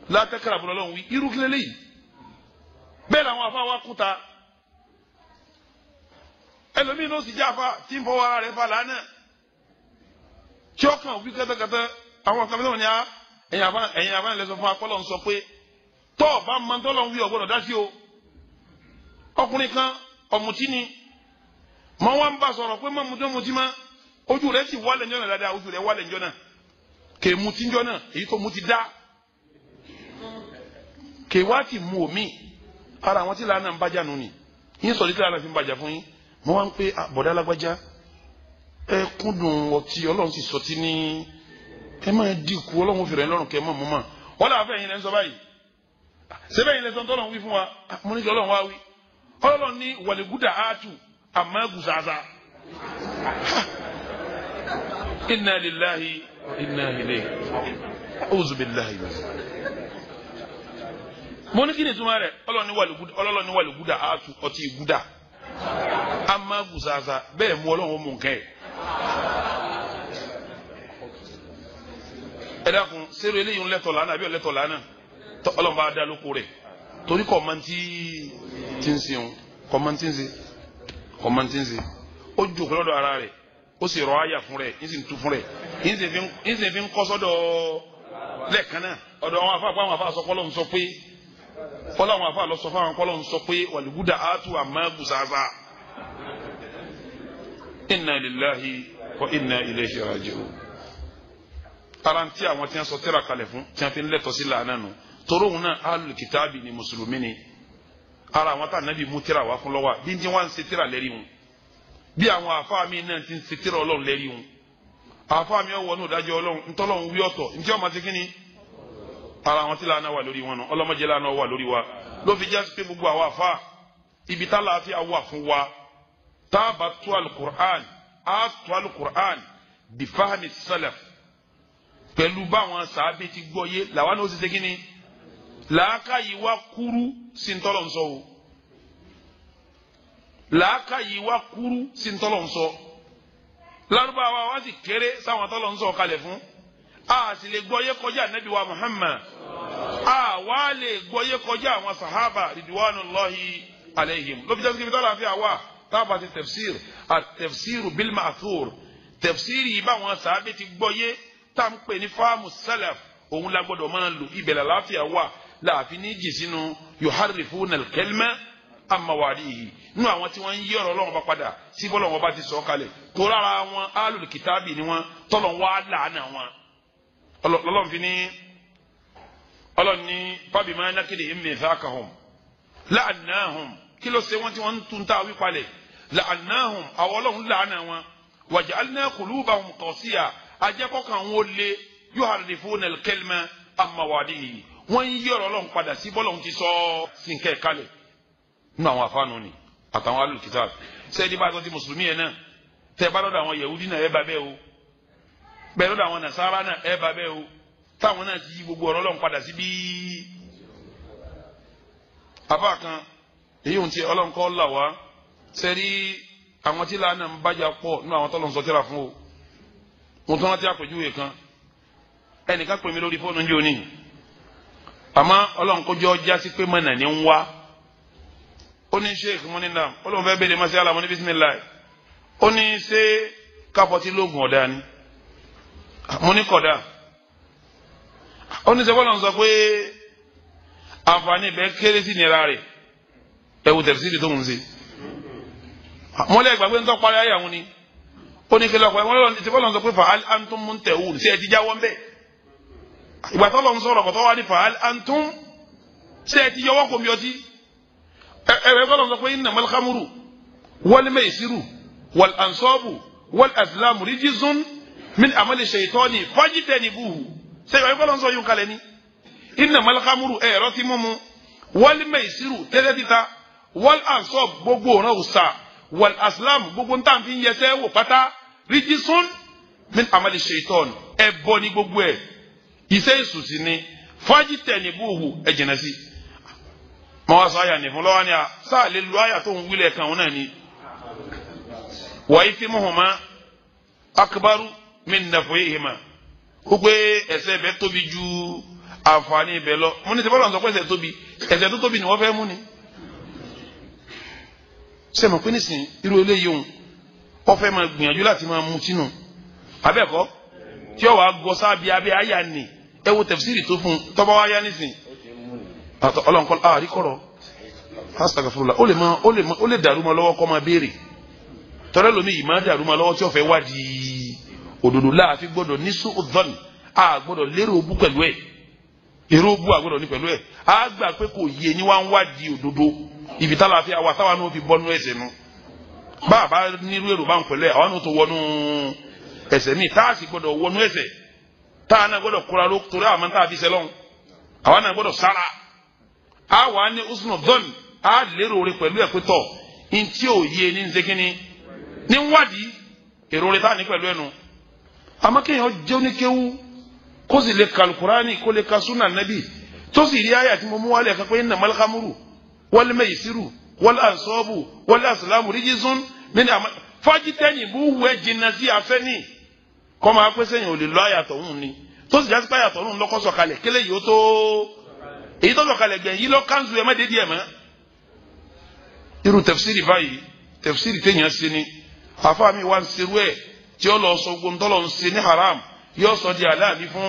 látẹ́ kàràbù lọ́lọ́run wí irú kílẹ̀ léyìí. Bẹ́ẹ̀ làwọn afa wa kúta ẹlòmíín ló sì jẹ́ afa tí ń fọwọ́ ara rẹ̀ fa lánàá tí ó kàn wí kẹ́tẹ́kẹ́tẹ́. Àwọn kan fẹ́ràn ní a ẹ̀yin afa lẹ́sọ̀ fún akọ́lọ́ ń sọ pé tọ́ ọ bá máa ń tọ́lọ́ ń wí ọ̀gbọ́dọ̀ dá sí o. Ọkùnrin kan ọ̀mùtí ni mọ wá ń bá sọ̀rọ̀ pé má mutí mutí má, ojú rẹ̀ sì wálẹ̀ njọ́ náà dáadáa, ojú rẹ̀ wálẹ̀ njọ́ náà kè mutí njọ́ náà èyí tó mutí dá kè wá ti mu omi. Ara àwọn tí làánà ń bájà nù ni yín sọ̀rọ̀ tí làánà fi ń bàjá fún yín. Mo wá ń pé bọ̀dá alágbájá ẹ kúndùn ọtí, Ọlọ́run sì sọtí ní ẹ máa dínkù, Ọlọ́run fèrè lọ́rùn kẹ mọ̀ mọ́ mọ́. Wọ́n làwọn fẹ́ yín lẹ́ ń sọ báyìí, sẹ́bẹ̀ yín lẹ́ sọ tọ́lọ́run wí fún wa? Mo ní kí Ọlọ́run wá wí. Ọlọ́run ní wàlígúdà áàtù àmọ́ gùsàsà. Inna lillahi wa inna ilayhi a'udhu billahi. Mo ní kí ni ìtumọ̀ rẹ̀? Ọlọ́run ní wàlígúdà áàtù ọtí gúdà àmọ́ gùsàsà, bẹ́ẹ̀ mú Ọlọ́run mú nǹkan ẹ̀. Ẹ dákun, sẹ́rù eléyìí ń lẹ́tọ̀ lánàá àbí ọ̀lẹ́tọ̀ lánàá? Ọlọ́run bá dá lóko rẹ̀ torí kọ́ máa ti ń sìn kọ́ máa ti ń sìn kọ́ máa ti ń sìn. Ó jòkó lọ́dọ̀ ara rẹ̀, ó sì rọ àyà fún rẹ̀, ń sì ń tu fún rẹ̀, ń sì fi ń kọ́ sọ́dọ̀ lẹ́ẹ̀kan náà. Ọ̀dọ̀ àwọn afa àwọn afa sọ kọ́lọ́ ń sọ pé kọ́lọ́ àwọn afa lọ sọ fún àwọn kọ́lọ́ ń sọ pé wàlúgúdà áàtú àmọ́ gùsàsà. Inna lillahi wa inna ilayhi raji'un. Ara ń tí àwọn tí wọ́n sọ tírà kalẹ̀ fún tí wọ́n fi ń lẹ́tọ̀ sí làánà nù toro òun náà ahlul kitabi ni mùsùlùmí ni. Ara àwọn tá nàbí mú tírà wá fún lọ́wọ́ bí tí wọ́n ń ṣe tírà lérí wọn. Bí àwọn àfáà mi náà ti ń ṣe tírà Ọlọ́run lérí wọn, àfáà mi ọwọ́ ní ìdájọ́ Ọlọ́run ntọ́lọ́run wí ọ̀tọ̀ ntí ọmọ ti kíni ara àwọn tí lànà wà lórí wọn nù. Ọlọ́mọdé lànà wà lórí wa. Ló fi jásí pé gbogbo àwọn àfáà ibi tá láàfin wà fún wa, tá a bá tú alukur'an, á tú alukur'an bí fahmi salaf, pẹ̀lú báwọn sàábé ti gbọ́ yé làwọn náà ó sì ṣe kíni làákàyè wa kúrú sí ntọ́lọ̀ nsọ o, làákàyè wa kúrú sí ntọ́lọ̀ nsọ. Lárúbáwá wa sì kéré sáwọn tọ́lọ̀ nsọ kalẹ̀ fún, a sì lè gbọ́ yé kọjá nabi wa Muhammad, a wá lè gbọ́ yé kọjá àwọn sahaba ridwanullahi alayhim. Ló fi jẹ́ síbi tọ́lá fi àwa tábà ti tafsir, at-tafsiru bil ma'thur, tafsir yìí báwọn sàábé ti gbọ́ yé tá n pè ní fáàmù salaf, òun la gbọ́dọ̀ máa lò. Ibẹ̀ làlàáfíà wà láàfin ní jì sínú yuharrifuna al-kalima an mawadihi, nínú àwọn tí wọ́n ń yí ọ̀rọ̀ Ọlọ́run bá padà sí bọ́lọ̀ wọn bá ti sọ̀ kalẹ̀ tó rárá wọn alul kitabi ni wọn tọ́lọ̀ wá làánà wọn. Ọlọ́run fi ní Ọlọ́run ní fabima nakidihim mithaqahum la'annahum. Kí ló ṣe wọ́n tí wọ́n ń tún tá a wí palẹ̀? La'annahum, àwọn Ọlọ́run làánà wọn. Waja'alna qulubahum qasiya, ajẹ́kọ̀kan wọn lé, yuharrifuna al-kalima an mawadihi, wọ́n ń yí ọ̀rọ̀ Ọlọ́run padà sí bọ́lọ́run ti sọ sínkẹ́ kalẹ̀. Nínú àwọn afáànù ni àtàwọn alùkìtà sẹ́ẹ̀dí bá a sọ ti mùsùlùmí yẹn náà, tẹ́ bá lọ́dọ̀ àwọn yahudi náà ẹ bá bẹ́ẹ̀ o, bẹ́ẹ̀ lọ́dọ̀ àwọn nasara náà ẹ bá bẹ́ẹ̀ o, táwọn náà ti yí gbogbo ọ̀rọ̀ Ọlọ́run padà sí bí. Àbá kan èyí ohun tí Ọlọ́run kọ́ là wá sẹ́ẹ̀dí àwọn tí làánà ń bájà pọ̀ nínú àwọn tọ́lọ̀ ń sọ tíra fún o. Mo tún rántí àpèjúwe kan, ẹnìkan pè mí lórí fóònù ní òní, àmọ́ Ọlọ́run kó jẹ́ ọjà sí pé mọ̀nà ní ń wá. Ó ní sheikh mọ́nìlá, ó lóun fẹ́ béèrè mọ́sí àlàmọ́ ní bisimilayi. Ó ní ṣé kápọ́tì lóògùn ọ̀dà ni? Mo ní kọ̀dà. Ó ní sẹ́wọ́n lọ́n sọ pé àǹfààní ibẹ̀ kéré sí ìnira rẹ̀, ẹ̀wù tẹ̀síìrì tó ń ṣe. Mo lẹ́ gbàgbé ń tọ́ parí ayé àwọn ni. Ó ní kílọ̀ pé wọ́n lọ́n sọ pé fa'al antum muntahun, ṣé ẹ ti jáwọ́ ń bẹ̀? Ìgbà tó lọ́n sọ̀rọ̀ kọ̀tọ́ wá ní fa'al antum, ṣé ẹ ti yọwọ́ kò mi ọtí? Ẹ̀rẹ́ kọ́ lọ́n sọ pé innamal khamru wal maisiru wal ansabu wal azlamu rijzun min amali shaytani fajtanibuhu. Ṣé ìwà kọ́ lọ́n sọ yún kalẹ̀ ni? Innamal khamru, ẹ̀rọ ti mímu, wal maisiru tẹ́tẹ́ títa, wal ansab gbogbo ọ̀ràn òòṣà, wal azlamu gbogbo ntàn fi ń yẹsẹ́ wò pátá, rijzun min amali shaytani, ẹ̀bọ ni gbogbo ẹ̀, iṣẹ́ ìsùsì ni, fajtanibuhu, ẹ̀ jìnnà sí. Mọ wá sọ àyà ní fún lọ́wọ́ ni a sáà lè lu àyà tó ń wílẹ̀ kan òun náà ni. Wa ithmuhuma akbaru min naf'ihima, ó pé ẹ̀ṣẹ̀ bẹ́ẹ̀ tóbi ju àǹfààní ibẹ̀ lọ. Mo ní sẹ́ bọ́lá ń sọ pé ẹ̀ṣẹ̀ tóbi, ẹ̀ṣẹ̀ tó tóbi ni wọ́n fẹ́ mú ni. Ṣé mo pé nísìnyí irú eléyìí òun wọ́n fẹ́ máa gbìyànjú láti máa mu tínú abẹ́ẹ̀kọ́ tí ó wàá gọ sábẹ́ abẹ́ àyà ni ẹ wo tẹ̀fsírì tó fún tọ́ba wáyá nísìnyí ọlọ́nkọ́ àríkọ̀rọ̀ astagfirullah. Ó lè mọ ó lè mọ ó lè dàrú mọ́ lọ́wọ́ kọ́ máa béèrè tọ́lá lómi yìí máa dàrú mọ́ lọ́wọ́ tí ó fẹ́ wádìí òdodo. Láàfin gbọ́dọ̀ ní su'udhan, a gbọ́dọ̀ lérò obú pẹ̀lú ẹ̀, èrò obú a gbọ́dọ̀ ní pẹ̀lú ẹ̀, a gbà pé kò yé ni wá ń wádìí òdodo. Ibi tá láàfin àwa táwa náà fi bọ́nú ẹ̀sẹ̀ nu, bá a bá nírú èrò bá ń pẹ̀lú ẹ̀, àwa náà tó wọnú ẹ̀sẹ̀ míì, tá a sì gbọ́dọ̀ wọnú ẹ̀sẹ̀, tá a náà gbọ́dọ̀ kóra ló torí àwọn tá a fi sẹ́lọ́n, àwa náà gbọ́dọ̀ sára, a wà ní usnu dọ́n, a lérò rẹ pẹ̀lú ẹ̀ pé tọ̀ ntí ò yé ní nsekínní ní wádìí èrò rẹ tá a ní pẹ̀lú ẹnu. Àmọ́ kéèyàn jẹ́ oníkéwú kó sì lè ka alukurani kó lè ka sunna nabi tó sì rí àyà tí mo mú wálé kan pé innamal khamru wal maisiru wal ansabu wal azlamu rijzun min amal fajtanibuhu, ẹ̀ jìnnà sí afẹ́ni kọ́ máa pẹ́ sẹ́yìn ò lè lọ àyà tọ̀hún ni, tó sì jásí pé àyà tọ̀hún lọ́kọ́ sọ̀kalẹ̀ kélé yìí ó tó èyí tó sọ̀kalẹ̀ gbẹ̀yìn yìí lọ kánzu ẹ̀ má dédìí ẹ̀ mọ́. Irú tẹ̀fsírì báyìí tẹ̀fsírì téèyàn ṣe ni àfa mi wá ń serú ẹ̀ tí ó lọ sọ gbogbo ńtọ́lọ̀ ń ṣe ní haram yóò sọ di aláàbí fún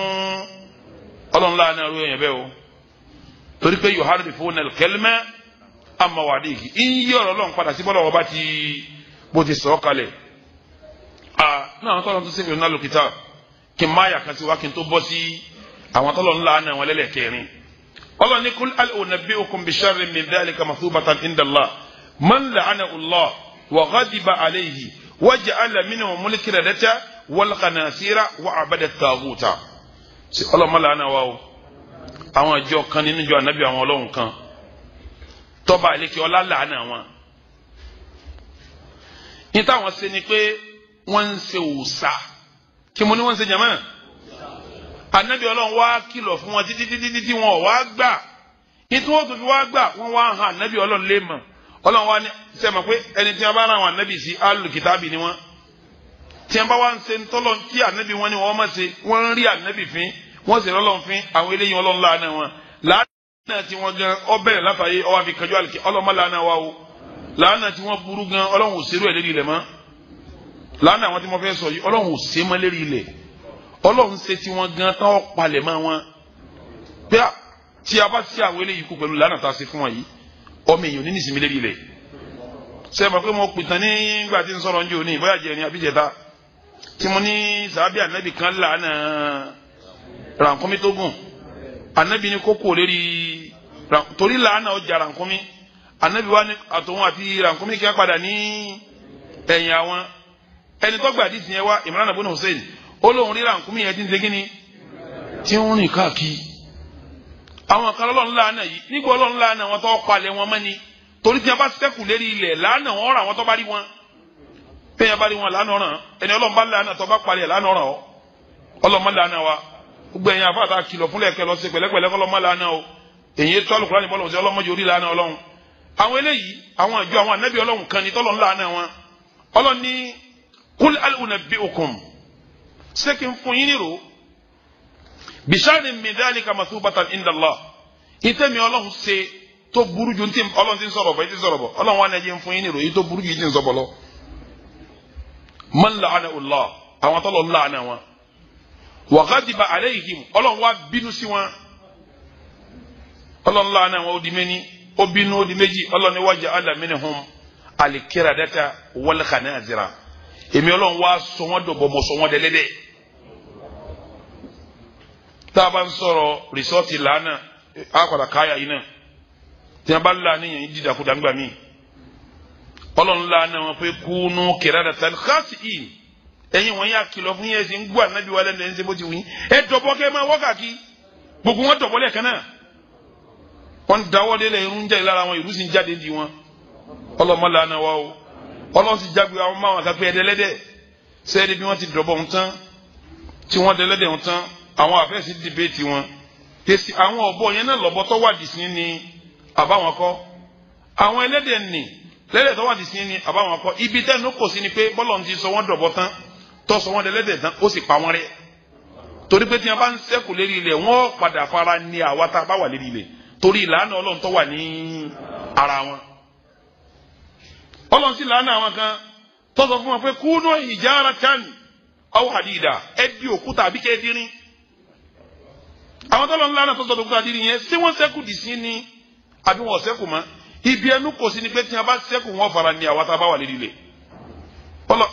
Ọlọ́run láàánú ẹrú èèyàn bẹ́ẹ̀ o, torí pé yuharrifuna al-kalima an mawadihi, ń yí ọ̀rọ̀ Ọlọ́run padà sí bọ́lá ọba ti bó ti sọ̀ kalẹ̀. Náà tọ́lọ́ tó sèfì nínú al-kitab kí n má yà kan sí wa kí n tó bọ́ sí àwọn tọ́lọ̀ ńlá náà wọn lẹ́lẹ̀kẹrin. Ọlọ́run ní kul hal unabbi'ukum bisharrin min dhalika mathubatan inda Allah man la'anahu Allah wa ghadiba alayhi wa ja'ala minhumul qiradata wal khanasira wa abada taghuta. Ọlọ́mọ làánà wa o. Àwọn ìjọ kan nínú ìjọ ànábì àwọn ọlọ́run kan tọ́ba àlekè ọlá làánà wọn. Ní táwọn ṣe ni pé wọ́n ń ṣe òòṣà. Kí mo ní wọ́n ń ṣe jàmá? Ànábì ọlọ́run wá kìlọ̀ fún wọn títí títí títí wọn ò wá gbà. Ní tí wọ́n tún fi wá gbà wọ́n wá hàn ànábì ọlọ́run lé mọ̀. Ọlọ́run wá ní sẹ́mi pé ẹni tí wọ́n bá rán àwọn ànábì sí alùkìtàbì ni wọ́n. Tí wọ́n bá wá ń ṣe ńtọ́lọ́ tí ànábì wọn ni wọ́n máa ṣe, wọ́n ń rí ànábì fín, wọ́n sì rọ́lọ́run fín, àwọn eléyìí ọlọ́run láàánú wọn. Làánà tí wọ́n gan ọ bẹ̀rẹ̀ látàyè ọwọ́ àfi kanjú àlùkì ọlọ́mọ làánà wa o. Làánà tí wọ́n burú gan ọlọ́run ò ṣerú ẹ̀ lérí ilẹ̀ mọ́. Làánà àwọn tí mo fẹ́ sọ yìí ọlọ́run ò ṣe mọ́ lérí ilẹ̀. Ọlọ́run ṣe tí wọ́n gan tán ọ̀palẹ̀ mọ́ wọn. Bí tí a bá ṣe àwọn eléyìí kú pẹ̀lú làánà tá a ṣe fún wọn yìí, ọmọ èèyàn ní nísìmí lérí ilẹ̀. Ṣé ẹ mọ̀ pé mo pìtàn nígbà tí ń sọ̀rọ̀ ń jò ní ìbáyà jẹ ní àbíjẹta tí mo ní sàábì ànábì kan làánà rànkúnmí tó gùn. Ànábì ní kókó lérí torí làánà ọjà rànkúnmí. Ànábì wa ní àtòun àti rànkúnmí kí wọ́n padà ní ẹ̀yìn àwọn. Ẹni tó gbà dísìn yẹn wá Imran ibn Hussein ó lóun rí rànkúnmí yẹn tí ń ṣe kíni tí ń rìn káàkiri. Àwọn kan ọlọ́run làánà yìí nígbà ọlọ́run làánà wọn tó palẹ̀ wọn mọ́ ni torí tí wọn bá ṣẹ́kù lérí ilẹ̀ làánà wọn rà wọn tó bá rí wọn. Bẹ́ẹ̀ bá rí wọn làánà ọ̀ràn ẹni ọlọ́run bá làánà tó bá palẹ̀ làánà ọ̀ràn ọ́ ọlọ́run làánà wa. Gbogbo ẹ̀yin afáàtà kìlọ̀ fúnlẹ̀ kẹ lọ sí pẹ̀lẹ́pẹ̀lẹ́ kọ́ lọ́mọ làánà o. Èyí tó Al-Qur'ani bọ́lọ̀ sí ọlọ́mọdé orí làánà ọlọ́run. Àwọn eléyìí àwọn àjọ àwọn ànábì ọlọ́run kan ní tọ́lọ́run làánà wọn. Ọlọ́run ní kul hal unabbi'ukum, ṣé kí n fún yín nírò bisharrin min dhalika mathubatan inda Allah. Ìtẹ̀mí ọlọ́run ṣe tó burú ju ti ọlọ́run ti ń sọ̀rọ̀ bọ̀ ti ń sọ̀rọ̀ bọ̀ ọlọ́run wà ní ẹjẹ́ ń fún yín nírò èyí tó burú ju ti ń sọ̀bọ̀ lọ. Man la'ana Allah, àwọn tọ́lọ̀ ń la'ana wọn. Wa ghadiba alayhim, ọlọ́run wá bínú sí wọn. Ọlọ́run la'ana wọn ó di méní, ó bínú ó di méjì, ọlọ́run ní waja'ala minhum al-qiradata wal khanazira. Èmi ọlọ́run wá sọ wọ́n dọ̀bọ̀ mọ̀ sọ wọ́n dẹlẹ́dẹ̀. Tá a bá ń sọ̀rọ̀ rìsọ́ọ̀tì lánà á padà káyà yìí náà. Tí a bá lánà yẹn dídàkudà ń gbà mí. Ọlọ́run lánà wọn pé kúnú qiradatan khasi'in. Ẹ̀yin wọn yà kìlọ̀ fún yẹn sì ń gbọ́ ànábì wa lẹ́nu ẹ̀ ń ṣe bó ti wù yín. Ẹ dọ̀bọ̀ kẹ́ máa wọ́ kàkí. Gbogbo wọn dọ̀bọ̀ lẹ́ẹ̀kan náà. Wọ́n dáwọ́ délẹ̀ irun ń jáde lára wọn, ìrú sì ń jáde di wọn. Ọlọ́mọ lánà wa o. Ọlọ́run sì jágbe àwọn máwọn kan pé ẹdẹlẹ́dẹ̀. Sẹ́ẹ̀dì bí wọ́n ti dọ̀bọ̀ ń tán, tí wọ́n dẹlẹ́dẹ̀ ń tán, àwọn àfẹ́sí dìbẹ́tì wọn. Tẹ̀sí àwọn ọ̀bọ yẹn náà lọ́bọ tó wà dì sí ni àbáwọn kọ́. Àwọn ẹlẹ́dẹ̀ nì lẹ́dẹ̀ tó wà dì sí ni àbáwọn kọ́. Ibi tẹ́nu kò sí ni pé bọ́lọ̀ ti sọ wọ́n dọ̀bọ̀ tán, tó sọ wọ́n dẹlẹ́dẹ̀ tán, ó sì pa wọ́n rẹ́. Torí pé tí wọ́n bá ń ṣẹ́kù lérí ilẹ̀, wọ́n padà fara ní àwa tá a bá wà lérí ilẹ̀. Torí ìlànà Ọlọ́run tó wà ní ara wọn. Ọlọ́run sì làánà àwọn kan tó sọ fún wọn pé kúnú hijaratan aw hadida, ẹ di òkúta àbí kẹ́ ẹ dírín. Àwọn tọ́lọ́ ńlá náà tó sọ òkúta dírín yẹn, ṣé wọ́n ṣẹ́kù dì sí ni àbí wọn ò ṣẹ́kù mọ́? Ibi ẹnu kò sí ni pé tí wọn bá ṣẹ́kù wọn fara ní àwa tá a bá wà lérí ilẹ̀.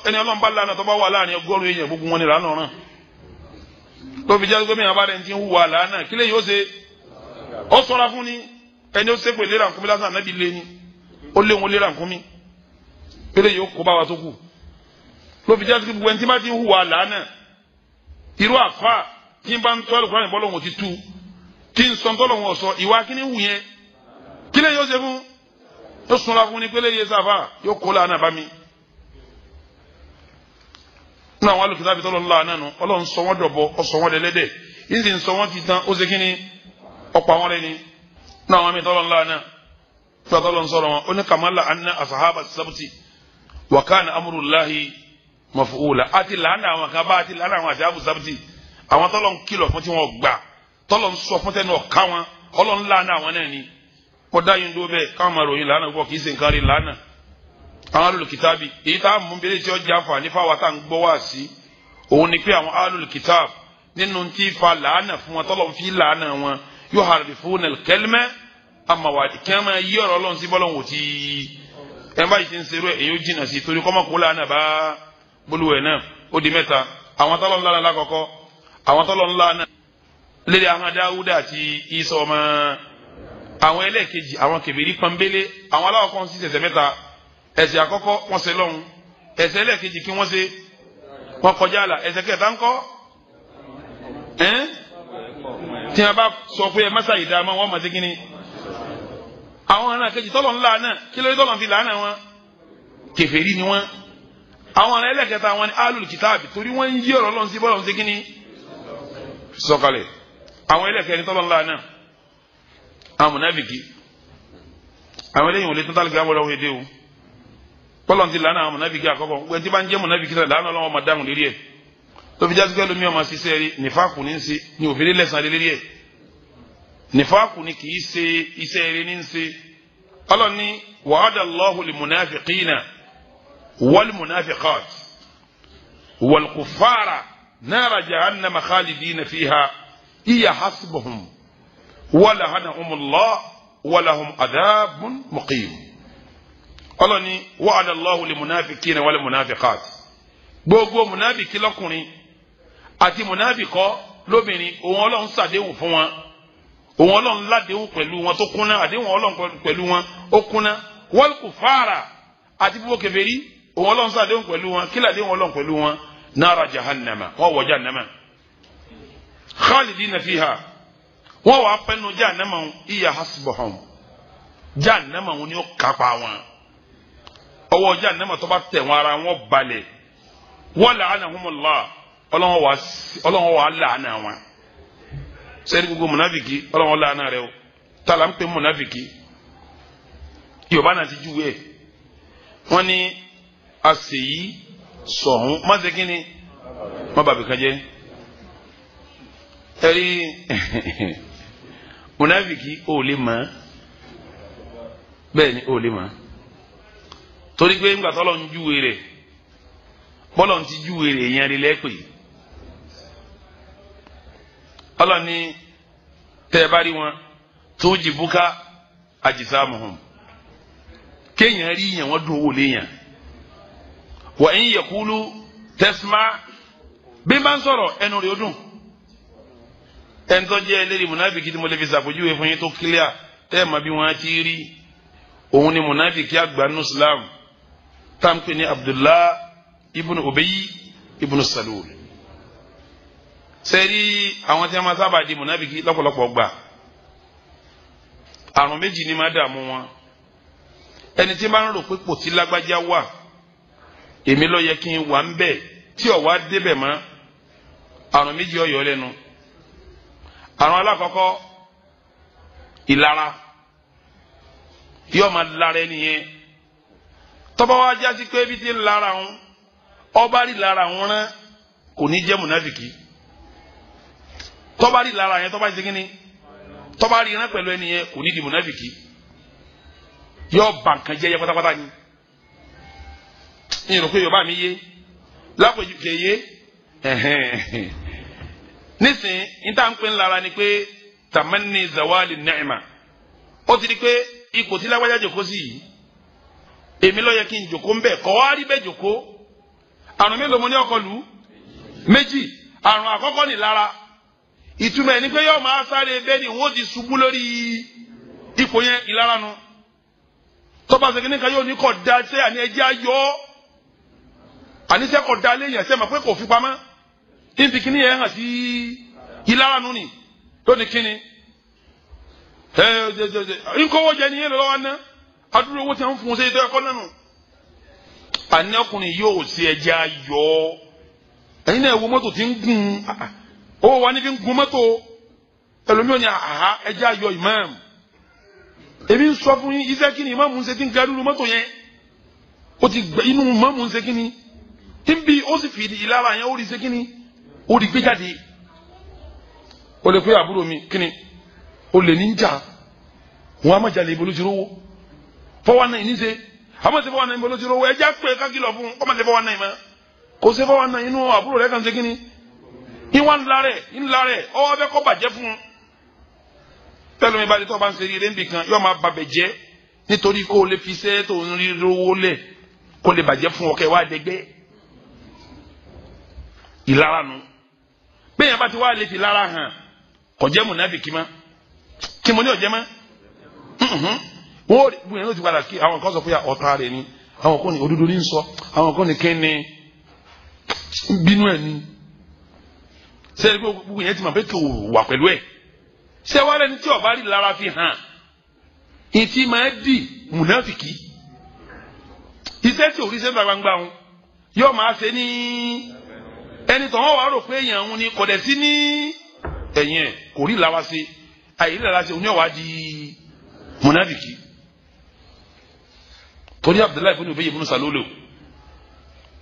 Ẹni Ọlọ́run bá làánà tó bá wà láàrin ọgọ́rùn-ún èèyàn gbogbo wọn ni làánà ọ̀ràn. Tó fi jẹ́ gómìnà bá rẹ̀ ti ń hùwà làánà kí lè yóò ṣe? Ó sọra fún ni ẹni ó ṣépè lé rànkúnmí lásán ànábì lé ni ó lé wọn lé rànkúnmí pélé yóò kó bá wa tó kù. Ló fi jásí gbogbo ẹni tí bá ti ń hùwà làánà irú àfa tí ń bá ń tọ́ ẹlòkùnrin àyìnbó lòun ò ti tú tí ń sọ ń tọ́lọ̀ wọn sọ ìwà kíní wù yẹn kí lè yóò ṣe fún? Yóò sunra fún ni pélé yẹ sáfà yóò kó làánà bá mi. Nínú àwọn alùpùpù tàbí tọ́lọ̀ ńlá náà nù Ọlọ́run sọ wọ́n dọ̀bọ ọ̀sọ̀ wọ́n dẹlẹ́dẹ̀ yìí sì ń sọ wọ́n ti tán ó ṣe kíní ọ̀pọ̀ àwọn rẹ̀ ni. Nínú àwọn àmì tọ́lọ̀ ńlá náà tí wọ́n tọ́lọ̀ ń sọ̀rọ̀ wọn ó ní kàmálà anna asahaba sábùtì wa kana amrullahi mafuula. Àti làánà àwọn kan bá àti làánà àwọn àti abu sábùtì àwọn tọ́lọ̀ ń kìlọ̀ fún tí wọ́n gbà tọ́lọ̀ ń sọ fún tẹnu ọ̀ka wọn Ọlọ́run làánà àwọn náà ni. Wọ́n dá yín dúró bẹ́ẹ̀ káwọn máa ròyìn làánà púpọ̀ kì í ṣe nǹkan rí làánà. Àwọn alul kitabi èyí tá a mú bí eléyìí tí ó jẹ́ àǹfààní fáwọn tá à ń gbọ́ wá sí òun ni pé àwọn alul kitab nínú tí fa làánà fún wọn tọ́lọ̀ ń fi làánà wọn yuharrifuna al-kalima amma wàdí kí wọ́n máa yí ọ̀rọ̀ Ọlọ́run sí bọ́lọ́hún ò ti ẹ̀ báyìí ti ń serú ẹ̀ èyí ó jìnnà sí torí kọ́mọ kó làánà bá bolúwẹ̀ náà ó di mẹ́ta. Àwọn tọ́lọ̀ ńlá náà lákọ̀ọ́kọ́, àwọn tọ́lọ̀ ńlá náà lédè àwọn Dáúdà àti Ìsá ọmọ àwọn ẹlẹ́ẹ̀kejì, àwọn kèbèrè pọ́nbélé, àwọn aláwọ̀ kan sì ṣẹ̀ṣẹ̀ mẹ́ta. Ẹ̀ṣẹ̀ àkọ́kọ́ wọ́n ṣe lọ́hùn, ẹ̀ṣẹ̀ ẹlẹ́ẹ̀kejì kí wọ́n ṣe, wọ́n kọjá àlà. Ẹ̀ṣẹ̀ kẹta ńkọ́? Ẹn tí wọ́n bá sọ pé ẹ mọ́sá yìí dáa mọ́, wọ́n mọ̀ sí kínní. Àwọn ọ̀ràn kejì tọ́lọ̀ ńlá náà, kí lóye tọ́lọ̀ fi làánà wọn? Kèfèrí ni wọ́n. Àwọn ọ̀ràn ẹlẹ́kẹta wọn ni alul kitabi, torí wọ́n ń yí ọ̀rọ̀ lọ́n sí bọ́lọ̀ sí kínní sọ̀kalẹ̀. Àwọn ẹlẹ́kẹrin tọ́lọ̀ ńlá náà, àwọn mùnáfìkì, àwọn eléyìí ò lè tún tálíkì àwọn ọlọ́wọ́ èdè o. Bọ́lọ̀ ti làánà àwọn mùnáfìkì àkọ́kọ́, gbogbo ẹni tí bá ń jẹ́ mùnáfìkì náà làánà ọlọ́wọ́ máa dáhùn lérí ẹ̀. Tó fi jásí pé lómi ọmọ ṣiṣẹ́ rí nífàkù ní ṣe ní òfin lẹ́sàn-án lérí ẹ̀. Nífàkù ni kì í ṣe iṣẹ́ eré ní ṣe. Ọlọ́ni wa'adallahu lil-munafiqina wal-munafiqat wal-kuffara nara jahannama khalidina fiha iya hasbuhum wa lahanahumullah wa lahum adhabun muqim. Ọlọ́ni wa'adallahu lil-munafiqina wal-munafiqat, gbogbo munafiki lọ́kùnrin àti munafikọ́ lóbìnrin, òun Ọlọ́run ṣàdéhùn fún wọn, òun Ọlọ́run ládéhùn pẹ̀lú wọn tó kúnná, àdéhùn Ọlọ́run pẹ̀lú wọn ó kúnná. Wal kufara àti gbogbo kèfèrí, òun Ọlọ́run ṣàdéhùn pẹ̀lú wọn. Kí làdéhùn Ọlọ́run pẹ̀lú wọn? Nara jahannama, wọ́n wọ jahannama, khalidina fiha, wọ́n wàá pẹ́nu jahannama, iya hasbuhum, jahannama wọn ni ó kápá wọn. Ọwọ́ jahannama tó bá tẹ̀ wọn ara wọn balẹ̀. Wa la'anahumullah, Ọlọ́run wà làánà wọn. Sẹ́ni gbogbo munafiki Ọlọ́run làánà rẹ o. Tala ń pè munafiki, Yorùbá náà ti júwe ẹ̀. Wọ́n ní àṣeyí sọ̀hún má ṣe kí ni má bàbí kan jẹ́. Ẹ̀rí munafiki ò lè mọ̀, bẹ́ẹ̀ ni ò lè mọ̀, torí pé ńgbà tọ́lọ́ ń júwe rẹ̀, bọ́lọ̀ ti júwe rẹ̀ yẹn rí lẹ́pẹ́. Ọlọ́ni tẹ́ ẹ bá rí wọn tó jìbúká àjìsámuhum, kéèyàn rí yẹn wọ́n dùn owó léèyàn. Wà ń yẹkulu tẹsímà, bí n bá ń sọ̀rọ̀ ẹnu rẹ̀ ó dùn. Ẹni tó jẹ́ ẹlẹ́rìí munafiki tí mo lè fi ṣàpèjúwe fún yín tó kílíà tẹ́ ẹ̀ mọ̀ bí wọ́n ti rí, òun ni munafiki àgbà nínú Islam tá à ń pè ní Abdullah ibn Ubayy ibn Salul. Sẹ́rí àwọn tí wọ́n máa sábà di mùnáfíkì lọ́pọ̀lọpọ̀ gbà, àrùn méjì ni máa dààmú wọn. Ẹni tí máa ń rò pé kò tí lágbájá wà, èmi ló yẹ kí n wà ń bẹ̀, tí ò wá débẹ̀ mọ́, àrùn méjì ó yọ lẹ́nu. Àrùn alákọ̀ọ́kọ́, ìlara. Yóò máa lára ẹni yẹn. Tọ́ba wa jásí pé bí ti ń lára òun, ọba rí lára òun rán, kò ní jẹ́ mùnáfìkì. Tọ́ba rí lára yẹn, tọ́ba ṣe kínní, tọ́ba rí rán pẹ̀lú ẹni yẹn, kò ní di mùnáfìkì. Yóò bà nǹkan jẹ́ yẹ pátápátá ni. Ìrò pé Yorùbá mi yé lápèjú kè yé. Nísìnyí níta ń pè ń lára ni pé tamanni zawali ni'ma. Ó ti di pé ipò tí lágbájá jòkó sí yìí, èmi ló yẹ kí n jòkó ń bẹ̀, kọ́ wá rí bẹ́ẹ̀ jòkó. Àrùn mélòó mo ní ọkọ lù ú? Méjì. Àrùn àkọ́kọ́ ní lára. Ìtumọ̀ ẹ̀ ni pé yóò máa sáré bẹ́ẹ̀ ni wọ́n ti ṣubú lórí ipò yẹn, ìlara nu. Tọ́ba ṣe kíní kan yóò ní kọ̀ da ṣé àní ẹjẹ́ ayọ́, àníṣe kọ̀ da léyìn ẹ̀ṣẹ̀ mọ̀ pé kò fi pamọ́. Ìfi kíní yẹn hàn sí ìlara nu ni lónìí kíní. Ẹ ẹ nkọ́wọ́ jẹ ni yẹn lọ́wọ́ ná adúlọ owó tí wọ́n fún un ṣe ètò ẹ̀kọ́ náà nù. Àní ọkùnrin yóò ṣe ẹjẹ́ ayọ́. Ẹ̀yin náà wo mọ́tò tí ń gùn, owó wa ní fi ń gun mọ́tò. Ẹlòmíràn ni àhá ẹjẹ́ ayọ̀ ìmáàmù. Èmi ń sọ fún yín, iṣẹ́ kí ni ìmáàmù ń ṣe tí ń ga lúlu mọ́tò yẹn? Ó ti gbẹ inú ìmáàmù ń ṣe kí ni? Tí ń bí ó sì fi ìlara yẹn ó rí ṣe kí ni? Ó rí gbé jáde. Ó lè pé àbúrò mi kí ni? Ó lè ní jà. Wọn á má jalè ibo ló ti rówó. 419 ní ṣe. Àmọ́ ṣe 419 ibo ló ti rówó. Ẹjẹ́ pé kákìlọ̀ fún un, kọ́ má ṣe 419 mọ́. Kò ṣe 419 inú àbúrò rẹ̀ kàn ṣe kí ni? Ìwà ńlá rẹ̀ ọwọ́ abẹ́ kọ́ bàjẹ́ fún un. Tẹ́lẹ̀ mi bá di tó bá ń ṣe eré níbi kan, yóò máa babẹ̀ jẹ́ nítorí kó o lè fi iṣẹ́ tó ń rí rówó lẹ̀ kó lè bàjẹ́ fún ọkẹ́ wá dẹgbẹ́. Ìlara nu. Bẹ́ẹ̀ yẹn bá ti wá lè fi lára hàn, kò jẹ́ mùnáfíkí mọ́. Kí mo ní ọ̀jẹ́ mọ́? Wọ́n rí bóyá ló ti padà kí àwọn kan sọ pé ọ̀tá rẹ̀ ni. Àwọn kan ní òdodo ní sọ, àwọn kan ní kẹ́ni bínú ẹ̀ ni. Sẹ́yìn pé gbogbo yẹn ti mọ̀ pé kò wà pẹ̀lú ẹ̀. Ṣé wàá lẹni tí ọba rí lára fi hàn? Ìtì máa di mùnáfìkì. Iṣẹ́ tí òrí sẹ́ńtà gbangba wọn yóò máa ṣe ní ẹni tó wọ́n wàá rò pé èèyàn òun ni kò dẹ̀ sí ní ẹ̀yìn ẹ̀ kò rí lára ṣe àìrí lára ṣe òun yóò wá di mùnáfìkì. Torí Abdullahi ibn Ubay ibn Salul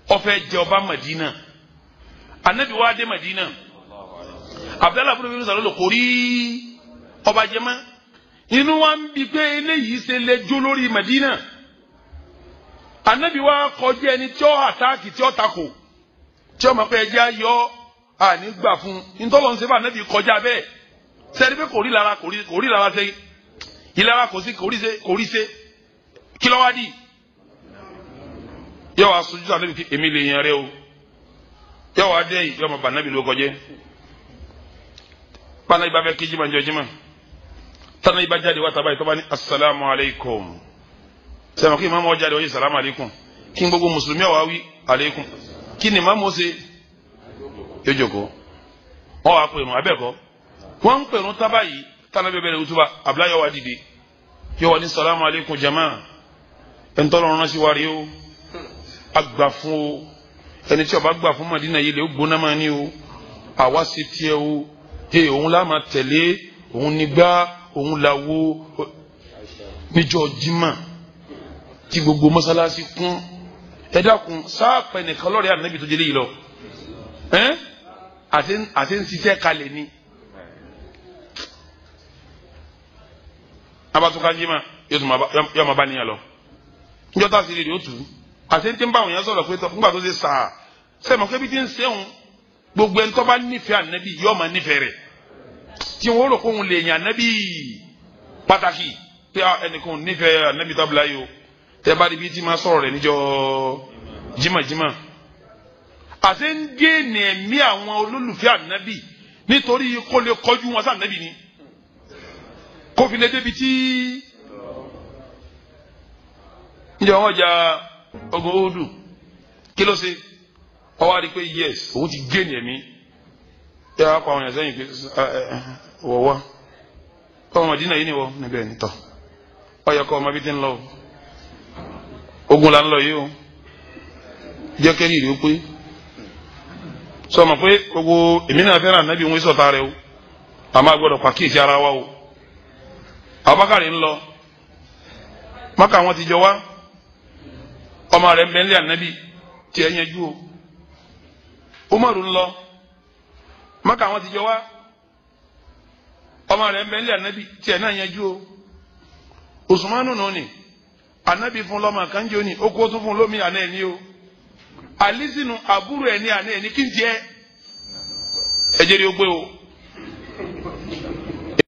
ó fẹ́ jẹ ọba Madina, Anabi wá dé Madina, Abdullahi ibn Ubay ibn Salul kò rí ọba jẹ mọ́. Inú wa ń bi pé eléyìí ṣe lè jó lórí Madina. Anabi wa kọjá ẹni tí ó àtáàkì tí ó takò tí ó mọ̀ pé ẹjẹ́ ayọ́ àní gbà fún un. Ntọ́lọ́ ń ṣe fún anabi kọjá bẹ́ẹ̀. Sẹ́ni pé kò rí lára kò rí lára ṣe ìlara kò sí kò rí ṣe kò rí ṣe kí ló wá dì? Yọ wá sojú anabi kí èmi lè yan rẹ o. Yọ wá dé yìí yọ ma bà anabi ló kọjá. Báná ibà fẹ́ kí jimá jọ jimá. Tana ibà jáde wá tabayi tọ́ba ní asalaamu aleykum. Sẹ́wọ̀n kí ìmáàmù ọjà rẹ̀ wọ́n yé salamu aleykum. Kí n gbogbo mùsùlùmí ọ̀wá wí aleykum. Kí ni ìmáàmù ṣe? Yóò jókòó. Wọ́n wá pèrún abẹ́ẹ̀kọ́. Wọ́n ń pèrún tábà yìí tana bẹ́ẹ̀ bẹ́ẹ̀ wútúbà Abdullahi wá dìde. Yóò wá ní salamu aleykum jama. Ẹ̀ńtọ́lọ́ rán sí wa rí o. Àgbà fún o. Ẹni tí ó bá gbà fún Madina yìí lè ó gbóná máa ní o. Àwa ṣe tiẹ̀ o. Ee òun lá máa tẹ̀lé òun nígbà òun là wo níjọ́ jimá tí gbogbo mọ́sálásí kún. Ẹ dákun sáàpẹ nìkan lọ́rẹ̀ ànábì tó jẹlé yìí lọ ẹ́n àti ń ṣiṣẹ́ kalẹ̀ ni. Abatuka jimá yóò máa bá níyàn lọ níjọ́ tá a sì rí rí ó tù ú àti ń tí ń bá àwọn èèyàn sọ̀rọ̀ pé nígbà tó ṣe sàá sẹ́mi pé bí ti ń sẹ́hun gbogbo ẹni tó bá nífẹ̀ẹ́ ànábì yóò máa nífẹ̀ẹ́ rẹ̀ tí wọ́n rò pé òun lè yàn ànábì pàtàkì pé ẹnìkan nífẹ̀ẹ́ ànábì tábìlà yìí o tẹ bá rí bí tí máa sọ̀rọ̀ rẹ̀ níjọ́ jimajima àti ń gé ní ẹ̀mí àwọn olólùfẹ́ ànábì nítorí kó lè kọjú wọn sí ànábì ni kó fi lè débi tí níjọ́ wọn ja ogun Uhudu kí ló ṣe ọwọ́ àrí pé yes òun ti gé ní ẹ̀mí ẹ wá pa àwọn èèyàn sẹ́yìn pé wọ̀ wá ọmọ Mádínà yìí ni wọ́n níbẹ̀ nítọ̀ ọ yẹ kọ́ ọmọ bí ti ń lọ o ogun la ń lọ yìí o jẹ́ kẹ́rì rí o pé sọ ma pé gbogbo èmi náà fẹ́ràn ànábì ń sọ̀tà rẹ o àmọ́ agbọ́dọ̀ pàkíyèsí ara wa o. Abubakar ń lọ Maka wọn ti jọ wá ọmọ rẹ̀ ń bẹ nílé ànábì tiẹ̀ yanjú o. Umaru ń lọ Maka wọn ti jọ wá ọmọ rẹ̀ ń bẹ nílé ànábì tiẹ̀ náà yanjú o. Usmanu nù ni anabi fún lọ́mọ kanjọ ni ó kó tún fún lómi àná ẹni o. Alisinu àbúrò ẹni àná ẹni kí n jẹ ẹjẹ rí o pé o.